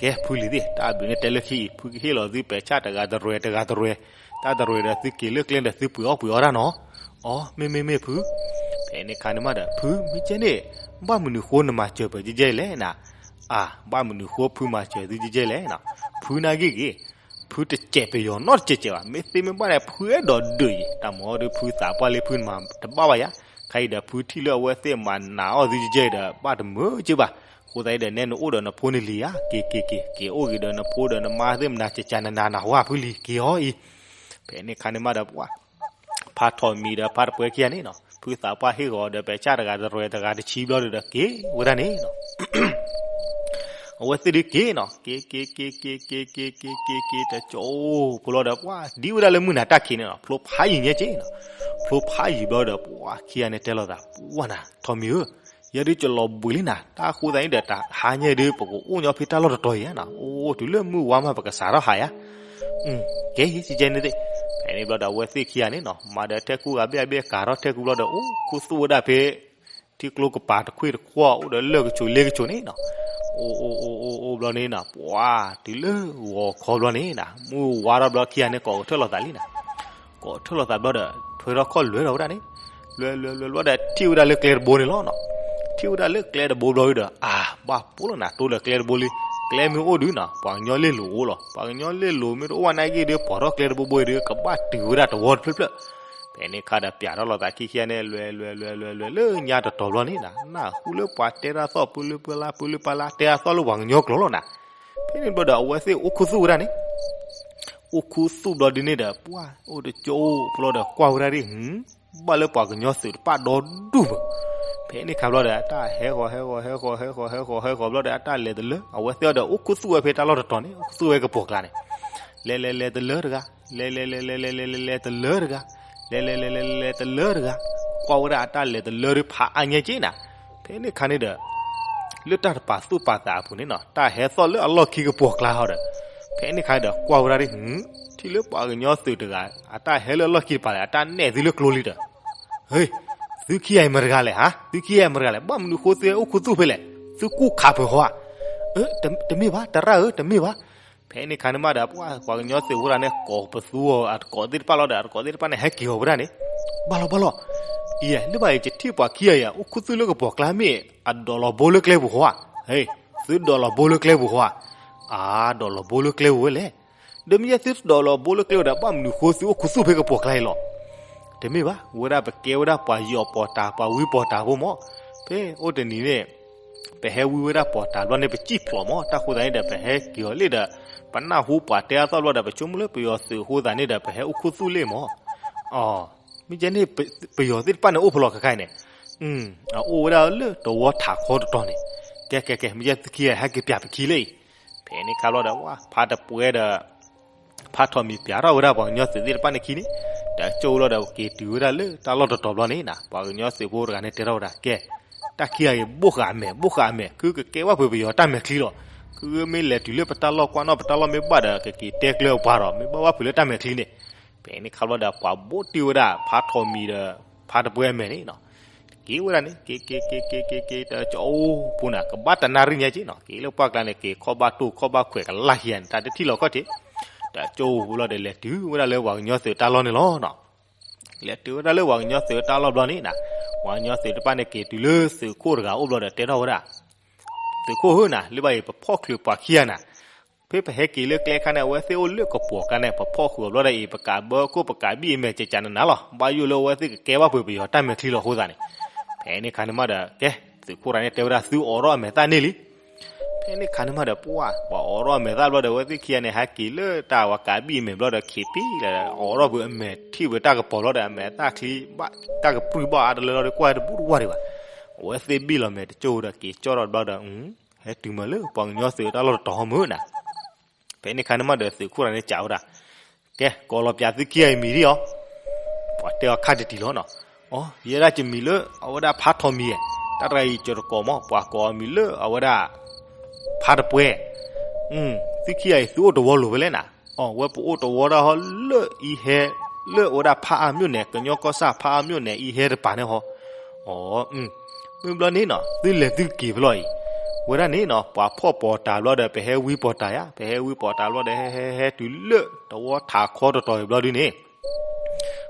ကဲဖုလံၤသ့ၣ် တၢ်ဘျုးန့ၣ်တဲလၢခံအံၤ ဖုကဟ့ၣ်လီၤသုပဲာ်ဆၣ်တဂၤတရဲၤတဂၤတရဲၤ, တၢ်တရဲၤဒီးသုက့ၤလၢကျဲဒီးသုပှ့ၤအီၣ်ပှ့ၤအီတၢ်နီၤ. အီ မ့မ့မ့ၢ်ဖု. ဖဲန့ၣ်ခါန့ၣ်မးဒီး ဖုမ့ၢ်ကဲန့ၣ် ဘၣ်မနုၤဃိနမၤစၢၤပှၤကဲကဲလဲၣ်နၤ. အါ ဘၣ်မနုၤဃိဖုမၤစၢၤသုကဲကဲလဲၣ်နီၤ. ဖုနာ်ဂ့ၢ်ဂ့ၤ ဖုတစဲးပယီၤနီတစဲးစဲးဘၣ်, မ့ၢ်သ့မ့ၢ်ဘၣ်န့ၣ် ဖုအဲၣ်ဒိးဒုးအံၤ တၢ်မၤအီၤဒီးဖုသးပှၢ်လံ ဖုနမၤတဘၣ်ဘၣ်ယၤ, ခဲအံၤဒီးဖုထံၣ်လၢအဝဲသ့ၣ်မၤနးအီၣ်သုကဲကဲအံၤဒီး ဘၣ်တမုာ်က့ဘၣ်, အဃိသတးအံၤဒီးနဲနအိၣ်ဒီးနဖိန့ၣ်လံဧါ, က့ၤက့ၤက့ၤ က့ၤအိၣ်ဂ့ၤဒီးနဖိဒီးနမါသ့ၣ်မနၤ ကကနနၤနၢ်ဟူဧါဖုလံၤ က့ၤအီၤအံၤ. ဖဲန့ၣ်ခါန့ၣ်မးဒီးပှၤ ဖါထီၣ်မံၤဒီးဖါတပှဲၤခံဂၤန့ၣ်နီၤ ဖုသးပှၢ်ဟ့ၣ်ဂီၤဒီးပဲာ်ဆၣ်တဂၤတရဲၤတဂၤတဆံဘျီဒီးက့ၤဝဲဒၣ်န့ၣ်နီၤ အဝဲသ့ၣ်ဒုးက့ၤနီၤ က့ၤ က့ၤ က့ၤ က့ၤ က့ၤ က့ၤ က့ၤ က့ၤ တကၠိဖိလီၤဒီး ပှၤဒံဝဲဒၣ်လၢမုၢ်နၤတၢ်ခံးန့ၣ်နီၤ ဖျိဖးယံၤညါက့ၤနီၤ, ဖျိဖးယံၤဘျီဒီး ပှၤခံဂၤန့ၣ်တဲလိာ်သး ပှၤနၤ ထီၣ်မံၤဧၢ, ယဲဒုးကလီၤဘှံးလံနၤ, တၢ်ဃိသတးန့ၣ်ဒီး တဟါညါဒုး ပကအိၣ်ညီဖဲတၢ်လီၢ်တတီၤအံၤဧါနီၤ, အိၣ်တုၤလၢမုၢ်ဝါမး ပကစးထီၣ်ဟးယါ ကဲ ယကဲန့ၣ်သ့ၣ်, ဖဲန့ၣ်ဘျီဒီး အဝဲသ့ၣ်ခံဂၤန့ၣ်နီၤ မၤဒီးထဲကူဂၤဘ့ၣ်အဘ့ၣ် ကၤထီၣ်ထဲကူဘျီဒီး အိၣ်ခူသူၣ်ဝဲဒၣ်ဖဲ ထံကျိကပၤတခွ့ၣ်တခွီၣ် အိၣ်ဒီးလၢၢ်ကဆိးလ့ကဆိးန့ၣ်နီၤ, အိၣ်အိၣ်အိၣ်အိၣ်ဘျီန့ၣ်နီၤ ပှၤတုၤလၢဂီၤခီဘျီန့ၣ်နီၤ မုၢ်ဝါထီၣ်ဘျီခံဂၤန့ၣ် ကိးကထၢၣ်လိာ်သးလံနီၤ, ကိးကထၢၣ်လိာ်သးဘျီဒီး ထွဲထီၣ်ခီၣ်လွဲထီၣ်ဝဲဒၣ်န့ၣ်, လွဲလွဲလွဲလွဲဒီး ထံၣ်ဝဲဒၣ်လၢကျဲတဘိန့ၣ်လီၤနီၤ, ထံၣ်ဝဲဒၣ်လၢကျဲတဘိဘျီဒီး အါ ဘၣ်ပိာ်လီၤနၤ တိဒီးကျဲတဘိလံ, ကျဲမ့ၢ်အိၣ်ဒုးနီၤ ပှၤကညီလ့ၣ်လိၤအိၣ်လီၤ, ပှၤကညီလ့ၣ်လိၤမ့ၢ်တအိၣ်ဝဲနာ်က့ဒီး ပိာ်ထီၣ်ကျဲတဘိဘိအံၤဒီး ကဘၣ်တုၤဝဲဒၣ်တဝီတဖျၢၣ်ဖျၢၣ်, ဖဲန့ၣ်ခါဒီး ပျးထီၣ်လိာ်သးခံခံဂၤန့ၣ် လွဲလွဲလွဲလွဲလွဲလၢညါတတီၤဘျီန့ၣ်နီၤ နၢ်ဟူလၢပှၤတဲတၢ်သီၣ်ပူၤလၢပူၤလၢ် ပူၤလၢ်ပူၤလၢ် တဲတၢ်သီၣ်လၢပှၤကညီကျိာ်လီၤနီၤ, ဖဲန့ၣ်ဘျီဒီး အဝဲသ့ၣ်အိၣ်ခူသူၣ်ဝဲဒၣ်န့ၣ် အိၣ်ခူသူၣ်ဘျီဒုန့ၣ်ဒီး ပှၤအိၣ်တကၠိဖိလီၤဒီး ကွၢ်ဝဲဒၣ်ဒ် ဘၣ်လၢပှၤကညီသုးတဖၣ်ဒီဒူၣ်မး, ဖဲန့ၣ်ခါဘျီဒီး အတၢ်ဟဲဃီၤဟဲဃီၤဟဲဃီၤဟဲဃီၤဟဲဃီၤဟဲဃီၤဘျီဒီး အတၢ်လဲၤတလၢ အဝဲသ့ၣ်အီၤဒီး အိၣ်ခူသူၣ်ဝဲဖဲတၢ်လီၢ်တတီၤန့ၣ် အိၣ်ခူသူၣ်ဝဲကပီၤကျါန့ၣ်, လဲၤလဲၤလဲၤတလၢတဂၤ လဲၤလဲၤလဲၤလဲၤလဲၤလဲၤလဲၤလဲၤတလၢတဂၤ, လဲၤလဲၤလဲၤလဲၤလဲၤလဲၤတလၢတဂၤ, ကွၢ်ဝဲဒၣ်အတၢ်လဲၤတလၢဒုဖးအါညါက့နီၤ, ဖဲန့ၣ်ခါန့ၣ်ဒီး လၢတၢ်တပာ်သူၣ်ပာ်သးအပူၤန့ၣ်နီၤ တၢ်ဟဲသီၣ်လၢအလီၢ်ခံကပီၤကျါဟီဒီး, ဖဲန့ၣ်ခါဒီး ကွၢ်ဝဲဒၣ်ဒ် ထံၣ်လၢပှၤကညီသုးတဂၤ အတၢ်ဟဲလၢအလီၢ်ခံတပၤလဲၣ် အတၢ်နဲၣ်သုလၢကျိလံဒီး, ဟ့, သုခံဂၤအံၤမတၤတဂၤလဲၣ်ဟါ, သုခံဂၤအံၤမတၤတဂၤလဲၣ် ဘၣ်မနုၤဃိသုဟဲအိၣ်ခူသူၣ်ဖဲလဲၣ်, သုကူၣ်ခးပှဲၤဃီဧါ, တမ့ၢ်ဘၣ် တရၣ်ဧၢ တမ့ၢ်ဘၣ်, ဖဲန့ၣ်ခါန့ၣ်မးဒီး ပှၤကညီသုးဖိတဂၤန့ၣ် ကိးပသူအီၤ အတကိးသ့ၣ်တဖၣ်လီၤဒီး အတကိးသ့ၣ်တဖၣ်န့ၣ် ဟဲက့ၤအီၤဝဲဒၣ်န့ၣ်, ဘၣ်လီၤဘၣ်လီၤ, အံၤ လၢဘၣ်အံၤ ယထံၣ်ပှၤခံဂၤအံၤ အိၣ်ခူသူၣ်လၢကပီၤကျါမ့ၢ် အဒိးလီၤဘိလၢကျဲပူၤဃီဧါ, ဟ့, သုဒိးလီၤဘိလၢကျဲပူၤဃီဧါ, အါ ဒိးလီၤဘိလၢကျဲပူၤဝဲလဲၣ်, ဒီးမ့ၢ်ယဲသုတဒိးလီၤဘိလၢကျဲပူၤဒီး ဘၣ်မနုၤဃိသုအိၣ်ခူသူၣ်ဖဲကပီၤကျါအံၤလီၤ, တမ့ၢ်ဘၣ် ဝဲဒၣ်ပကဲဝဲဒၣ်ပှၤယီၤပီၤတၢ် ပှၤဝံပီၤတၢ်ဖိမး, ဖဲအိၣ်တနံၤန့ၣ် ပဟဲဝံဝဲဒၣ်ပီၤတၢ်ဘျီန့ၣ် ပစံၣ်ဖျိးမး တၢ်ဃိသတးန့ၣ်ဒီး ပဟဲက့ၤအီၤလံဒီး ပနၢ်ဟူပှၤတဲအသီၣ်ဘျီဒီး ပဆိကမိၣ်လၢပယီၤသုးအဃိသတးန့ၣ်ဒီး ပဟဲအိၣ်ခူသူၣ်လံမး, အီၤ မ့ၢ်ကဲန့ၣ် ပယီၤသ့ၣ်တဖၣ်န့ၣ်အိၣ်ဖဲလဲၣ်ခဲခါအံၤန့ၣ်, အအိၣ်ဝဲဒၣ်လၢတဝီထးခီတတီၤန့ၣ်, ကဲကဲကဲ မ့ၢ်ကဲသုခံဂၤ ဟဲက့ၤပျးပခံလၢအံၤ, ဖဲန့ၣ်ခါဘျီဒီး ဖါတပှဲၤဒီး ဖါထီၣ်မံၤပျးထီၣ်ဝဲဒၣ်ပှၤကညီသုးသ့ၣ်တဖၣ်န့ၣ်ခံန့ၣ်, တကၠိလီၤဒီးက့ၤတုၤဝဲဒၣ်လၢတၢ်လီၢ်တတီၤဘျီန့ၣ်နီၤ ပှၤကညီသုးဖိတဂၤန့ၣ်တဲထီၣ်ဝဲဒၣ် ကဲ, တၢ်ခံဂၤအံၤ ဘိၣ်ဃာ်အမဲာ် ဘိၣ်ဃာ်အမဲာ် ခုကကဲဘၣ်ဖုးပယီၤတၢ်မဲာ်ချံလီၤ, ခုမ့ၢ်လဲၤတုၤလၢပတၢ်လီၢ်ကွၢ်နီၣ်ပတၢ်လီၢ်မ့ၢ်ဘၣ်ဒီး ကက့ၤတဲကျဲအပှၤဒီး မ့ၢ်ဘၣ်ဘၣ်ဖုးလၢတၢ်မဲာ်ချံန့ၣ်, ဖဲန့ၣ်ခါဘျီဒီး ပှၤဘိၣ်တ့ၢ်ဝဲဒၣ်ဖါထီၣ်မံၤဒီး ဖါတပှဲၤအမဲာ်န့ၣ်နီၤ က့ၤဝဲဒၣ်န့ၣ် က့ၤက့ၤက့ၤက့ၤက့ၤက့ၤ တကၠိဖိန့ၣ် ကဘၣ်တနၣ်ရံၣ်ညါက့နီၤ က့ၤလၢပှၢ်ကျါန့ၣ် က့ၤခီၣ်ဘၣ်တိၢ်ခီၣ်ဘၣ်ခွဲးကလၢ်ခံဂၤန့ၣ် တၢ်တထံၣ်လီၤခီၣ်ထံး, တကၠိဖိလီၤဒီး လဲၤတုၤဝဲဒၣ်လၢပှၤကညီသုးတၢ်လီၢ်န့ၣ်လီၤနီၤ, လဲၤတုၤဝဲဒၣ်လၢပှၤကညီသုးတၢ်လီၢ်ဘျီန့ၣ်နီၤ, ပှၤကညီသုးတဖၣ်န့ၣ် က့ၤတုၤလၢသုးခိၣ်တဂၤအိၣ်ဘျီဒီး တဲထီၣ်ဝဲဒၣ် သုးခိၣ်ဧၢနီၤ လၢဘၣ်အံၤ ပဖီၣ်ချုးပှၤခံဂၤနီၤ, ဖဲပဟဲက့ၤလၢကျဲခါန့ၣ် အဝဲသ့ၣ်အိၣ်လၢကပီၤကျါန့ၣ် ပဖီၣ်ဃုာ်အီၤဘျီဒီးအံၤ ပကးဘၢခိၣ်ပကးဘံၣ်အမဲာ်ကကနနၤလီၤ, ဘၣ်ယိၣ်လၢအဝဲသ့ၣ်ကကဲဘၣ်ဖုးပယီၤတၢ်မဲာ်ချံလီၤအဃိသတးန့ၣ်, ဖဲန့ၣ်ခါန့ၣ်မးဒီး ကဲ, သုးခိၣ်တဂၤန့ၣ် တဲဝဲဒၣ်သုအိးထီၣ်အမဲာ်သၣ်န့ၢ်လံ, ဖဲန့ၣ်ခါန့ၣ်မးဒီး ပှၤ ပှၤအိးထီၣ်အမဲာ်သၣ်ဘျီဒီး အဝဲသ့ၣ်ခံဂၤန့ၣ် ဟဲက့ၤလၢတၢ်ဝၤကးဘံၣ်အမဲာ်ဘျီဒီး ခံးပံလၢ အိးထီၣ်ဖုးအမဲာ်ထံၣ်ဝဲတၢ်ကပီၤဘျီဒီး အမဲာ်သၣ်ချံဘၣ် တၢ်ကပြုၢ်ဘၣ်အါတလၢလီၤဒီး ကွၢ်တဘူၣ်တဝၢ်ဒံးဘၣ်, အဝဲသ့ၣ်ဘံၣ်လီၤမဲာ်တကၠိၢ်ဒီးက့ၤကၠီၣ်ထီၣ်တဘျီဒီး ဟဲတုၤမးလၢပှၤကညီသုးတၢ်လီၢ်တတီၤမုၢ်နၤ. ဖဲန့ၣ်ခါန့ၣ်မးဒီးသုးခိၣ်တဂၤန့ၣ်စံးဝဲဒၣ်, ကဲ ကိးလီၤပၠးသုခံဂၤအံၤမံၤဒ်အံၤ, ပှၤတဲအီၤခါတံၢ်တံၢ်လီၤနီၤ. အိ ယဲဒၣ်ယမံၤလၢအဝဲဒၣ်ဖါထီၣ်မံၤ, တၢ်တဂၤအံၤကၠီတကိးမး ပှၤကိးအမံၤလၢအဝဲဒၣ် ဖါတပှဲၤ, သုခံဂၤအံၤသုအိၣ်တဝီလိၤဖဲလဲၣ်နၤ. အိ ဝဲပအိၣ်တဝီဒၣ်ဟီလၢအံၤဟဲ, လၢအဝဲဒၣ်ဖးအါမျိၣ်န့ၣ် ကညီကီၢ်ဆၣ်ဖးအါမျိၣ်န့ၣ်အံၤဟဲတပၤန့ၣ်ဟီ. အိ မ့ၢ်ဘျီန့ၣ်နီၤ သုလဲၤသုက့ၤဖဲလဲၣ်အံၤ, ဝဲဒၣ်န့ၣ်နီၤ ပှၤဖီၣ်ပီၤတၢ်ဘျီဒီး ပဟဲဝံပီၤတၢ်ယါ, ပဟဲဝံပီၤတၢ်ဘျီဒီး ဟဲဟဲဟဲတုၤလၢတဝီထးခီတတီၤအံၤဘျီဒုန့ၣ်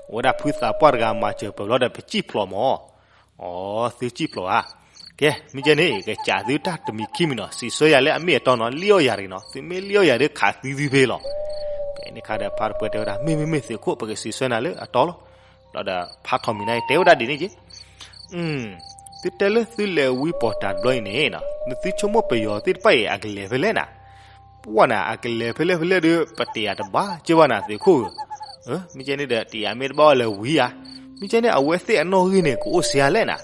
အဝဲဒၣ်ဖုသးပှၢ်တဂၤမၤစၢၤပၢၢ်ဘျီဒီး ပစံၣ်ဖျိးမး. အိ သုစံၣ်ဖျိးဧါ. ကဲ မ့ၢ်ကဲန့ၣ် ကစံးသုတၢ်တမံၤခံမံၤနီၤ, စံးဆၢယၤလၢအမ့ၢ်အတီနီၤ, လံၣ်အီၣ်ယၤတဂ့ၤနီၤ, သုမ့ၢ်လံၣ်အီၣ်ယၤဒီးခးသံသုဖဲလီၤ. ဖဲန့ၣ်ခါဒီးဖါတပှဲၤတဲဝဲဒၣ် မ့ၢ်မ့ၢ်မ့ၢ်သုးခိၣ် ပကစံးဆၢနၤလၢအတီလီၤ. ဘျီဒီးဖါထီၣ်မံၤန့ၣ်တဲဝဲဒၣ်ဒ်န့ၣ်က့ သုတဲလၢသုလဲၤဝံပီၤတၢ်တဘျီအံၤန့ၣ်, နသုဆိကမိၣ်ပယီၤသ့ၣ်တဖၣ်အံၤ အကလဲၤဖဲလဲၣ်နၤ. ပှၢ်နၤ အကလဲၤဖဲလဲၣ်ဖဲလဲၣ်ဒီး ပတယၤတဘၣ်က့ဘၣ်နၤသုးခိၣ်ဧၢ. မ့ၢ်ကဲန့ၣ်ဒီး တယၤမ့ၢ်တဘၣ်အီၤလဲၤဝံဧါ. မ့ၢ်ကဲန့ၣ် အဝဲသ့ၣ်အနီၣ်ဂံၢ်န့ၣ် ကအိၣ်စ့ဧါလဲၣ်နၤ.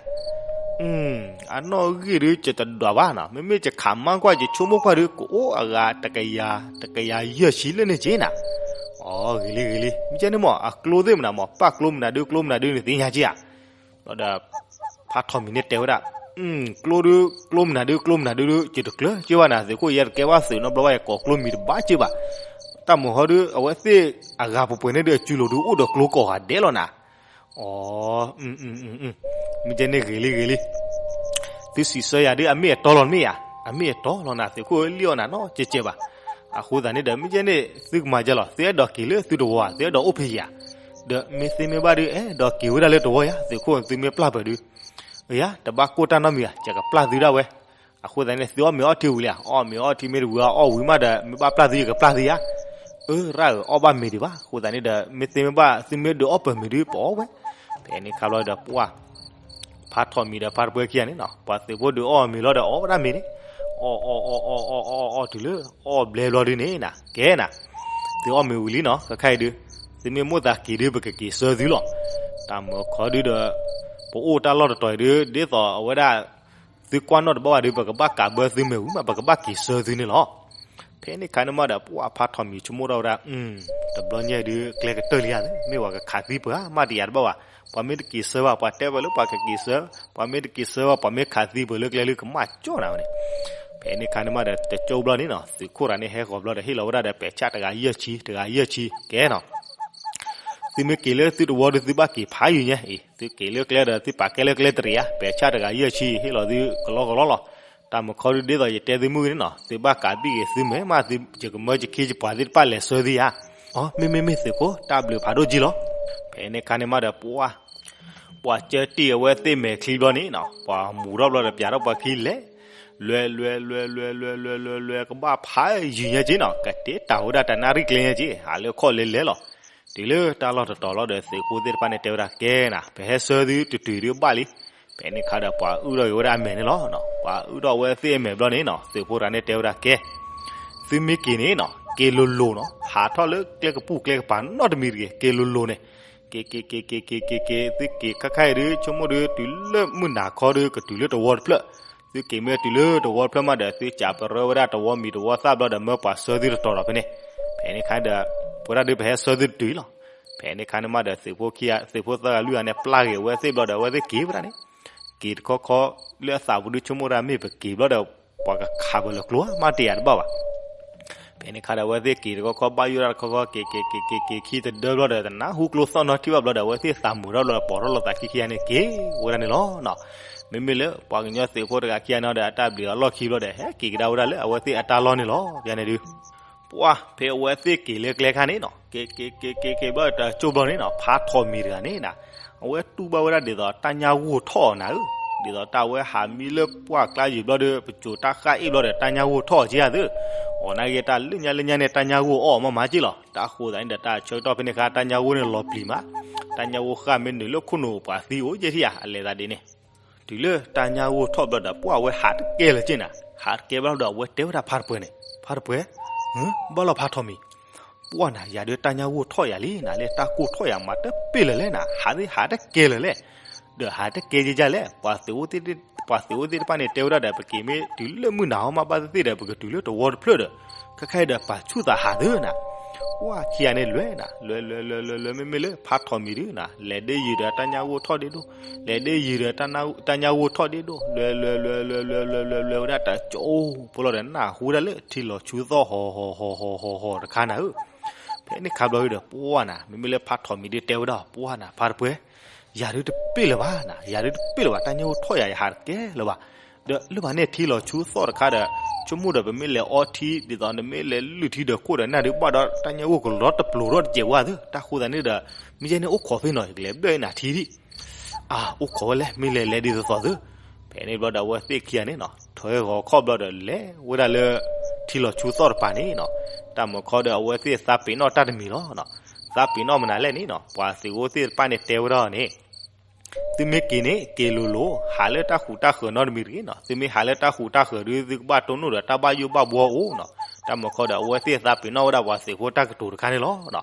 အနီၣ်ဂံၢ်ဒီး ယတဒွးဘၣ်နီၤ, မ့မ့ၢ်ယခးမါကွၢ် ယဆိကမိၣ်ကွၢ်ဒီး ကအိၣ်အဂၤတကယၤ, တကယၤယဲၢ်ဆံလၢန့ၣ်က့နၤ. အိ ဂ့ၤလံဂ့ၤလံ, မ့ၢ်ကဲန့ၣ်မး အကျိသ့ၣ်မနုၤမး ပၣ်ကျိမနုၤဒု ကျိမနုၤဒုန့ၣ်သ့ၣ်ညါက့ဧါ. ဘျီဒီး ဖါထီၣ်မံၤန့ၣ်တဲဝဲဒၣ်, ကျိဒု ကျိမနုၤဒု ကျိမနုၤဒုဒု ယတကျၢၤက့ဘၣ်နၤသုးခိၣ်, ယဲတကဲဘၣ်သုးနီတဘျီဘၣ် ယကိးကျိမံၤတဘၣ်က့ဘၣ်. တၢ်မုၢ်ဟီဒု အဝဲသ့ၣ်အဂၤပှဲၤပှဲၤန့ၣ်ဒု အစုလိၤဒု အိၣ်ဒီးကျိကိးဂၤဒဲးလီၤနၤ. အိ မ့ၢ်ကဲန့ၣ်ဂ့ၤလံဂ့ၤလံ, သုစံးဆၢယၤဒု အမ့ၢ်အတီလီၤမ့ၢ်ဧါ. အမ့ၢ်အတီလီၤနၤသုးခိၣ်ဧၢ, လံၣ်အီၣ်နၤနီတကဲးဘၣ်. အဃိသတးန့ၣ်ဒီး မ့ၢ်ကဲန့ၣ် သုကမၤဒ်လဲၣ်, သုအဲၣ်ဒိးက့ၤလၢသုတဝီဧါ, သုအဲၣ်ဒိးအိၣ်ဖဲယၤ. ဒီးမ့ၢ်သ့မ့ၢ်ဘၣ်ဒု အဲၣ်ဒိးက့ၤဝဲဒၣ်လၢတဝီယၤ, သုးခိၣ်သုမ့ၢ်ပျၢ်ပၢၢ်ဒု ယၤ တဘၣ်ကိၢ်တၢ်နီတမံၤဧါ, ယကပျၢ်သုဒၣ်ဝဲ. အဃိသတးန့ၣ် သုအီၣ်မ့ၤအီထံဝံၤလံဧါ. အီၣ်မ့ၤအီထံမ့ၢ်တဝံၤဧါ, အီၣ်ဝံၤမးဒီး မ့ၢ်ဘၣ်ပျၢ်သု ယကပျၢ်သုယၤ. အၢ ရၣ်ဧၢ, အီၣ်ဘၣ်မ့ၤဒံးဘၣ်. အဃိသတးန့ၣ်ဒီး မ့ၢ်သ့မ့ၢ်ဘၣ် သုမ့ၢ်ဒုးအီၣ်ပၢၤမ့ၤဒုး ပအီၣ်ဝဲ. ဖဲန့ၣ်ခါဘျီဒီး ပှၢ် ဖါထီၣ်မံၤဒီးဖါတပှဲၤခံဂၤန့ၣ်နီၤ, ပှၤသုးဖိဒုးအီၣ်မ့ၤလီၤဒီး အီၣ်ဝဲဒၣ်မ့ၤန့ၣ်, အီၣ်အီၣ်အီၣ်အီၣ်အီၣ်အီၣ်အီၣ်တုၤလၢ အီၣ်ဘျဲဘျီဒုန့ၣ်နၤ ကဲနၤ, သုအီၣ်မ့ၤဝံၤလံနီၤ, ခဲခါအံၤဒုး သုမ့ၢ်မိၣ်သးက့ၤဒုး ပကက့ၤဆၢသုလီၤ. တၢ်မုၢ်ခီဒုဒီး ပအိၣ်တၢ်လီၢ်တတီၤအံၤဒုး ဒ်သိးအဝဲဒၣ် သုကွၢ်နီၣ်တဘၣ်ဘၣ်ဒုး ပကဘၣ်ကးဘၢသုမ့ၢ်ဝံၤမး ပကဘၣ်က့ၤဆၢသုန့ၣ်လီၤ. ဖဲန့ၣ်ခါန့ၣ်မးဒီး ပှၢ်ဖါထီၣ်မံၤဆိကမိၣ်ထီၣ်ဝဲဒၣ်, တဘျီညါဒုး ကျဲကတၢၢ်လံဧါ, မ့ၢ်ပှၤကခးသံပှၤမးတယၤတဘၣ်ဘၣ်. ပှၤမ့ၢ်တက့ၤဆၢဘၣ် ပှၤတဲပှၤလၢပှၤကက့ၤဆၢ, ပှၤမ့ၢ်တက့ၤဆၢဘၣ် ပှၤမ့ၢ်ခးသံပှၤလၢကျဲလၢကမၣ်ကၠီနၤဝဲန့ၣ်. ဖဲန့ၣ်ခါန့ၣ်မးဒီး တကၠိဘျီန့ၣ်နီၤ သုးခိၣ်တဂၤန့ၣ်ဟဲဃီၤဘျီဒီး ဟ့ၣ်လီၤဝဲဒၣ်ဒီး ပဲာ်ဆၣ်တဂၤယဲၢ်ဆံ တဂၤယဲၢ်ဆံ ကဲနီၤ. သုမ့ၢ်က့ၤလၢသုတဝီဒီး သုဘၣ်က့ၤဖးယံၤညါအံၤ, သုက့ၤလၢကျဲဒီး သုပာ်ကဲလၢကျဲတရံးဧါ, ပဲာ်ဆၣ်တဂၤယဲၢ်ဆံ ဟ့ၣ်လီၤသုကလီကလီလီၤ. တၢ်မုၢ်ခီဒုး ဒ်သိးယတဲသုမုၢ်ဂ့ၤန့ၣ်နီၤ သုဘၣ်ကးဘံၣ်က့ၤသုမ့ၢ်မး သုယကမၢယခံယပှၤသ့ၣ်တဖၣ်လဲၤဆၢသုယၤ. အိ မ့မ့ၢ်မ့ၢ်သုးခိၣ် တၢ်ဘျုးဖးဒိၣ်ကံလီၤ. ဖဲန့ၣ်ခါန့ၣ်မးဒီး ပှၢ် ပှၤကၢတံၢ်အဝဲသ့ၣ်မဲာ်ချံဘျီန့ၣ်နီၤ ပှၤမူၤထီၣ်ဘျီဒီး ပၠးထီၣ်ပှၤခံလဲၤ လွဲလွဲလွဲလွဲလွဲလွဲလွဲလွဲ ကဘၣ်ဖးယံၤညါက့နီၤ ကတ့တၢ်ဝဲဒၣ်တနၣ်ရံၣ်ကျဲညါက့ ဟးလၢခီၣ်လဲၤလဲၤလီၤ. တုၤလၢတၢ်လီၢ်တတီၤလီၤဒီး သုးဖိသ့ၣ်တဖၣ်န့ၣ်တဲဝဲဒၣ် ကဲနၤ ပဟဲဆၢသုတတုၤဒုးဘၣ်လံ. ဖဲန့ၣ်ခါဒီး ပှၤအုၣ်ထီၣ်က့ၤဝဲဒၣ်အမဲာ်န့ၣ်လီၤ. ပှၤအုၣ်ထီၣ်ဝဲသ့ၣ်အမဲာ်ဘျီန့ၣ်နီၤ သုးဖိတဂၤန့ၣ်တဲဝဲဒၣ် ကဲ သုမ့ၢ်က့ၤန့ၣ်နီၤ က့ၤလိၤလိၤနီၤ ဟးထီၣ်လၢကျဲကပူၤကျဲကပၤနီတမံၤတဂ့ၤ က့ၤလိၤလိၤန့ၣ် က့ၤက့ၤက့ၤက့ၤက့ၤက့ၤက့ၤ သုက့ၤခါခါအံၤဒုး ဆိကမိၣ်ဒုး တုၤလၢမုၢ်နၤခီဒုး ကတုၤလၢတဝီတဖျၢၣ်. သုက့ၤမ့ၢ်တုၤလၢတဝီတဖျၢၣ်မးဒီး သုကးပရၢဝဲဒၣ်တဝီမံၤတဝီသၣ်ဘျီဒီး မၢပှၤဆၢသုတတီၤဒီးဖဲန့ၣ်. ဖဲန့ၣ်ခါဒီး ပဝဲဒၣ်ဒုး ပဟဲဆၢသုတတုၤလီၤ. ဖဲန့ၣ်ခါန့ၣ်မးဒီး သုးဖိခံဂၤ သုးဖိသၢဂၤလွံၢ်ဂၤန့ၣ် ပျၢ်က့ၤအဝဲသ့ၣ်ဘျီဒီး အဝဲသ့ၣ်က့ၤဝဲဒၣ်န့ၣ် က့ၤတခီခီ လၢအသးပူၤဒုး ဆိကမိၣ်ဒၣ်မ့ၢ်ပက့ၤဘျီဒီး ပှၤကခးပလၢၤကျိမး တယၤတဘၣ်ဘၣ်. ဖဲန့ၣ်ခါဒီး အဝဲသ့ၣ်က့ၤတခီခီ ဘၣ်ယိၣ်ဒၣ်တခီခီ က့ၤက့ၤက့ၤက့ၤက့ၤခံတဒၢဘျီဒီး တနၢ်ဟူကျိသီၣ်နီတထံၣ်ဘၣ်ဘျီဒီး အဝဲသ့ၣ်သးမုာ်ထီၣ်ဘျီဒီး ပိာ်ထီၣ်လိာ်သးခံခံဂၤန့ၣ် က့ၤဝဲဒၣ်န့ၣ်လီၤ. မ့မ့ၢ်လၢပှၤကညီသုးဖိတဂၤခံဂၤန့ၣ်ဒီး အတၢ်ဘျုးအလီၢ်ခံဘျီဒီး ဟဲက့ၤကဒါဝဲဒၣ်လၢအဝဲသ့ၣ်အတၢ်လီၢ်န့ၣ်လီၤ. ယၤန့ၣ်ဒုး ပှၢ် ဖဲအဝဲသ့ၣ်က့ၤလၢကျဲခါန့ၣ်နီၤ က့ၤက့ၤက့ၤက့ၤက့ၤဘျီတကၠိဘျီန့ၣ်နီၤ ဖါထီၣ်မံၤတဂၤန့ၣ်နၤ အဝဲတူၢ်ဘၣ်ဝဲဒၣ်ဒ်သိးတၢ်ညၣ်ဂိၢ်ထီၣ်အီၤနၤဧၢ, ဒ်သိးတၢ်ဝဲဟးမံလၢပှၢ်ကျါယံၤဘျီဒီး ပစိၤတၢ်ဃၣ်အ့ၣ်ဘျီဒီး တၢ်ညၣ်ဂိၢ်ထီၣ်အီၤက့ဧါသု, အိ နာ်က့တၢ်လၢညါလၢညါန့ၣ် တၢ်ညၣ်ဂိၢ်အီၣ်အီၤမးမးက့လီၤ. တၢ်ဃိသးန့ၣ်ဒီး တၢ်ဆၢကတီၢ်ဖဲန့ၣ်ဃါ တၢ်ညၣ်ဂိၢ်န့ၣ်လီၤပျံၤမး, တၢ်ညၣ်ဂိၢ်ဃၣ်မ့ၢ်နုာ်လၢခိၣ်နူာ်ပှၤသံအိၣ်က့ထံၣ်ဧါ အလဲၤသးဒ်န့ၣ် တုၤလၢတၢ်ညၣ်ဂိၢ်ထီၣ်ဘျီဒီး ပှၢ်ဝဲဟးတကဲလၢၤက့နၤ, ဟးတကဲဘျီဒီး အဝဲတဲဝဲဒၣ်ဖါတပှဲၤန့ၣ်, ဖါတပှဲၤ, ဘၣ်လီၤဖါထီၣ်မံၤ, ပှၢ်နၤ ယၤဒုးတၢ်ညၣ်ဂိၢ်ထီၣ်ယၤလံနၤ, လၢတၢ်ကိၢ်ထီၣ်ယၤမးတပ့ၢ်လၢၤလဲၣ်နၤ, ဟးသ့ၣ်ဟးတကဲလၢၤလဲၣ်, ဒီးဟးတကဲက့ဒ်လဲၣ်, ပှၤသုးဖိသ့ၣ် ပှၤသုးဖိသ့ၣ်တဖၣ်န့ၣ် တဲဝဲဒၣ်ဒီး ပက့ၤမ့ၢ်တုၤလၢမုၢ်နၤဟီမး ဘၣ်သ့ၣ်သ့ၣ်ဒီး ပကတုၤလၢတဝီတဖျၢၣ်ဒီး ခဲခါအံၤဒီးပာ်ဆူၣ်သးဟးသုနၤ. ပှၤခံဂၤန့ၣ်လဲၤနၤ, လဲၤလဲၤလဲၤလဲၤလဲၤ မ့မ့ၢ်လၢဖးထီၣ်မံၤဒုနၤ, လဲၤဒ့ယုာ်ဒီးတၢ်ညၣ်ဂိၢ်ထီၣ်ဒ့ဒိၣ်, လဲၤဒ့ယုာ်ဒီးတၢ်ညၣ်ဂိၢ်ထီၣ်ဒ့ဒိၣ်, လဲၤလဲၤလဲၤလဲၤလဲၤလဲၤလဲၤလဲၤဝဲဒၣ်တကၠိဖိလီၤဒီး နၢ်ဟူဒၣ်လၢထံလီၤဆူသီၣ်ဟီၣ်ဟီၣ်ဟီၣ်ဟီၣ်ဟီၣ်တခါနၤဧၢ. ဖဲန့ၣ်ခါဘျီဒီး ပှၤနၤ, မ့မ့ၢ်လၢဖးထီၣ်မံၤဒုတဲဝဲဒၣ် ပှၤနၤ ဖးတပှဲၤ, ယၤဒုတပ့ၢ်လၢၤဘၣ်နၤ, ယၤဒုတပ့ၢ်လၢၤဘၣ်, တၢ်ညၣ်ဂိၢ်ထီၣ်ယၤ ယဟးတကဲလၢၤဘၣ်. ဒီးလၢဘၣ်န့ၣ်ထံလီၤဆူသီၣ်တခါဒီး ဆိကမိၣ်ဒီး ပမ့ၢ်လဲၤအီထံ ဒ်သိးနမ့ၢ်လဲၤလုၢ်ထံဒီးခိၣ်ဒီး နၢ်ဒုးဘၣ်ဒီးတၢ်ညၣ်ဂိၢ်ကလီၤတပျိၤထီၣ်တစဲးဝဲသု, တၢ်ဃိသးန့ၣ်ဒီး မ့ၢ်ယဲန့ၣ်အိၣ်ခိးဖဲနီၤ ယကလဲၤဘျၢၣ်နၤထံဒံး. အါ အိၣ်ခိးဝဲလဲၣ်, မ့ၢ်လဲၤလဲၤဒ်သိးသိးသု. ဖဲန့ၣ်ဘျီဒီး အဝဲသ့ၣ်ခံဂၤန့ၣ်နီၤ ထီၣ်ဟဲဂီၤခီၣ်ဘျီဒီး လဲၤဝဲဒၣ်လၢ ထံလီၤဆူသီၣ်တပၤန့ၣ်နီၤ. တၢ်မၤခီဒီး အဝဲသ့ၣ်သးပ့ၤနီၣ်တၢ်တမံၤလီၤ. သးပ့ၤနီၣ်မနုၤလဲၣ်န့ၣ်နီၤ ပှၤသုးဖိသ့ၣ်တဖၣ်န့ၣ်တဲဝဲဒၣ်န့ၣ် သုမ့ၢ်က့ၤန့ၣ် က့ၤလိၤလိၤ ဟးလၢတၢ်ဃူးတၢ်ဃၢၤနီတမံၤတဂ့ၤနီၤ. သုမ့ၢ်ဟးလၢတၢ်ဃူးတၢ်ဃၢၤဒုး သုကဘၣ်တိၢ်နီၣ်ဒီးတၢ်ဘၣ်ယိၣ်ဘၣ်ဘှီအိၣ်နီၤ. တၢ်မၤခီဒီး အဝဲသ့ၣ်သးပ့ၤနီၣ်ဝဲဒၣ်ပှၤသုးဖိတၢ်ကတိၤတခါန့ၣ်လီၤ.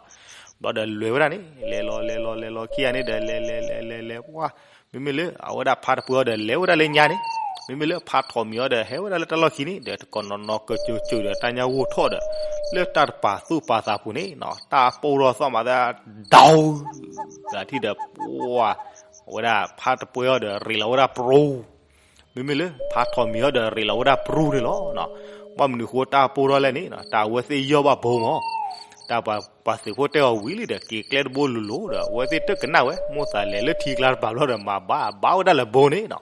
ဘျီဒီးလဲၤဝဲဒၣ်န့ၣ် လဲၤလီၤလဲၤလီၤလဲၤလီၤခံဂၤန့ၣ်ဒီး လဲၤလဲၤလဲၤလဲၤလဲၤ ပှၤ မ့မ့ၢ်လၢအဝဲဒၣ်ဖးတပှဲၤအီၤဒီး လဲၤဝဲဒၣ်လၢညါန့ၣ်, မ့မ့ၢ်လၢဖးထီၣ်မံၤအီၤဒီး ဟဲဝဲဒၣ်လၢတၢ်လီၢ်ခံန့ၣ်ဒီး တကိးနီၢ်နီၢ်ကၠိၤကၠိၤဒီးတၢ်ညၣ်ဂိၢ်ထီၣ်ဒီး လၢတၢ်တပာ်သူၣ်ပာ်သးပူၤန့ၣ်နီၤ တၢ်ပိၢ်ထီၣ်သီၣ်မးသး ဒီး ဒီးထံၣ်ဒီး ပှၤ အဝဲဒၣ်ဖးတပှဲၤအီၤဒီး ရ့းလီၤဝဲဒၣ်ပရူၤ မ့မ့ၢ်လၢဖးထီၣ်မံၤအီၤဒီး ရ့းလီၤဝဲဒၣ်ပရူၤန့ၣ်လီၤ. ဘၣ်မနုၤဃိတၢ်ပိၢ်ထီၣ်လဲၣ်န့ၣ် တၢ်အဝဲသ့ၣ်ယီၢ်ဘၣ်ဘိမး, တၢ်ပှၤသုးဖိတဲအီၤဝံၤလံဒီး က့ၤကျဲတဘိလိၤလိၤဒီး အဝဲသ့ၣ်တကနၣ်ဝဲ မိၣ်သးလဲၤလၢထံကျါတပၤဘျီဒီး မၤဘၣ်ဘၣ်ဝဲဒၣ်လၢဘိန့ၣ်နီၤ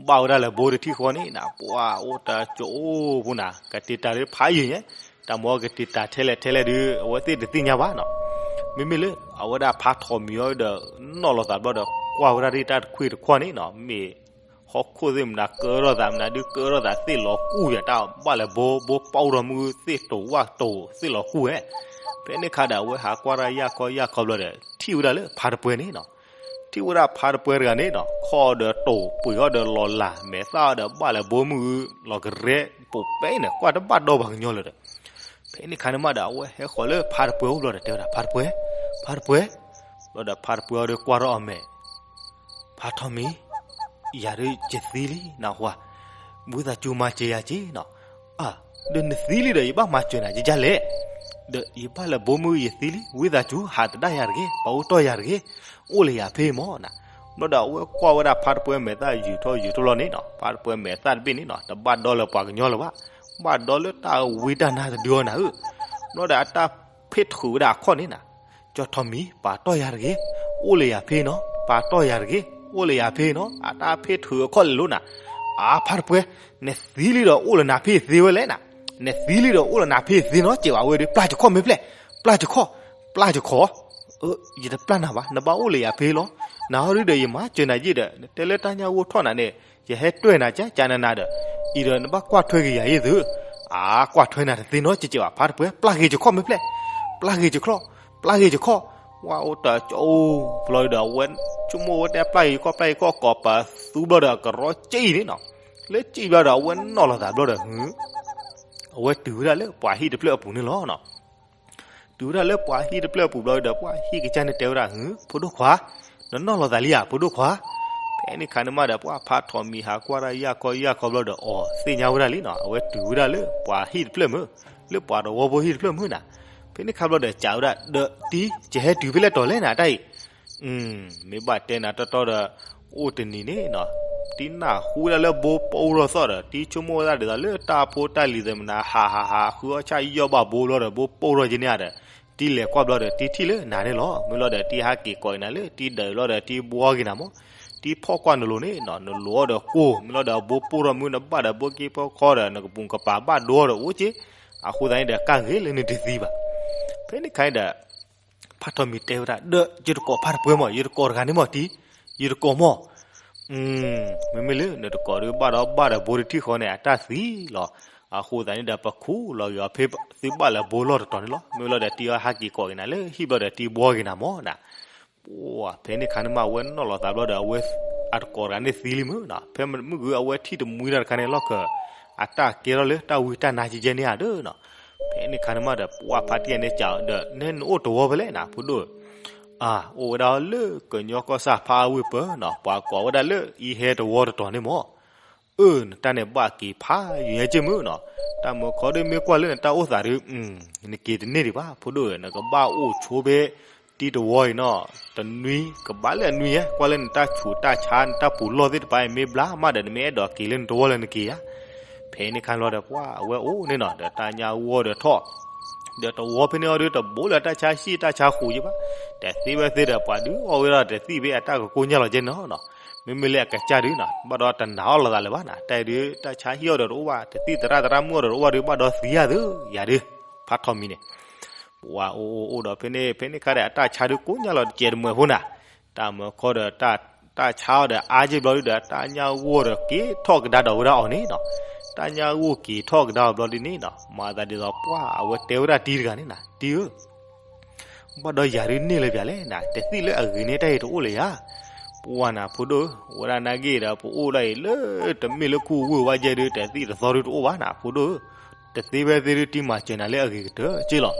ဘၣ်ဝဲဒၣ်လၢဘိတထံၣ်ဃီန့ၣ်နၤ ပှၤအိၣ်တကၠိဖိနၤ ကတ့တၢ်လၢဖးယံၤညါ, တၢ်မ့ၢ်ကတ့တၢ်ထဲလဲၣ်ထဲလဲၣ်ဒီး အဝဲသ့ၣ်တသ့ၣ်ညါဘၣ်နီၤ. မ့မ့ၢ်လၢအဝဲဒၣ်ဖးထီၣ်မံၤအီၤဒီး နီၣ်လီၤသးဘျီဒီး ကွၢ်ဝဲဒၣ်ဒ်တၢ်တခွံၣ်တခွါန့ၣ်နီၤ မ့ၢ်ဟီၣ်ခိၣ်သ့ၣ်မနုၤ ကၢထီၣ်သးမနုၤဒုး ကၢထီၣ်သးသ့ၣ်လီၤကူၣ်ယၤ တၢ်ဘၣ်လၢဘိ ဘိပာ်အိၣ်ထီၣ်မုၢ်သ့ၣ်တိၤဝၣ်တိၤသ့ၣ်လီၤကူၣ်ဝဲ. ဖဲန့ၣ်ခါဒီး အဝဲဟးကွၢ်တၢ်ယၢ်ခီယၢ်ခီဘျီဒီး ထံၣ်ဝဲဒၣ်လၢဖးတပှဲၤန့ၣ်နီၤ ထံၣ်ဝဲဒၣ်ဖးတပှဲၤတဂၤန့ၣ်နီၤ ခီၣ်ဒီးတိၤ ပှ့ၤအီၤဒီးလီၤလး မဲာ်သၣ်အီၤဒီးဘၣ်လၢဘိမုၢ်လီၤကရဲ ပိာ်ပဲန့ၣ် ကွၢ်တဘၣ်ဒီဘၣ်ကညီလၢၤဒီး ဖဲန့ၣ်ခါန့ၣ်မးဒီး အဝဲဟဲဃီၤလၢဖးတပှဲၤအိၣ်ဘျီဒီး တဲဝဲဒၣ် ဖးတပှဲၤ, ဖးတပှဲၤ, ဘျီဒီးဖးတပှဲၤအီၤဒီးကွၢ်ထီၣ်အီၤမဲာ် ဖးထီၣ်မံၤ, ယၤဒုးယသံလံ နၢ်ဟူဧါ, ဝံသးစူၤမၤစၢၤယၤက့ၤနီၤ, အါ, ဒီးနသံလံဒီး ယဘၣ်မၤစၢၤနၤယကလဲၣ်, ဒီးယဘၣ်လၢဘိမုၢ်ယသံလံ ဝံသးစူၤ ဟးသဒၣ်ယၤတဂ့ၤ ပာ်အိၣ်တီၢ်ယၤတဂ့ၤ, အိၣ်လၢယၤဖဲမၢ်နၤ, ဘျီဒီးအဝဲကွၢ်ဝဲဒၣ်ဖးတပှဲၤမဲာ်သၣ်ယုာ်ထီၣ်ယုာ်ထီၣ်လီၤန့ၣ်နီၤ ဖးတပှဲၤမဲာ်သၣ်တဘ့ၣ်န့ၣ်နီၤ တဘၣ်ဒီလၢပှၤကညီလၢၤဘၣ်, ဘၣ်ဒီလၢတၢ်ဝံတၢ်နါတဒုအီၤနၤဧၢ, ဘျီဒီးအတၢ်ဖ့ၣ်ထုးဝဲဒၣ်အခီၣ်န့ၣ်နၤ ကၠီထီၣ်မံၤ ပာ်တီၢ်ယၤတဂ့ၤ, အိၣ်လၢယၤဖဲနီၤ ပာ်တီၢ်ယၤတဂ့ၤ, အိၣ်လၢယၤဖဲနီၤ အတၢ်ဖ့ၣ်ထုးအခီၣ်လဲၤလိၤနၤ, အါဖးတပှဲၤ, နသံလံဒီးအိၣ်လၢနၤဖဲသ့ဝဲလဲၣ်နၤ, နသံလံဒီးအိၣ်လၢနၤဖဲသ့နီၤ စဲးဝဲဒုး ပျၢ်ယခီၣ်မ့ၢ်ဖျဲၣ်, ပျၢ်ယခီၣ်, ပျၢ်ယခီၣ်, ယတပျၢ်နၤဘၣ် နဘၣ်အိၣ်လၢယၤဖဲလီၤ, နဟီဒုဒီးယမၤစၢၤနၤယ့ၢ်ဒီး နတဲလၢတၢ်ညၣ်ဂိၢ်ထီၣ်နၤန့ၣ် ယဟဲတွဲၢ်နၤကကနနၤဒီး အံၤဒီးနဘၣ်ကွၢ်ထွဲက့ၤယၤယ့ၢ်သု, အါ ကွၢ်ထွဲနၤတသ့နီတစဲးဘၣ် ဖးတပှဲၤ ပျၢ်ဂ့ၤယခီၣ်မ့ၢ်ဖျဲၣ်, ပျၢ်ဂ့ၤယခီၣ်, ပျၢ်ဂ့ၤယခီၣ်, ဝဲအိၣ်တကၠိဖိလီၤဒီး အဝဲဆိကမိၣ်ဝဲတဲပျၢ်ဂ့ၤယခီၣ် ပျၢ်ဂ့ၤယခီၣ် ကိးပသူဘျီဒီး ကရီကံၣ်န့ၣ်နီၤ, လၢကံၣ်ဘျီဒီး အဝဲနီၣ်လီၤသးဘျီဒီး အဝဲတုၤဝဲဒၣ်လၢပှၤဟံၣ်တဖျၢၣ်အပူၤန့ၣ်လီၤ. တုၤဝဲဒၣ်လၢပှၤဟံၣ်တဖျၢၣ်အပူၤဘျီဒီး ပှၤဟံၣ်ကစၢ်န့ၣ်တဲဝဲဒၣ် ဖိဒိၣ်ခွါ, နနီၣ်လီၤသးလံဧါ ဖိဒိၣ်ခွါ, ဖဲန့ၣ်ခါန့ၣ်မးဒီး ပှၤဖးထီၣ်မံၤဟးကွၢ်တၢ်ယၢ်ခီယၢ်ခီဘျီဒီး အီၤသ့ၣ်ညါဝဲဒၣ်လံနီၤ အဝဲတုၤဝဲဒၣ်လၢပှၤဟံၣ်တဖျၢၣ်မုၢ်, လၢပှၤတဝီဖိဟံၣ်တဖျၢၣ်မုၢ်နၤ, ဖဲန့ၣ်ခါဘျီဒီး စံးဝဲဒၣ် ဒီးတံၤ ယဟဲတုၤဖဲလဲၣ်တီၤလဲၣ်နၤတၢ်အံၤ မ့ၢ်ဘၣ်တဲနၤတီတီဒီး အိၣ်တနံၤန့ၣ်နီၤ, တံၤနၢ်ဟူဝဲဒၣ်လၢဘိပူထီၣ်သီၣ်ဒီး တံၤဆိကမိၣ်ဝဲဒၣ်ဒ်သိးလၢတၢ်ဖိတၢ်လံၤသ့ၣ်မနၤ ဟးဟးဟးဃုအီၣ်ဆၣ်ယီၢ်ဘၣ်ဘိလီၤဒီး ဘိပူထီၣ်က့ၤန့ၣ်ဒီး တံၤလဲၤကွၢ်ဘျီဒီး တံၤထံၣ်လၢနၤန့ၣ်လီၤ. မ့ၢ်လီၤဒီး တံၤဟးက့ၤကိးက့ၤနၤလၢ တံၤဒၢးလီၤဒီး တံၤဘှီက့ၤနၤမး, တံၤဖီၣ်ကွၢ်နလိၤန့ၣ်နီၤ နလိၤအီၤဒီးကိၢ် မ့ၢ်လီၤဒီး ဘိပူထီၣ်မုၢ်နဘၣ်ဒီး ဘိက့ၤဖီခီဒီး နကပုာ်ကပၤဘၣ်ဒိအီၤဒီးအိၣ်က့ၤ, အဃိသတးန့ၣ်ဒီး ကၢ်ဂ့ၤလၢနတသံဘၣ်. ဖဲန့ၣ်ခါန့ၣ်ဒီး ဖးထီၣ်မံၤတဲဝဲဒၣ် ဒီးယတကိးဖးတပှဲၤမး ယတကိးတဂၤန့ၣ်မးတံၤ, ယတကိးမး, မ့မ့ၢ်လၢနတကိးဒီးဘၣ်ဒီးဘၣ်ဒီးဘိတထံၣ်ဃီန့ၣ် အတၢ်သံလီၤ. အဃိသတးန့ၣ်ဒီး ပခူၣ်လီၤက့ၤအီၤဖဲသုဘၣ်လၢဘိလီၢ်တတီၤန့ၣ်လီၤ. မ့ၢ်လီၤဒီးတံၤအီၤဟးက့ၤကိးက့ၤနၤလၢဟံၣ်ဘျီဒီး တံၤဘှီက့ၤနၤမးနၤ ပှၤဖဲန့ၣ်ခါန့ၣ်မး အဝဲနီၣ်လီၤသးဘျီဒီး အဝဲအတကိးတဂၤန့ၣ်သံလံမုၢ်နီၤ, ဖဲမုၢ်ဂုၤအဝဲထံၣ်တမှံတၢ်တခါန့ၣ် လီၢ်ခၢၣ် အတၢ်ကဲထီၣ်လၢတၢ်ဝံတၢ်နါကဲကဲန့ၣ်ဧါဒီးနီၤ, ဖဲန့ၣ်ခါန့ၣ်မးဒီး ပှၤဖါတံၢ်န့ၣ်စံးဒီး နဲနအိၣ်တဝီဖဲလဲၣ်နၤ ဖိဒိၣ်ဧၢ, အအိၣ်ဝဲဒၣ်လၢကညီကီၢ်ဆၣ်ဖးအဝ့ၢ်ပၢၤနီၤ, ပှၤကိးဝဲဒၣ်လၢအံၤဟဲတဝီတတီၤန့ၣ်မၢ်. အၢ နတၢ်န့ၣ်ဘၣ်က့ၤဖးယံာ်ညါက့မုၢ်နီၤ, တၢ်မုၢ်ခီဒ်မ့ၢ်ကွၢ်လၢနတၢ်အိၣ်သးဒီး နက့ၤတန့ၢ်ဒံးဘၣ် ဖိဒိၣ်ဧၢ, နကဘၣ်အိၣ်ဆိဖဲ တံၤတဝီအံၤနီၤ, တနွံ ကဘၣ်လၢအနွံညါ, ကွၢ်လၢနတၢ်ဆူးတၢ်ဆါ နတၢ်ပူၤလီၢ်သ့ၣ်တဖၣ်အံၤ မ့ၢ်ဘျါမးဒီး နမ့ၢ်အဲၣ်ဒိးက့ၤလၢနတဝီလၢနက့ၤဧါ. ဖဲန့ၣ်ခါဘျီဒီး ပှၤအဝဲအိၣ်န့ၣ်နီၤ, ဒီးတၢ်ညၣ်ဂိၢ်ဒီးထီၣ် ဒီးတဝီဖဲန့ၣ်အီၤဒီး တဘိလၢတၢ်ဆါဟံၣ်တၢ်ဆါဃိးက့ဘၣ်, တသ့ဝဲသ့ဒီး ပှၤဒုးအီၣ်ဝဲဒီး တသံၣ်ဖဲအတၢ်ကကိညၢ်လီၤကဲနီၤနီၤ, မ့မ့ၢ်လၢအကစၢ်ဒုးနီၤ ဘၣ်ဒီးတနာ်အီၣ်လိာ်သးလၢၤဘၣ်နီၤ, တၢ်အံၤဒုး တၢ်ဆါဟံၣ်အီၤဒီးတအိၣ်ဘၣ်, တသံၣ်သရၣ်သရၣ်မုၣ်အီၤဒီးတအိၣ်ဘၣ်ဒီး ဘၣ်ဒီးသံယၤသု ယၤဒုး ဖးထီၣ်မံၤန့ၣ် ပှၤအိၣ်အိၣ်အိၣ်ဒီးဖဲန့ၣ် ဖဲန့ၣ်ခါဒီး အတၢ်ဆါဒုးကိညၢ်လီၤတကဲးတမှဲၤဖိနီၤ, တၢ်မုၢ်ခီဒီး တၢ်ဆါအီၤဒီးအါက့ဘျီဒုးဒီး တၢ်ညၣ်ဂိၢ်ဒီးက့ၤထီၣ်ကဒါဒီးဝဲဒၣ်အီၤန့ၣ်နီၤ, တၢ်ညၣ်ဂိၢ်က့ၤထီၣ်ကဒါအီၤဘျီဒုးန့ၣ်နီၤ မၤသးဒ်သိးပှၤအဝဲတဲဝဲဒၣ်တံၤတဂၤန့ၣ်နီၤ, တံၤဧၢ ဘၣ်ဒီးယၤဒုးန့ၢ်လၢၤပၠးလဲၣ်နီၤ, တသံၣ်လၢအဂ့ၤန့ၣ် တၢ်အံၤတအိၣ်လၢၤယၤ, ပှၤနီၤ ဖိဒိၣ်ဧၢ, ဝဲဒၣ်နာ်က့ဒီး ပအိၣ်ဒၣ်အံၤလၢတမ့ၢ်လၢခူဝ့ၢ်ဝါယဲဒုး တသံၣ်တသီဒုးတအိၣ်ဘၣ်နီၤ ဖိဒိၣ်ဧၢ, တသ့ဖဲသ့ဒုးတံၤမၤစၢၤနၤလၢအဂ့ၤကတၢၢ်က့လီၤ.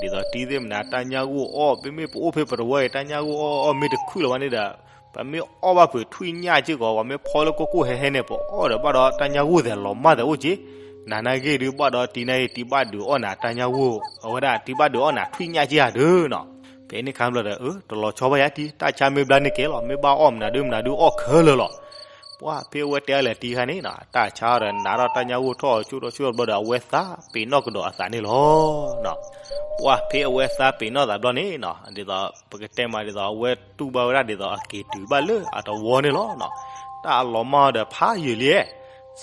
ဒ်သိးတံၤသ့ၣ်မနုၤ တၢ်ညၣ်ဂိၢ်အီၣ် ပမ့ၢ်ပအိၣ်ဖဲပတဝီအံၤ တၢ်ညၣ်ဂိၢ်အီၣ်အီၣ်မ့ၢ်တခုၣ်လၢၤဘၣ်န့ၣ်ဒီး ပမ့ၢ်အီၣ်ဘၣ်ဖုးထွံၣ်ညၣ်က့ဂီၤ ပှၤမ့ၢ်ဖီလၢကိၢ်ကိၢ်ဟဲဟဲန့ၣ် ပအီၣ်ဒီးဘၣ်ဒီးတၢ်ညၣ်ဂိၢ်သဲးလီၤမၢ်သဲးအိၣ်က့, နၤနာ်က့ဒုးဘၣ်ဒီးတံၤနာ်က့ တံၤဘၣ်ဒုးအီၣ်နၤတၢ်ညၣ်ဂိၢ် အဝဲဒၣ်တံၤဘၣ်ဒုးအီၣ်နၤထွံၣ်ညၣ်က့ဧါဒုးနီၤ, ဖဲန့ၣ်ခါဘျီဒီး အၢ တလီၤဆီဘၣ်ယၤတံၤ တၢ်ဆါမ့ၢ်ဘျါန့ၢ်ကဲလီၤ မ့ၢ်ဘၣ်အီၣ်မနုၤဒုးမနုၤဒုးအီၣ်ခဲလၢာ်လီၤ. ပှၤဖဲအဝဲတဲအီၤလဲၤတံၤခါန့ၣ်နီၤ တၢ်ဆါအီၤဒီးနးထီၣ်တၢ်ညၣ်ဂိၢ်ထီၣ်ဆိၣ်ထီၣ်ဆိၣ်ထီၣ်ဘျီဒီး အဝဲသးပ့ၤနီၣ်ကဒီးအသးန့ၣ်လီၤ. ပှၤဖဲအဝဲသးပ့ၤနီၣ်သးဘျီန့ၣ်နီၤ ဒ်သိး ပကတဲမးဒ်သိး အဝဲတူၢ်ဘၣ်ဝဲဒၣ်ဒ်သိးအက့ၤတုၤဘၣ်လၢအတဝီန့ၣ်လီၤနီၤ, တၢ်အလီၤမၢ်အီၤဒီးဖးယံာ်လံ,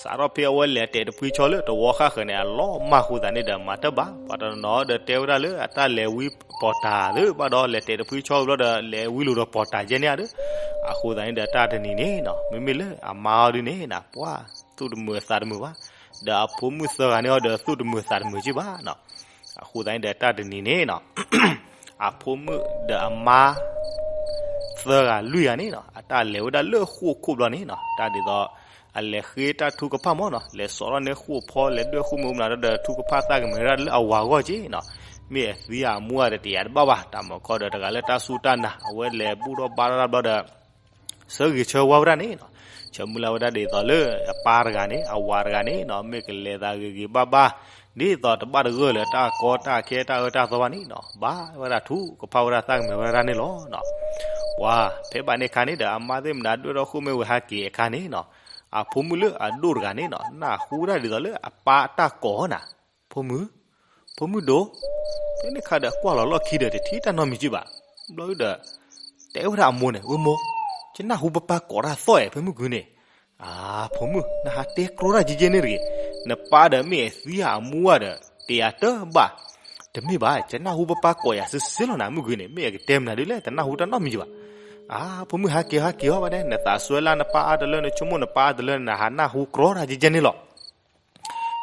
စးထီၣ်ဖဲအဝဲလဲၤတဲာ်တဖှံဆီလၢတဝီဃၣ်ဃၢၤန့ၣ် အလီၤမၢ်အဃိသတးန့ၣ်ဒီး မၤတဘၣ် ပှၤတနီၤဒီးတဲဝဲဒၣ်လၢအတၢ်လဲၤဝံပီၤတၢ်သ့ ဘၣ်ဒီးလဲၤတဲာ်တဖှံဆီဘျီဒီး လဲၤဝံလိာ်ဒီးပီၤတၢ်ယဲန့ၣ်ဧါဒီး, အဃိသတးန့ၣ်ဒီး တၢ်တနံၤန့ၣ်နီၤ မ့မ့ၢ်လၢအမါအီၤဒုးန့ၣ်နီၤ ပှၤသူၣ်တမုာ်သးတမုာ်ဘၣ်, ဒီးအဖိမုၣ်သၢဂၤန့ၣ်အီၤဒီးသူၣ်တမုာ်သးတမုာ်က့ဘၣ်နီၤ, အဃိသတးန့ၣ်ဒီး တၢ်တနံၤန့ၣ်နီၤ အဖိမုၣ်ဒီးအမါ သၢဂၤလွံၢ်ဂၤန့ၣ်နီၤ အတၢ်လဲၤဝဲဒၣ်လၢဃိာ်ခိၣ်ဘျီန့ၣ်နီၤ တၢ်ဒ်သိး အလဲၤဃ့တၢ်ထုကဖၣ်မၢ်နီၤ လဲၤစိာ်ထီၣ်န့ၢ်ဃိာ်ဖီ လဲၤဒွဲၣ်ဃိာ်မုၢ်မနုၤဒီး ထုကဖၣ်သးကမဲာ်ဝဲဒၣ်လၢအဝၤအဂီၢ်က့နီၤ, မ့ၢ်အသံအမူအတတယၤတဘၣ်ဘၣ် တၢ်မုၢ်ခီဒီးတဂၤလၢတၢ်စူၢ်တၢ်နာ် အဝဲလဲၤဘူၣ်ထီၣ်ဘါထီၣ်တၢ်ဘျီဒီး ဆၢဂ့ၤဆၢဝါဝဲဒၣ်န့ၣ်နီၤ, ဆၢမုၢ်လၢ်ဝဲဒၣ်ဒ်သိးလၢအပၢ်တဂၤန့ၣ် အဝၤတဂၤန့ၣ်နီၤ မ့ၢ်ကလဲၤသးဂ့ၤဂ့ၤဘၣ်ဘၣ် ဒ်သိးတဘၣ်တဂၢၢ်လၢတၢ်ကီတၢ်ခဲတၢ်အၢတၢ်သီဘၣ်န့ၣ်နီၤ ဘၣ်ဝဲဒၣ်ထုကဖၣ်ဝဲဒၣ်သးကမဲာ်ဝဲဒၣ်န့ၣ်လီၤ. ပှၤဖဲဘၣ်န့ၣ်ခါန့ၣ်ဒီး အမါသ့ၣ်မနုၤဒွဲၣ်ထီၣ်ဃိာ်မ့ၢ်ဝဲဟဲက့ၤအခါန့ၣ်နီၤ, အဖိမုၣ်လၢအဒိၣ်တဂၤန့ၣ်နီၤ နၢ်ဟူဝဲဒၣ်ဒ်သိးလၢအပၢ်အတၢ်ကိးနၤ ဖိမုၣ်, ဖိမုၣ်ဒိၣ်, ဖဲန့ၣ်ခါဒီးကွၢ်လီၤလီၢ်ခံဒီး တထံၣ်တၢ်နီတမံၤက့ဘၣ်. ဘျီဒီး တဲဝဲဒၣ်အမိၢ်န့ၣ် ဝဲမိၢ်, ယနၢ်ဟူပၢ်ပၢ်ကိးတၢ်သီၣ်အဲၣ် ဖဲမုၢ်ကွံာ်န့ၣ်, အါ ဖိမုၣ် နဟးတဲကြီတၢ်ကဲကဲန့ၣ်တဂ့ၤ, နပၢ်ဒီးမ့ၢ်အသံအမူဘၣ်ဒီး တယၤတဘၣ်, တမ့ၢ်ဘၣ် ယနၢ်ဟူပၢ်ပၢ်ကိးယၤစ့စ့လီၤနၤ မုၢ်ကွံာ်န့ၣ် မ့ၢ်အကတဲမနုၤဒ်လဲၣ် တနၢ်ဟူတၢ်နီတမံၤက့ဘၣ်. အါ ဖိမုၣ် ဟဲက့ၤဟဲက့ၤအီၤဘၣ်ဒဲး နသးစွဲလၢနပၢ်အါတလၢ နဆိကမိၣ်နပၢ်အါတလၢ နဟးနၢ်ဟူကြီတၢ်ကဲကဲန့ၣ်လီၤ.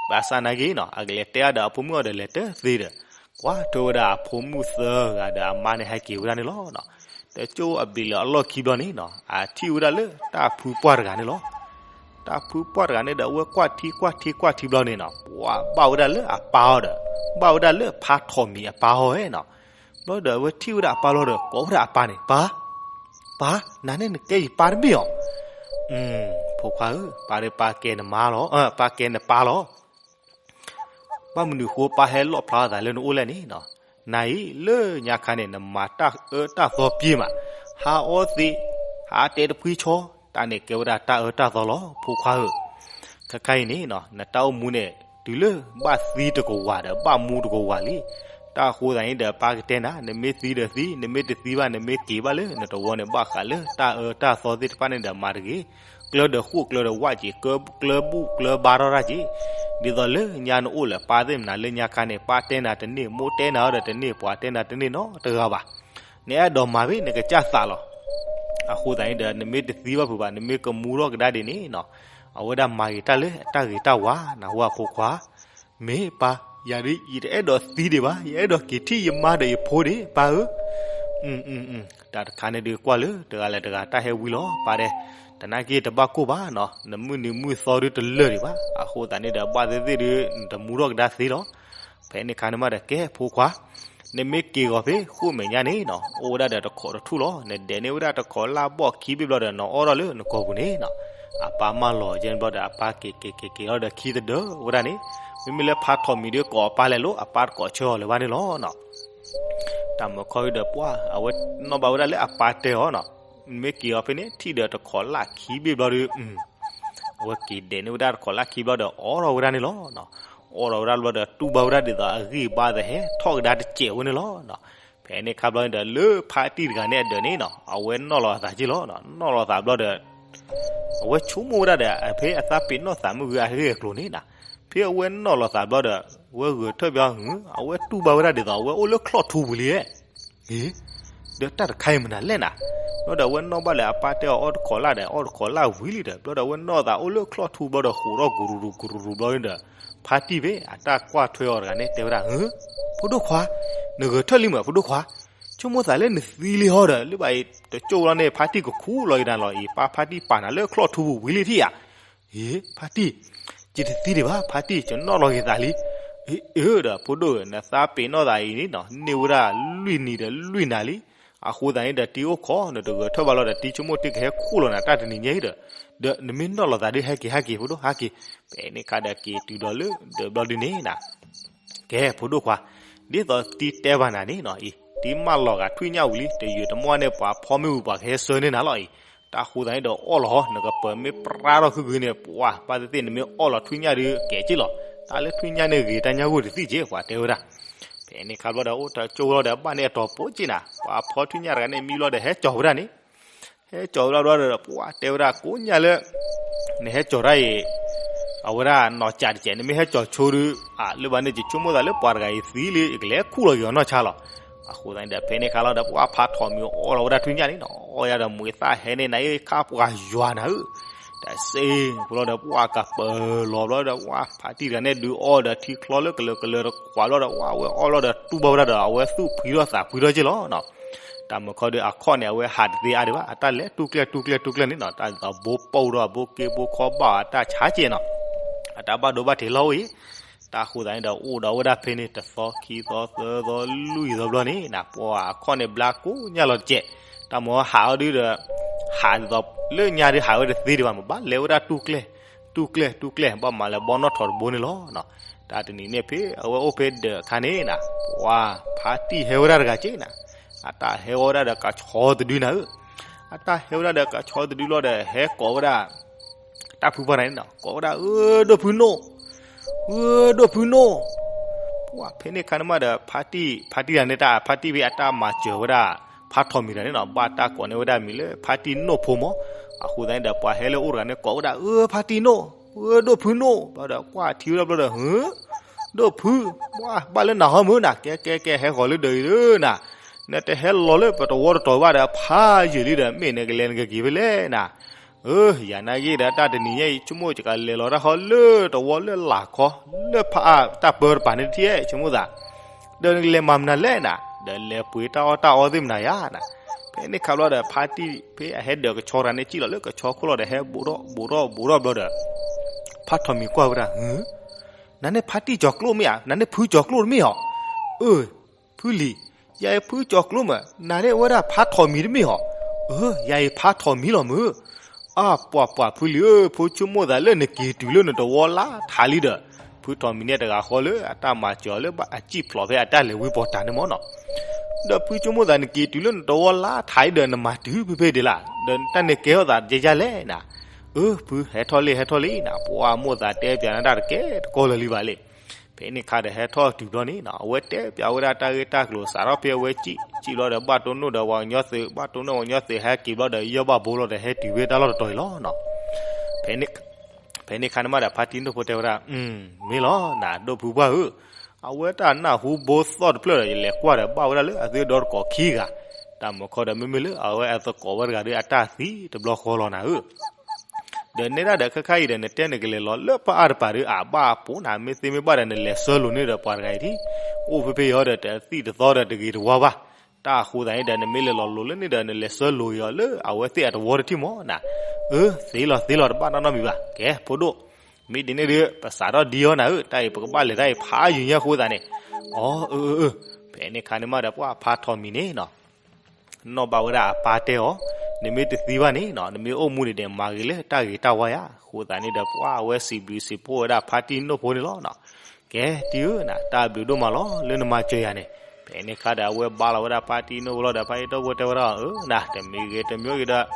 ဘၣ်ဆၣ်နာ်က့နီၤ အကလဲၤတဲအါဒီးအဖိမုၣ်အီၤဒီးလဲၤတသ့ဒီး ကွၢ်ထွဲဝဲဒၣ်အဖိမုၣ်သၢဂၤဒီးအမါန့ၣ်ဟဲက့ၤဝဲဒၣ်န့ၣ်လီၤ. တကၠိအဘျံးလၢအလီၢ်ခံဘျီန့ၣ်နီၤ အထံၣ်ဝဲဒၣ်လၢတၢ်ဖုပှၢ်တဂၤန့ၣ်လီၤ. တၢ်ဖုပှၢ်တဂၤန့ၣ်ဒီး အဝဲကွၢ်ထံကွၢ်ထံကွၢ်ထံဘျီန့ၣ်နီၤ ပှၤဘၣ်ဝဲဒၣ်လၢအပၢ်အီၤဒီး ဘၣ်ဝဲဒၣ်လၢဖးထီၣ်မံၤအပၢ်အီၤဝဲနီၤ. ဘျီဒီးအဝဲထံၣ်ဝဲဒၣ်အပၢ်လီၤဒီး ကိးဝဲဒၣ်အပၢ်န့ၣ် ပၢ် ပၢ် နၤန့ၣ်နကဲယပၢ်တမ့ၢ်ဧါ. ဖိခွါဧၢ ပၢ်ဒီးပၢ်ကဲနမါလီၤ ပၢ်ကဲနပၢ်လီၤ. ဘၣ်မနုၤဃိပၢ်ဟဲလီၣ်ဖျါအသးလၢနအိၣ်လဲၣ်န့ၣ်နီၤ. နၤအံၤလၢညါခါန့ၣ် နမၤတၢ်အၢတၢ်သီပှဲၤမး, ဟးအီသံး, ဟးတဲတဖှံဆီ, တၢ်န့ၣ်ကဲဝဲဒၣ်တၢ်အၢတၢ်သီလီၤ ဖိခွါဧၢ. ခဲခါအံၤန့ၣ်နီၤ နတၢ်အိၣ်မူန့ၣ် တုၤလၢဘၣ်သံတကဝၤဒီး ဘၣ်မူတကဝၤလံ. တၢ်အဃိသတးန့ၣ်ဒီး ပၢ်ကတဲနၤ နမ့ၢ်သံဒီးသံ, နမ့ၢ်တသံဘၣ် နမ့ၢ်က့ၤဘၣ်လၢနတဝီန့ၣ် ဘၣ်ဃးလၢတၢ်အၢတၢ်သီသ့ၣ်တဖၣ်န့ၣ်ဒီးမၤတဂ့ၤ. ကျၢဒီးဃိၣ်ကျၢဒီးဝၣ်က့ၤ, ကျၢဘူၣ်ကျၢဘါထီၣ်တၢ်က့ၤ. ဒ်သိးလၢညါနအိၣ်လၢပၢ်သ့ၣ်မနုၤလၢညါခါန့ၣ် ပၢ်တဲနၤတန့ၢ်, မိၢ်တဲနၤအီၤဒီးတန့ၢ်, ပှၤတဲနၤတန့ၢ်နီတဂၤဘၣ်. နအဲၣ်ဒိးမၤဖဲနကစၢ်သးလီၤ. အဃိသတးန့ၣ်ဒီး နမ့ၢ်တသံဘၣ်ဖုးဘၣ်, နမ့ၢ်ကမူထီၣ်ကဒါဒ်န့ၣ်နီၤ, အဝဲဒၣ်မၤဂ့ၤတၢ်လၢတၢ်ဂ့ၤတၢ်ဝါ, နၢ်ဟူဧါဖိခွါ. မ့ၢ်ပၢ်, ယၤဒ်ယတအဲၣ်ဒိးသံဒံးဘၣ်, ယအဲၣ်ဒိးက့ၤထံၣ်ယမါဒီးယဖိဒံး ပၢ်ဧၢ. တၢ်တခါန့ၣ်ဒုးကွၢ်လၢတဂၤလၢတဂၤတၢ်ဟဲဝံလီၤ, ပၢ်ဒဲး, တနာ်က့ၤတဘၣ်ကိၢ်ဘၣ်နီၤ, နမုၢ်နံၤမုၢ်သီဒုးတလၢာ်ဒံးဘၣ်. အဃိသတးန့ၣ်ဒီး ဘၣ်သ့ၣ်သ့ၣ်ဒုး နတမူထီၣ်ကဒါသ့လီၤ. ဖဲန့ၣ်ခါန့ၣ်မးဒီး ကဲဖိခွါ, နမ့ၢ်က့ၤဂီၤဖဲဃိၣ်မဲာ်ညါန့ၣ်နီၤ အိၣ်ဝဲဒၣ်ဒီးတခိးတထူၣ်လီၤ. နဒဲးန့ၢ်ဝဲဒၣ်တခိးလၢ်ဘီၣ်ခံဘ့ၣ်ဘျီဒီး နအီၣ်ထီၣ်လၢနကိာ်ပူၤန့ၣ်နီၤ. အပၢ်မၢလီၤကဲန့ၣ်ဘျီဒီး အပၢ်က့ၤက့ၤက့ၤက့ၤလီၤဒီးခံသဒၢဝဲဒၣ်န့ၣ်, မ့မ့ၢ်လၢဖါထီၣ်မံၤဒီးကိးအပၢ်လဲၤလိၤ အပၢ်တကိးဆၢအီၤလၢၤဘၣ်န့ၣ်လီၤနီၤ. တၢ်မုၢ်ခီဒီးပှၢ် အဝဲနီၣ်ဘၣ်ဝဲဒၣ်လၢအပၢ်တဲအီၤနီၤ, နမ့ၢ်က့ၤအီၤဖဲန့ၣ် ထံၣ်ဒီးတခိးလၢ်ခံဘ့ၣ်ဘျီဒီး အဝဲက့ၤဒဲးန့ၢ်ဝဲဒၣ်တခိးလၢ်ခံဘျီဒီး အီၣ်ထီၣ်ဝဲဒၣ်န့ၣ်လီၤ. အီၣ်ထီၣ်ဝဲဒၣ်ဘျီဒီး တူၢ်ဘၣ်ဝဲဒၣ်ဒ်သိးအဂံၢ်ဘါသး ဟဲထီၣ်ကဒါတစဲးဝဲန့ၣ်လီၤ. ဖဲန့ၣ်ခါဘျီန့ၣ်ဒီး လၢဖါတံၢ်တဂၤန့ၣ်အဒၢးန့ၣ်နီၤ အဝဲနီၣ်လီၤအသးက့ၢ်လီၤ. နီၣ်လီၤသးဘျီဒီး အဝဲဆိကမိၣ်ဝဲဒၣ်ဒီး ဖဲအသးပ့ၤနီၣ်သးမုၢ်ဂ့ၤအဂ့ၢ်အကျိၤန့ၣ်နီၤ, ဖဲအဝဲနီၣ်လီၤသးဘျီဒီး ဝဲဂဲၤထၢၣ်ဘၣ် အဝဲတူၢ်ဘၣ်ဝဲဒၣ်ဒ်သိး အဝဲအိၣ်လၢချီၣ်ထူပူၤလံ. အ့ ဒီးတၢ်တခါအံၤမနုၤလဲၣ်နၤ, ဘျီဒီးအဝဲနီၣ်ဘၣ်လၢအပၢ်တဲအီၤအီၣ်တခိးလၢ်ဒီး အီၣ်တခိးလၢ်ဝံၤလံဒီး ဘျီဒီးအဝဲနီၣ်သးအိၣ်လၢချီၣ်ထူဘျီဒီး ဟူးထီၣ်ကရူၤရူၤကရူၤရူၤဘျီဒီး ဖါတံၢ်ဖဲအတၢ်ကွၢ်ထွဲအီၤတဂၤန့ၣ် တဲဝဲဒၣ်, ဖိဒိၣ်ခွါ, နဂဲၤထၢၣ်လံမး ဖိဒိၣ်ခွါ, ဆိကမိၣ်သးလၢနသံလံဟီဒီး လၢဘၣ်အံၤ တကၠိၢ်လီၤန့ၣ် ဖါတံၢ်ကခူၣ်လီၤအံၤနၤလီၤအံၤ ပၢ်ဖါတံၢ်ပာ်နၤလၢချီၣ်ထူပူၤဝံၤလံထံၣ်ဧါ. အ့ ဖါတံၢ်, ယတသံဒံးဘၣ် ဖါတံၢ် ယနီၣ်လီၤက့ၤသးလံ. အ့ အ့ဒီး ဖိဒိၣ်ဧၢ နသးပ့ၤနီၣ်သးအံၤန့ၣ်နီၤ န့ၢ်ဝဲဒၣ်လွံၢ်နံၤဒီးလွံၢ်နၤလံ. အဃိသတးန့ၣ်ဒီး တံၤအိၣ်ခိး နတဂဲၤထၢၣ်ဘၣ်လီၤဒီး တံၤဆိကမိၣ်တ့ၢ်ကဟဲခူၣ်လီၤနၤတၢ်တနံၤညါအံၤဒီး, ဒီးနမ့ၢ်နီၣ်လီၤသးဒုး ဟဲက့ၤ ဟဲက့ၤ ဖိဒိၣ် ဟဲက့ၤ. ဖဲန့ၣ်ခါဒီးက့ၤတုၤဒီးလၢဒၢးဘျီဒုန့ၣ်နၤ ကဲ ဖိဒိၣ်ခွါ, ဒ်သိးတံၤတဲဘၣ်နၤန့ၣ်နီၤအံၤ တံၤမၢလီၤဂာ်ထွံၣ်ညၣ်ဝံၤလံ တယုာ်တမီၢ်န့ၣ် ပှၤဖီမ့ၢ်ဝံၤ ပှၤကဟဲဆှၢန့ၢ်နၤလီၤအံၤ. တၢ်ဃိသတးန့ၣ်ဒီးအီၣ်လီၤဟီ နကပၢၤမ့ၢ်ပြါထီၣ်ခုၣ်ခုၣ်န့ၣ် ပှၤဘၣ်သ့ၣ်သ့ၣ် နမ့ၢ်အီၣ်လီၤထွံၣ်ညၣ်ဒုးကဲက့ၢ်လီၤ. တၢ်လၢထွံၣ်ညၣ်န့ၣ်ဂ့ၤတၢ်ညၣ်ဂိၢ်တသံၣ်က့ၢ် ပှၤတဲဝဲဒၣ်. ဖဲန့ၣ်ခါဘျီဒီး အိၣ်တကၠိၢ်လီၤဒီး ဘၣ်န့ၢ်အတီၤပိာ်က့ၢ်နၤ ပှၤဖီထွံၣ်ညၣ်တဂၤန့ၣ် မံဘျီဒီး ဟဲကၠီၤဝဲဒၣ်န့ၣ် ဟဲကၠီၤဝဲဒၣ်ဘျီဒီး ပှၤတဲဝဲဒၣ် ကိးညါလၢ နဟဲကၠီၤတၢ်အံၤ အဝဲဒၣ်နီၢ်ကၠးတကဲး နမ့ၢ်ဟဲကၠီၤဆိဒုး အလၢဘၣ်န့ၣ် ယဆိကမိၣ်သးလၢပှၤတဂၤအံၤသံလံ ယကလဲၤခူၣ်လီၤက့ၤအီၤနီၢ်ဆါလီၤ. အဃိသတးန့ၣ်ဒီး ဖဲန့ၣ်ခါလီၤဒီး ပှၤဖါထီၣ်မံၤအီၣ်လီၤဝဲဒၣ်ထွံၣ်ညၣ်န့ၣ်နီၤ အီၣ်ယၤဒီးမှံၤသၣ်ဟဲန့ၢ်နၤ အ့ၣ်ခါပှၤယွၤနၤဧၢ တစ့ၢ်ဖိလီၤဒီး ပှၤကပၢၤလီၤဘျီဒီး ပှၤဖါတံၢ်တဂၤန့ၣ် ဒုးအီၣ်ဒီးထံချီလၢကလၢၤကလၢၤတခွးဘျီဒီး ဝဲအီၣ်ဘျီဒီး တူၢ်ဘၣ်ဝဲဒၣ်ဒီး အဝဲသူၣ်ဖှံထီၣ်သးဖှံထီၣ်က့ၢ်လီၤနီၤ. တၢ်မုၢ်ခီဒီး အခီၣ်န့ၣ် အဝဲဟးတသ့အါဒံးဘၣ် အတၢ်လဲၤတူၢ်ကျဲၢ်တူၢ်ကျဲၢ်တူၢ်ကျဲၢ်န့ၣ်နီၤ တၢ်ဒ်သိးဘိပူဒီး ဘိက့ဘိခီဘၣ်အတၢ်ဆါကဲနီၤ အတၢ်ဘၣ်ဒိဘၣ်ထံးလီၤအိၣ်အံၤ. တၢ်ဃိသတးန့ၣ်ဒီး အိၣ်ဒီးဝဲဒၣ်ဖဲန့ၣ် တသီခံသီသၢသီ လွံၢ်သီဘျီန့ၣ် ပှၤအခီၣ်န့ၣ်ဘျါကိးညါလီၤတကဲး. တၢ်မုၢ်ဟးအီၤဒုးဒီး ဟးဒ်သိးလၢညါဒုးဟးဝဲတသ့ဒံးဘၣ် မ့ၢ်ဘၣ်လဲၤဝဲဒၣ်တူၢ်ကျဲၢ် တူၢ်ကျဲၢ်တူၢ်ကျဲၢ် ဘၣ်မၤလၢဘီနီၣ်ထီၣ်တဘိန့ၣ်လီၤ. တၢ်တနံၤန့ၣ်ဖဲအဝဲအိၣ်ဖဲဒၢးအခါန့ၣ်နၤ ပှၤဖါတံၢ်ဟဲဝဲဒၣ်တဂၤက့ၢ်နၤ အတၢ်ဟဲဝဲဒၣ်ဒီးကဆီတဒုနၤဧၢ. အတၢ်ဟဲဝဲဒၣ်ဒီးကဆီတဒုလီၤဒီး ဟဲကိးဝဲဒၣ် တၢ်ဖုပှၢ်န့ၣ်နီၤ ကိးဝဲဒၣ် အၢ ဒိၣ်ဖုနိၣ် အၢ ဒိၣ်ဖုနိၣ်. ပှၤဖဲန့ၣ်ခါန့ၣ်မးဒီး ဖါတံၢ် ဖါတံၢ်တဂၤန့ၣ် တၢ်ဖါတံၢ်ဖဲအတၢ်မၤစၢၤဝဲဒၣ် ဖါထီၣ်မံၤတဂၤန့ၣ်နီၤ ဘၣ်တၢ်ကိးန့ၢ်ဝဲဒၣ်မံၤလၢ ဖါတံၢ်နိၣ်ဖိမး. အဃိသတးန့ၣ်ဒီး ပှၤဟဲလၢအအိၣ်တဂၤန့ၣ် ကိးဝဲဒၣ် အၢ ဖါတံၢ်နိၣ် အၢ ဒိၣ်ဖုနိၣ်ဘျီဒီး ပှၤထံၣ်ဝဲဒၣ်ဘျီဒီး ဟၢ ဒိၣ်ဖု ပှၤဘၣ်လၢနၤဟီမုၢ်နၤ ကဲကဲကဲ ဟဲဃီၤလၢဒၢးအံၤလၢနၤ နတဟဲလီၤလၢပတဝီတတီၤဘၣ်ဒီး ဖးယံာ်လံဒီး မ့ၢ်နကလဲၤနကက့ၤဖဲလဲၣ်နၤ. အၢ ယၤနာ်က့ၤဒီး တၢ်တနံၤညါအံၤ ဆိကမိၣ်ယကလဲၤလီၤတၢ်ဃီလၢတဝီလၢလာ်ခီ လၢဖးအါတၢ်ပၢတပၤန့ၣ်တထံၣ် ဆိကမိၣ်သး ဒီးနကလဲၤမၤမနုၤလဲၣ်နၤ ဒီးလဲၤပှ့ၤတၢ်အီၣ်တၢ်အီသ့ၣ်မနုၤယါနၤ. ဖဲန့ၣ်ခါဘျီဒီး ဖါတံၢ်ဖဲအဟဲဒၢးကဆီတဂၤန့ၣ် စံၣ်လီၤလၢကဆီခိၣ်လီၤဒီး ဟဲဘူးထီၣ်ဘူးထီၣ်ဘူးထီၣ်ဘျီဒီး ဖါထီၣ်မံၤကွၢ်ဝဲဒၣ် ဟၢ နၤန့ၣ်ဖါတံၢ်ကၠီၤကျိမ့ၢ်ဧါ နၤန့ၣ်ဖုကၠီၤကျိတမ့ၢ်ဧါ. အၢ ဖုလံၤ ယၤအံၤဖုကၠီၤကျိမး နၤန့ၣ်အဝဲဒၣ်ဖါထီၣ်မံၤတမ့ၢ်ဧါ. အၢ ယၤအံၤဖါထီၣ်မံၤလီၤမုၢ်. အါ ပှၤပှၤဖုလံၤဧၢ ဖိဆိကမိၣ်သးလၢနက့ၤတုၤလၢနတဝီလါထးလံဒီး ဖုထီၣ်မံၤန့ၣ်တဂၤဃီလၢအတၢ်မၤစၢၤအီၤလၢ အစံၣ်ဖျိးဖဲအတၢ်လဲၤဝံပီၤတၢ်န့ၣ်မ့ၢ်နီၤ. ဒီးဖုဆိကမိၣ်သးနက့ၤတုၤလၢနတဝီလါထးလံဒီး နမၤတုၤဖဲဖဲဒံးလၢ် ဒီးတၢ်န့ၣ်ကဲထီၣ်သးယဲယဲလဲၣ်နၤ. အၢ ဖုဟဲထီၣ်လံ ဟဲထီၣ်လံနၤ ပှၤမိၣ်သးတဲပၠးနၤတၢ်တကဲတကီလၢာ်လံဘၣ်လံ. ဖဲန့ၣ်ခါဒီးဟဲထီၣ်တုၤဘျီန့ၣ်နီၤ အဝဲတဲပၠးဝဲဒၣ်တၢ်ဂ့ၢ်တၢ်ကျိၤစးထီၣ်ဖဲအဝဲစံၣ် စံၣ်ဘျီဒီးဘၣ်တိၢ်နီၣ်ဒီးပှၤကညီသုး ဘၣ်တိၢ်နီၣ်ပှၤကညီသုးဟဲက့ၤဘျီဒီး ယီၢ်ဘၣ်ဘိလီၤဒီးဟဲတုၤဖဲတၢ်လီၢ်တတီၤအံၤလီၤနီၤ. ဖဲန့ၣ် ဖဲန့ၣ်ခါန့ၣ်မးဒီး ဖါတံၢ်နိၣ်ဖိတဲဝဲဒၣ် မ့ၢ်လီၤနၤ ဒိၣ်ဖုပှၢ်ဧၢ, အဝဲတၢ်နၢ်ဟူဘိသီၣ်တဖျၢၣ်ဒီး ယလဲၤကွၢ်ဒီးဘၣ်ဝဲဒၣ်လၢအသုဒီတကိးခံဂၤ, တၢ်မုၢ်ခီဒီး မ့မ့ၢ်လၢအဝဲအသကိးဝဲတဂၤဒီး အတၢ်သံတဘျီဃီလီၤနၤဧၢ. ဒီးနဲဒၣ်ဒီးခဲခါအံၤဒီး နတဲနကလဲၤလီၤလၢပအါတပၤဒီး အဘၣ်ပိာ်နၤ မ့ၢ်သ့မ့ၢ်ဘၣ်ဒီး နလဲၤဆၢလိာ်န့ၢ်ဒီးပှၤတဂၤအံၤဒံး, အိၣ်ဖဲဖဲအံၤဒီး တသံၣ်တသီဒီးတဂ့ၤတဝါဘၣ်. တၢ်အဃိသတးန့ၣ်ဒီး နမ့ၢ်လဲၤလီၤလိာ်လၢန့ၣ်ဒီး နလဲၤဆၢလိာ်က့ၤအီၤလၢအဝဲသ့ၣ်အတဝီတထံၣ်မးနၤ. အၢ သ့လီၤသ့လီၤ တဘၣ်နီတမံၤဘၣ်. ကဲ ဖိဒိၣ် မ့ၢ်ဒ်န့ၣ်ဒီး ပစးထီၣ်ဒံအီၤနၤဧၢ, တၢ်အံၤပကဘၣ်လဲၤတၢ်အံၤဖးယံာ်ညါအဃိသတးန့ၣ်, အၢ အၢ အၢ အၢ ဖဲန့ၣ်ခါန့ၣ်မးဒီး ပှၢ်ဖါထီၣ်မံၤန့ၣ်နီၤ နီၣ်ဘၣ်ဝဲဒၣ်အပၢ်တဲအီၤ, နမ့ၢ်တသံဘၣ်န့ၣ်နီၤ နမ့ၢ်အိၣ်မူန့ၣ်ဒီး မၤဂ့ၤလၢတၢ်ဂ့ၤတၢ်ဝါယါ. အဃိသတးန့ၣ်ဒီး ပှၢ်ဝဲစံးဘျုးစံးဖှိၣ်ဝဲဒၣ်ဖါတံၢ်နိၣ်ဖိန့ၣ်လီၤနီၤ. ကဲ တံၢ်ဧၢနၤ တၢ်ဘျုးဒိၣ်မးလီၤ လၢနမၤစၢၤယၤန့ၣ်. ဖဲန့ၣ်ခါဒီး အဝဲဘါလီၤဝဲဒၣ်ဖါတံၢ်နိၣ်ဖိလီၤဒီး ဖါတံၢ်နိၣ်ဖိတဲဝဲဒၣ် အၢနၤ တမံၤဂ့ၤတမံၤဂ့ၤဒီး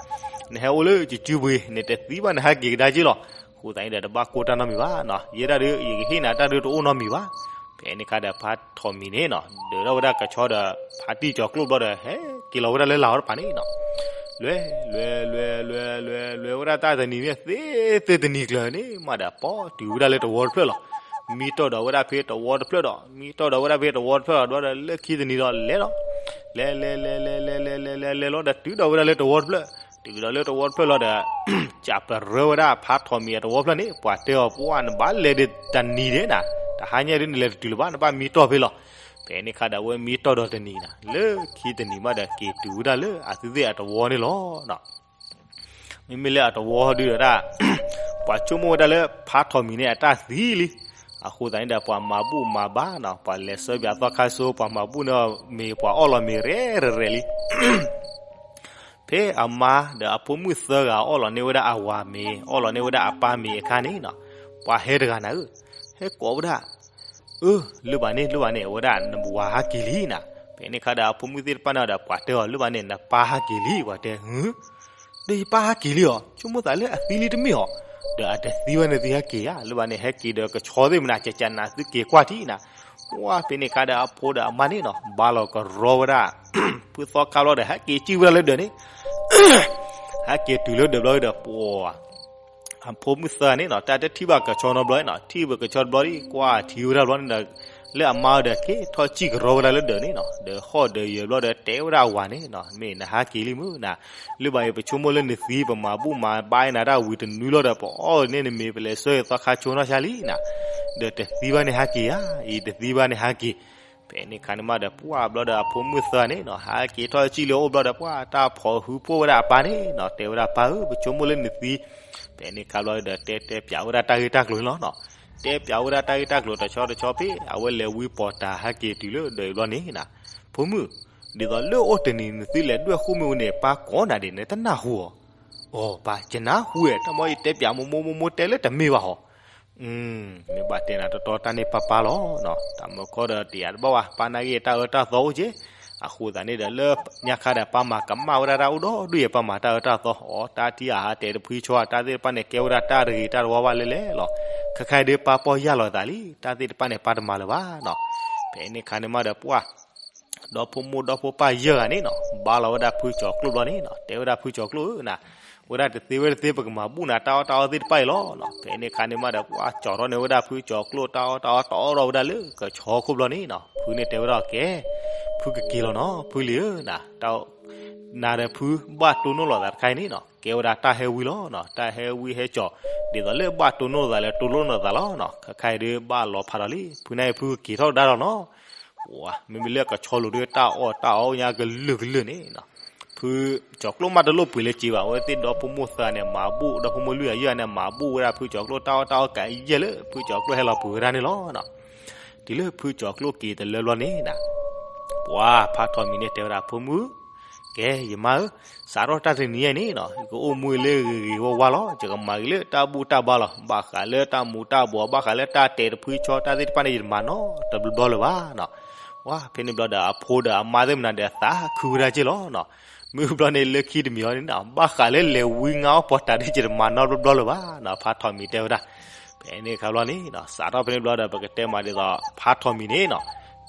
နဟဲအိၣ်လၢယစုပူၤ နတသံဘၣ်နဟဲက့ၤကဒါက့ၤလီၤ. အဃိသတးန့ၣ်ဒီး တဘၣ်ကိၢ်တၢ်နီတမံၤဘၣ်နီၤ, ယဲဒၣ်ဒီး ယကဟ့ၣ်နၤတၢ်ဒုးတအိၣ်နီတမံၤဘၣ်. ဖဲန့ၣ်ခါဒီး ဖါထီၣ်မံၤန့ၣ်နီၤ ဒုးထီၣ်ဝဲဒၣ်ကဆီဒီး ဖါတံၢ်ကၠီၤကျိၣ်ဘျီဒီး ဟဲက့ၤလီၤဝဲဒၣ်လၢလၢ်အီၤတဖၣ်န့ၣ်နီၤ. လွဲ လွဲ လွဲ လွဲ လွဲ လွဲဝဲဒၣ်တၢ်တနံၤမ့ၢ်သ့သ့တနံၤကျၢၤန့ၣ် မးဒီးပီၢ်တုၤဝဲဒၣ်လၢတဝီတဖျၢၣ်လီၤ. မံတီၢ်ဒီးဝဲဒၣ်ဖဲတဝီတဖျၢၣ်ဒီး မံတီၢ်ဒီးဝဲဒၣ်ဖဲတဝီတဖျၢၣ်လီၤ ဘျီဒီးလၢခံတနံၤဒီးလဲၤလီၤ. လဲၤ လဲၤ လဲၤ လဲၤ လဲၤ လဲၤ လဲၤ လဲၤ လဲၤလီၤဒီး တုၤဒီးဝဲဒၣ်လၢတဝီတဖျၢၣ် တုၤဒီးလၢတဝီတဖျၢၣ်လီၤဒီး ကးပရၢဝဲဒၣ်ဖါထီၣ်မံၤအတဝီတဖျၢၣ်န့ၣ် ပှၤတဲအီၤ ပှၢ်နဘၣ်လဲၤဒီးတနံၤဒဲးနၤ, တဟါညါဒ်နလဲၤတတုၤလၢၤဘၣ် နဘၣ်မံတီၢ်ဖဲလီၤ. ဖဲန့ၣ်ခါဒီး အဝဲမံတီၢ်ဒီးတနံၤနၤ လၢခံတနံၤမးဒီး က့ၤတုၤဝဲဒၣ်လၢအသုသ့ၣ်အတဝီန့ၣ်လီၤ. မ့မ့ၢ်လၢအတဝီဒုးဒီးဒၣ် ပှၤဆိကမိၣ်ဝဲဒၣ်လၢဖါထီၣ်မံၤန့ၣ် အတၢ်သံလံ. အဃိသတးန့ၣ်ဒီး ပှၤမၤဘူၣ်မၤဘါနီၤ ပှၤလဲၤဆှၢပၠးသီခါဆိ ပှၤမၤဘူၣ်န့ၣ်မ့ၤ ပှၤအီၣ်လီၤမ့ၤရဲၣ်ရဲၣ်လံ. ဖဲအမါဒီးအဖိမုၣ်သၢဂၤအီၣ်လီၤန့ၢ်ဝဲဒၣ်အဝၤမ့ၤ အီၣ်လီၤန့ၢ်ဝဲဒၣ်အပၢ်မ့ၤအခါန့ၣ်နီၤ ပှၤဟဲတဂၤနၤဧၢ ဟဲကိးဝဲဒၣ် အၢ လၢဘၣ်န့ၣ် လၢဘၣ်န့ၣ် အဝဲဒၣ်နဝၤဟးက့ၤလံနၤ. ဖဲန့ၣ်ခါဒီးအဖိမုၣ်သ့ၣ်တဖၣ်န့ၣ်ဒီး ပှၤတဲအီၤ လၢဘၣ်န့ၣ် နပၢ်ဟးက့ၤလံ ပှၤတဲ ဒီးယပၢ်ဟးက့ၤလံအီၤ ဆိကမိၣ်သးလၢအသံလံတမ့ၢ်အီၤ, ဒီးအတသံဘၣ်န့ၣ်သုဟဲက့ၤဧါ လၢဘၣ်န့ၣ် ဟဲက့ၤဒီးကဆီသ့ၣ်မနၤ ကကနၤသုက့ၤကွၢ်ထံနၤ. ပှၢ်ဖဲန့ၣ်ခါဒီးအဖိဒီးအမါန့ၣ်နီၤ ဘါလီၤကရီဝဲဒၣ် ဖုသီခါဘျီဒီး ဟဲက့ၤစံၣ်ဝဲဒၣ်လၢဒၢးန့ၣ် ဟဲက့ၤတုၤလၢဒၢးဘျီဒီး ပှၢ် အဖိမုၣ်သၢဂၤန့ၣ်နီၤ တၢ်တထံၣ်ဘၣ်ကဆီနီတဘျီနီၤ ထံၣ်ဘၣ်ကဆီတဘျီဒီး ကွၢ်ထံဝဲဒၣ်ဘျီန့ၣ်ဒီး လၢအမါဒီး က့ၤထီၣ်စံၣ်ကရီဝဲဒၣ်လၢဒၢးန့ၣ်နီၤ ဒီးဟီၣ်ဒီးယၢၤဘျီဒီး တဲဝဲဒၣ်အဝၤန့ၣ်နီၤ မ့ၢ်နဟးက့ၤလံမုၢ်နၤ လၢဘၣ်အံၤ ပဆိကမိၣ်လၢနသံ ပမၤဘူၣ်မၤဘါနၤတၢ်ဝံၤတနွံလီၤဒီး ပအီၣ်န့ၢ်နမ့ၤ ပလဲၤဆှၢသီခါဆိနီၢ်ဆါလံနၤ ဒီးတသံဘၣ်န့ၣ်ဟးက့ၤဧါ အံၤတသံဘၣ်န့ၣ်ဟးက့ၤ. ဖဲန့ၣ်ခါန့ၣ်မးဒီး ပှၢ်ဘျီဒီးအဖိမုၣ်သၢဂၤန့ၣ်နီၤ ဟဲက့ၤထီၣ်စံၣ်လၢအအိၣ်ဘျီဒီး ပှၢ်တၢ်ဖီၣ်ဟုဖှိၣ်ဝဲဒၣ်အပၢ်န့ၣ်နီၤ တဲဝဲဒၣ်ပၢ်ဧၢ ပဆိကမိၣ်လၢနသံ ဖဲန့ၣ်ခါဘျီဒီး တဲတဲပၠးဝဲဒၣ်တၢ်ဂ့ၢ်တၢ်ကျိၤန့ၣ်လီၤနီၤ. တဲပၠးဝဲဒၣ်တၢ်ဂ့ၢ်တၢ်ကျိၤတဆီတဆီဖဲ အဝဲလဲၤဝံပီၢ်တၢ်ဟဲက့ၤတုၤလၢဒၢးအံၤဘျီန့ၣ်နၤ ဖိမုၣ် ဒ်သိးလၢအိၣ်တနံၤနသုလဲၤဒွဲၣ်ဃိမ့ၢ်ဝဲန့ၣ် ပၢ်ကိးနၤဒဲး နတနၢ်ဟူအီၤ အီၤ ပၢ် ယနၢ်ဟူဝဲ တၢ်မ့ၢ်ယတဲပၠးမိၢ်မိၢ်မိၢ်မိၢ်တဲလၢတမ့ၢ်ဘၣ်ဟီ မ့ၢ်ဘၣ်တဲနၤတီတီတၢ်န့ၣ်ပၢ်ပၢ်လီၤ. တၢ်မၢခီဒီးတယာ်တဘၣ်ဝဲ ပၢ်နာ်က့ၤတၢ်အၢတၢ်သီအိၣ်က့ၤ အဃိသတးန့ၣ်ဒီးလၢညါခါဒီးပၢ်မၤကမၣ်ဝဲဒၣ်တၢ်အိၣ်ဒီးဒုးယဲ ပၢ်မၤတၢ်အၢတၢ်သီ အီၣ်တၢ်ထံအဟးတဲာ်တဖှံဆီ တၢ်သ့ၣ်တဖၣ်န့ၣ် ကဲဝဲဒၣ်တၢ်တဂ့ၤတၢ်တဝါဘၣ်လဲၣ်လဲၣ်လီၤ. ခဲခါအံၤဒုးပၢ်ပီၢ်ယၢ်လီၤသးလံ တၢ်သ့ၣ်တဖၣ်န့ၣ် ပၢ်တမၤလၢၤဘၣ်နီၤ. ဖဲန့ၣ်ခါန့ၣ်မးဒီး ပှၢ် ဒီဖိမိၢ်ဒီဖိပၢ်ယဲၢ်ဂၤန့ၣ်နီၤ ဘါလီၤဝဲဒၣ်ဖုကၠီၤကျိၣ်ဘျီန့ၣ်နီၤ တဲဝဲဒၣ်ဖုကၠီၤကျိၣ်ဧၢနၤ ဝဲဒၣ်တသ့ဝဲတသ့ ပကမၤဘူၣ်နၤတၢ်အီၣ်တၢ်အီသ့ၣ်တဖၣ်အံၤလီၤနီၤ. ဖဲန့ၣ်ခါန့ၣ်မးဒီး ပှၢ်ကၠီၤထီၣ်န့ၢ်ဝဲဒၣ်ဖုကၠီၤကျိၣ်တၢ်အီၣ်တၢ်အီ တၢ်အီၣ်ထီၣ်ဝဲဒၣ်လၢကဆီခိၣ်ဘျီန့ၣ်နီၤ ဖုန့ၣ်တဲဝဲဒၣ်ကဲ ဖုကက့ၤလီၤနီၤ ဖုလံဧၢနၤ နၤဒီးဖုဘၣ်တိၢ်နီၣ်လိာ်သးတခါအံၤန့ၣ်နီၤ ကဲဝဲဒၣ်တၢ်ဟဲဝံလီၤနီၤ တၢ်ဟဲဝံဟဲကၠီၤ ဒ်သိးလၢဘၣ်တိၢ်နီၣ်လိာ်သးလၢတိၢ်နီၣ်လိာ်သးလီၤနီၤ ခဲခါအံၤဒုးဘၣ်လီၤဖးဒီးလံ ဖုန့ၣ်ဖုကက့ၤထီၣ်ကဒါလီၤနီၤ မ့မ့ၢ်လၢကဆီလိၤဒုးတၢ်အီၣ်တၢ်အီညါကလုာ်ကလုာ်န့ၣ်နီၤ ဖုကၠီၤကျိၣ်မးတလိၣ်ပှ့ၤလၢက့ၤဘၣ် အဝဲသ့ၣ်ဒီဖိမိၢ်သၢဂၤန့ၣ် မၤဘူၣ်ဒီဖိမိၢ်လွံၢ်ဂၤယဲၢ်ဂၤန့ၣ် မၤဘူၣ်ဝဲဒၣ်ဖုကၠီၤကျိၣ်တၢ်အီၣ်တၢ်အီကယဲၢ်လၢ ဖုကၠီၤကျိၣ်ဟဲလီၤပှ့ၤဝဲဒၣ်န့ၣ်လီၤနီၤ တုၤလၢဖုကၠီၤကျိၣ်က့ၤတလၢဘျီန့ၣ်နၤ ပှၤဖးထီၣ်မံၤန့ၣ်တဲဝဲဒၣ်ဖိမုၣ် ကဲ ယမါဧၢ, စးထီၣ်တၢ်တနံၤအံၤန့ၣ်နီၤ ယကအိၣ်မူလၢဂ့ၤဂ့ၤဝါဝါလီၤ. ယကမၤဂ့ၤလၢတၢ်ဘူၣ်တၢ်ဘါလီၤ. ဘၣ်ဃးလၢတၢ်မူၤတၢ်ဘှီး ဘၣ်ဃးလၢတၢ်တဲာ်တဖှံဆီတၢ်သ့ၣ်တဖၣ်န့ၣ် ယတမၤနီတဘျီဘျီလၢၤဘၣ်နီၤ. ဝဲဖဲန့ၣ်ဘျီဒီး အဖိဒီးအမါသ့ၣ်မနုၤဒီး သးခုဝဲဒၣ်က့ၢ်လီၤနီၤ. မ့ၢ်ဘျီန့ၣ်လၢခံတမံၤအံၤန့ၣ်နီၤ ဘၣ်ဃးလၢလဲၤဝံငါအီၣ်ပှၤတၢ်ဒ်ယတမၤနီတဘျီဘျီလၢၤဘၣ်နီၤ ဖးထီၣ်မံၤတဲဝဲဒၣ် ဖဲန့ၣ်ခါဘျီန့ၣ်နီၤ စးထီၣ်ဖဲန့ၣ်ဘျီဒီး ပကတဲမးဒ်သိး ဖးထီၣ်မံၤန့ၣ်နီၤ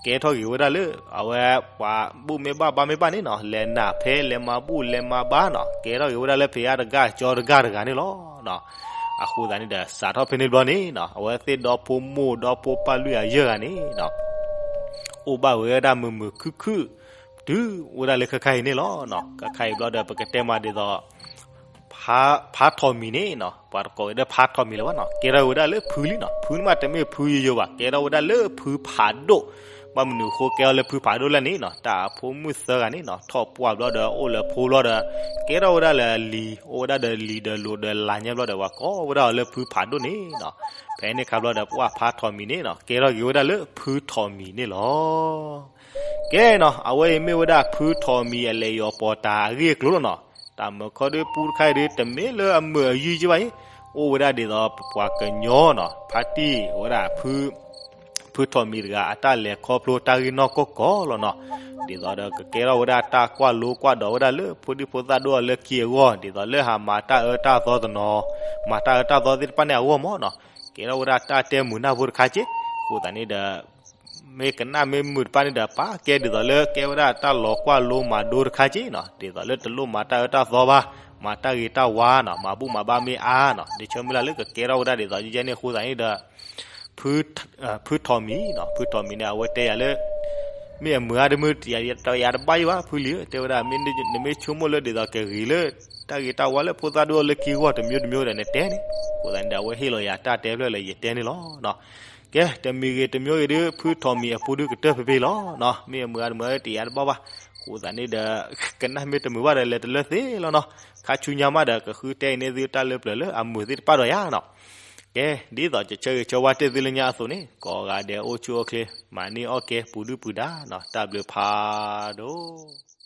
ကဲထီၣ်ဂ့ၤဝဲဒၣ်လၢ အဝဲပှၤဘူၣ်မ့ၢ်ဘၣ်ဘါမ့ၢ်ဘၣ်န့ၣ်နီၤ လဲၤနၢ်ဖဲလဲၤမၤဘူၣ်လဲၤမၤဘါနီၤ ကဲထီၣ်ဂ့ၤဝဲဒၣ်လၢဖံးအါတဂၤကၠီတဂၤတဂၤန့ၣ်လီၤ. အဃိသတးန့ၣ်ဒီး စးထီၣ်ဖဲန့ၣ်ဘျီန့ၣ်နီၤ အဝဲသ့ၣ်ဒီဖိမိၢ်ဒီဖိပၢ်လွံၢ်ဂၤယဲၢ်ဂၤန့ၣ်နီၤ အိၣ်ဘၣ်ဝဲဒၣ်မုာ်မုာ်ခုၣ်ခုၣ် တုၤဝဲဒၣ်လၢခဲခါအံၤန့ၣ်လီၤ. ခဲခါအံၤဘျီဒီး ပကတဲမးဒ်သိး ဖးထီၣ်မံၤန့ၣ်နီၤ ပှၤတကိးဝဲဒၣ်ဖးထီၣ်မံၤလၢၤဘၣ်နီၤ ကဲထီၣ်ဝဲဒၣ်လၢဖုလံနီၤ. ဖုန့ၣ်မးတမ့ၢ်ဖုယိယိဘၣ် ကဲထီၣ်ဝဲဒၣ်လၢဖုဖးဒိၣ်. ဘၣ်မနုၤအဃိကဲထီၣ်လၢဖုဖးဒိၣ်လဲၣ်န့ၣ်နီၤ တၢ်အဖိမုၣ်သၢဂၤန့ၣ်နီၤ ထီၣ်ပှၢ်ဘျီဒီးအိၣ်လၢဖိဘျီဒီး ကဲထီၣ်ဝဲဒၣ်လၢလံၤ အိၣ်ဝဲဒၣ်ဒီးလံၤဒီးလိၤဒီးလၢ်ညါဘျီဒီး ပှၤကိးဝဲဒၣ်အီၤလၢဖုဖးဒိၣ်န့ၣ်နီၤ. ဖဲန့ၣ်ခါဘျီဒီး ပှၢ်ဖးထီၣ်မံၤန့ၣ်နီၤ ကဲထီၣ်က့ၤဝဲဒၣ်လၢဖုထီၣ်မံၤန့ၣ်လီၤ. ကဲနီၤ, အဝဲအံၤမ့ၢ်ဝဲဒၣ်ဖုထီၣ်မံၤအလဲၤယီၤပီၢ်တၢ်အဂ့ၢ်အကျိၤလီၤနီၤ. တၢ်မုၢ်ခီဒုးပူတခါအံၤဒုး တမ့ၢ်လၢအမုာ်အယုၢ်က့ဘၣ်အံၤ, အိၣ်ဝဲဒၣ်ဒ်သိးပပှၤကညီနီၤ, ဖါတံၢ်ဝဲဒၣ် ဖုထီၣ်မံၤတဂၤအတၢ်လဲၤခီဖျိတၢ်ဂ့ၢ်နီၢ်ကီၢ်ကီၢ်လီၤနီၤ. ဒ်သိးဒီးကကဲထီၣ်ဝဲဒၣ်တၢ်ကွၢ်လိကွၢ်ဒိးဝဲဒၣ်လၢ ဖိဒံဖိသၣ်ဒိၣ်အီၤလၢခံအဂီၢ်, ဒ်သိးလၢဟးမၤတၢ်အၢတၢ်သီတနီၤ, မၤတၢ်အၢတၢ်သီသ့ၣ်တဖၣ်န့ၣ်အဂီၢ်မးနီၤ. ကဲထီၣ်ဝဲဒၣ်တၢ်တဲမုာ်နၢ်ဖိတခါက့, အဃိသတးန့ၣ်ဒီး မ့ၢ်ကနၣ်မ့ၢ်မုာ်တဖၣ်န့ၣ်ဒီး ပာ်ကဲဒ်သိးလၢကဲဝဲဒၣ်တၢ်လီၤကွၢ်လိမၤဒိတခါက့နီၤ, ဒ်သိးလၢတလိၣ်မၤတၢ်အၢတၢ်သီဘၣ်, မၤတၢ်ဂ့ၤတၢ်ဝါနီၤ, မၤဘူၣ်မၤဘါမ့ၢ်အါနီၤ, ဒီးဆၢမုၢ်လၢ်လၢကကဲထီၣ်ဝဲဒၣ်ဒ်သိးယဲန့ၣ် အဃိသတးန့ၣ်ဒီး ဖုထီၣ်မံၤနီၤ, ဖုထီၣ်မံၤန့ၣ် အဝဲတဲယၤလၢ မ့ၢ်အမုာ်အါတမုာ် ယၤတဘၣ်ယံၤဘၣ် ဖုလံၤဧၢ, တဲဝဲဒၣ် နမ့ၢ်ဆိကမိၣ်လၢဒ်သိးကဂ့ၤလၢ တၢ်ဂ့ၤတၢ်ဝါလၢဖိသၣ်ဒိၣ်အီၤလၢခံအဂီၢ် တမျိုးတမျိုးဒီးနတဲန့ၣ်, အဃိသတးန့ၣ်ဒီး အဝဲဟ့ၣ်လီၤယၤတၢ်တဲဖျၢၣ်လၢယတဲန့ၣ်လီၤ. ကဲ တမံၤဂ့ၤတမံၤဂ့ၤဒုး ဖုထီၣ်မံၤအပူၤဒုးကတၢၢ်ဖဲဖဲလီၤနီၤ, မ့ၢ်အမုာ်အါတမုာ်တယၤတဘၣ်ဘၣ်, အဃိသတးန့ၣ်ဒီး ကနၣ်မ့ၢ်တမုာ်ဘၣ်ဒီး လဲၤတလၢသ့လီၤနီၤ, ခါဆူညါမးဒီး ကဃုတဲအံၤန့ၢ်သုတၢ်လၢပျၢၤလၢအမုာ်သ့ၣ်တဖၣ်ဒီးယၤနီၤ. ကဲ ဒ်သိးယဆၢဂ့ၤဆၢဝါတ့ၢ်သုလၢညါအသိးန့ၣ် ကိးဂၤဒဲးအိၣ်ဆူၣ်အိၣ်ချ့ မၤန့ၢ်အီၣ်ကဲ ပူၤဒုၣ်ပူၤဒါနီၤ, တၢ်ဘျုးဖးဒိၣ်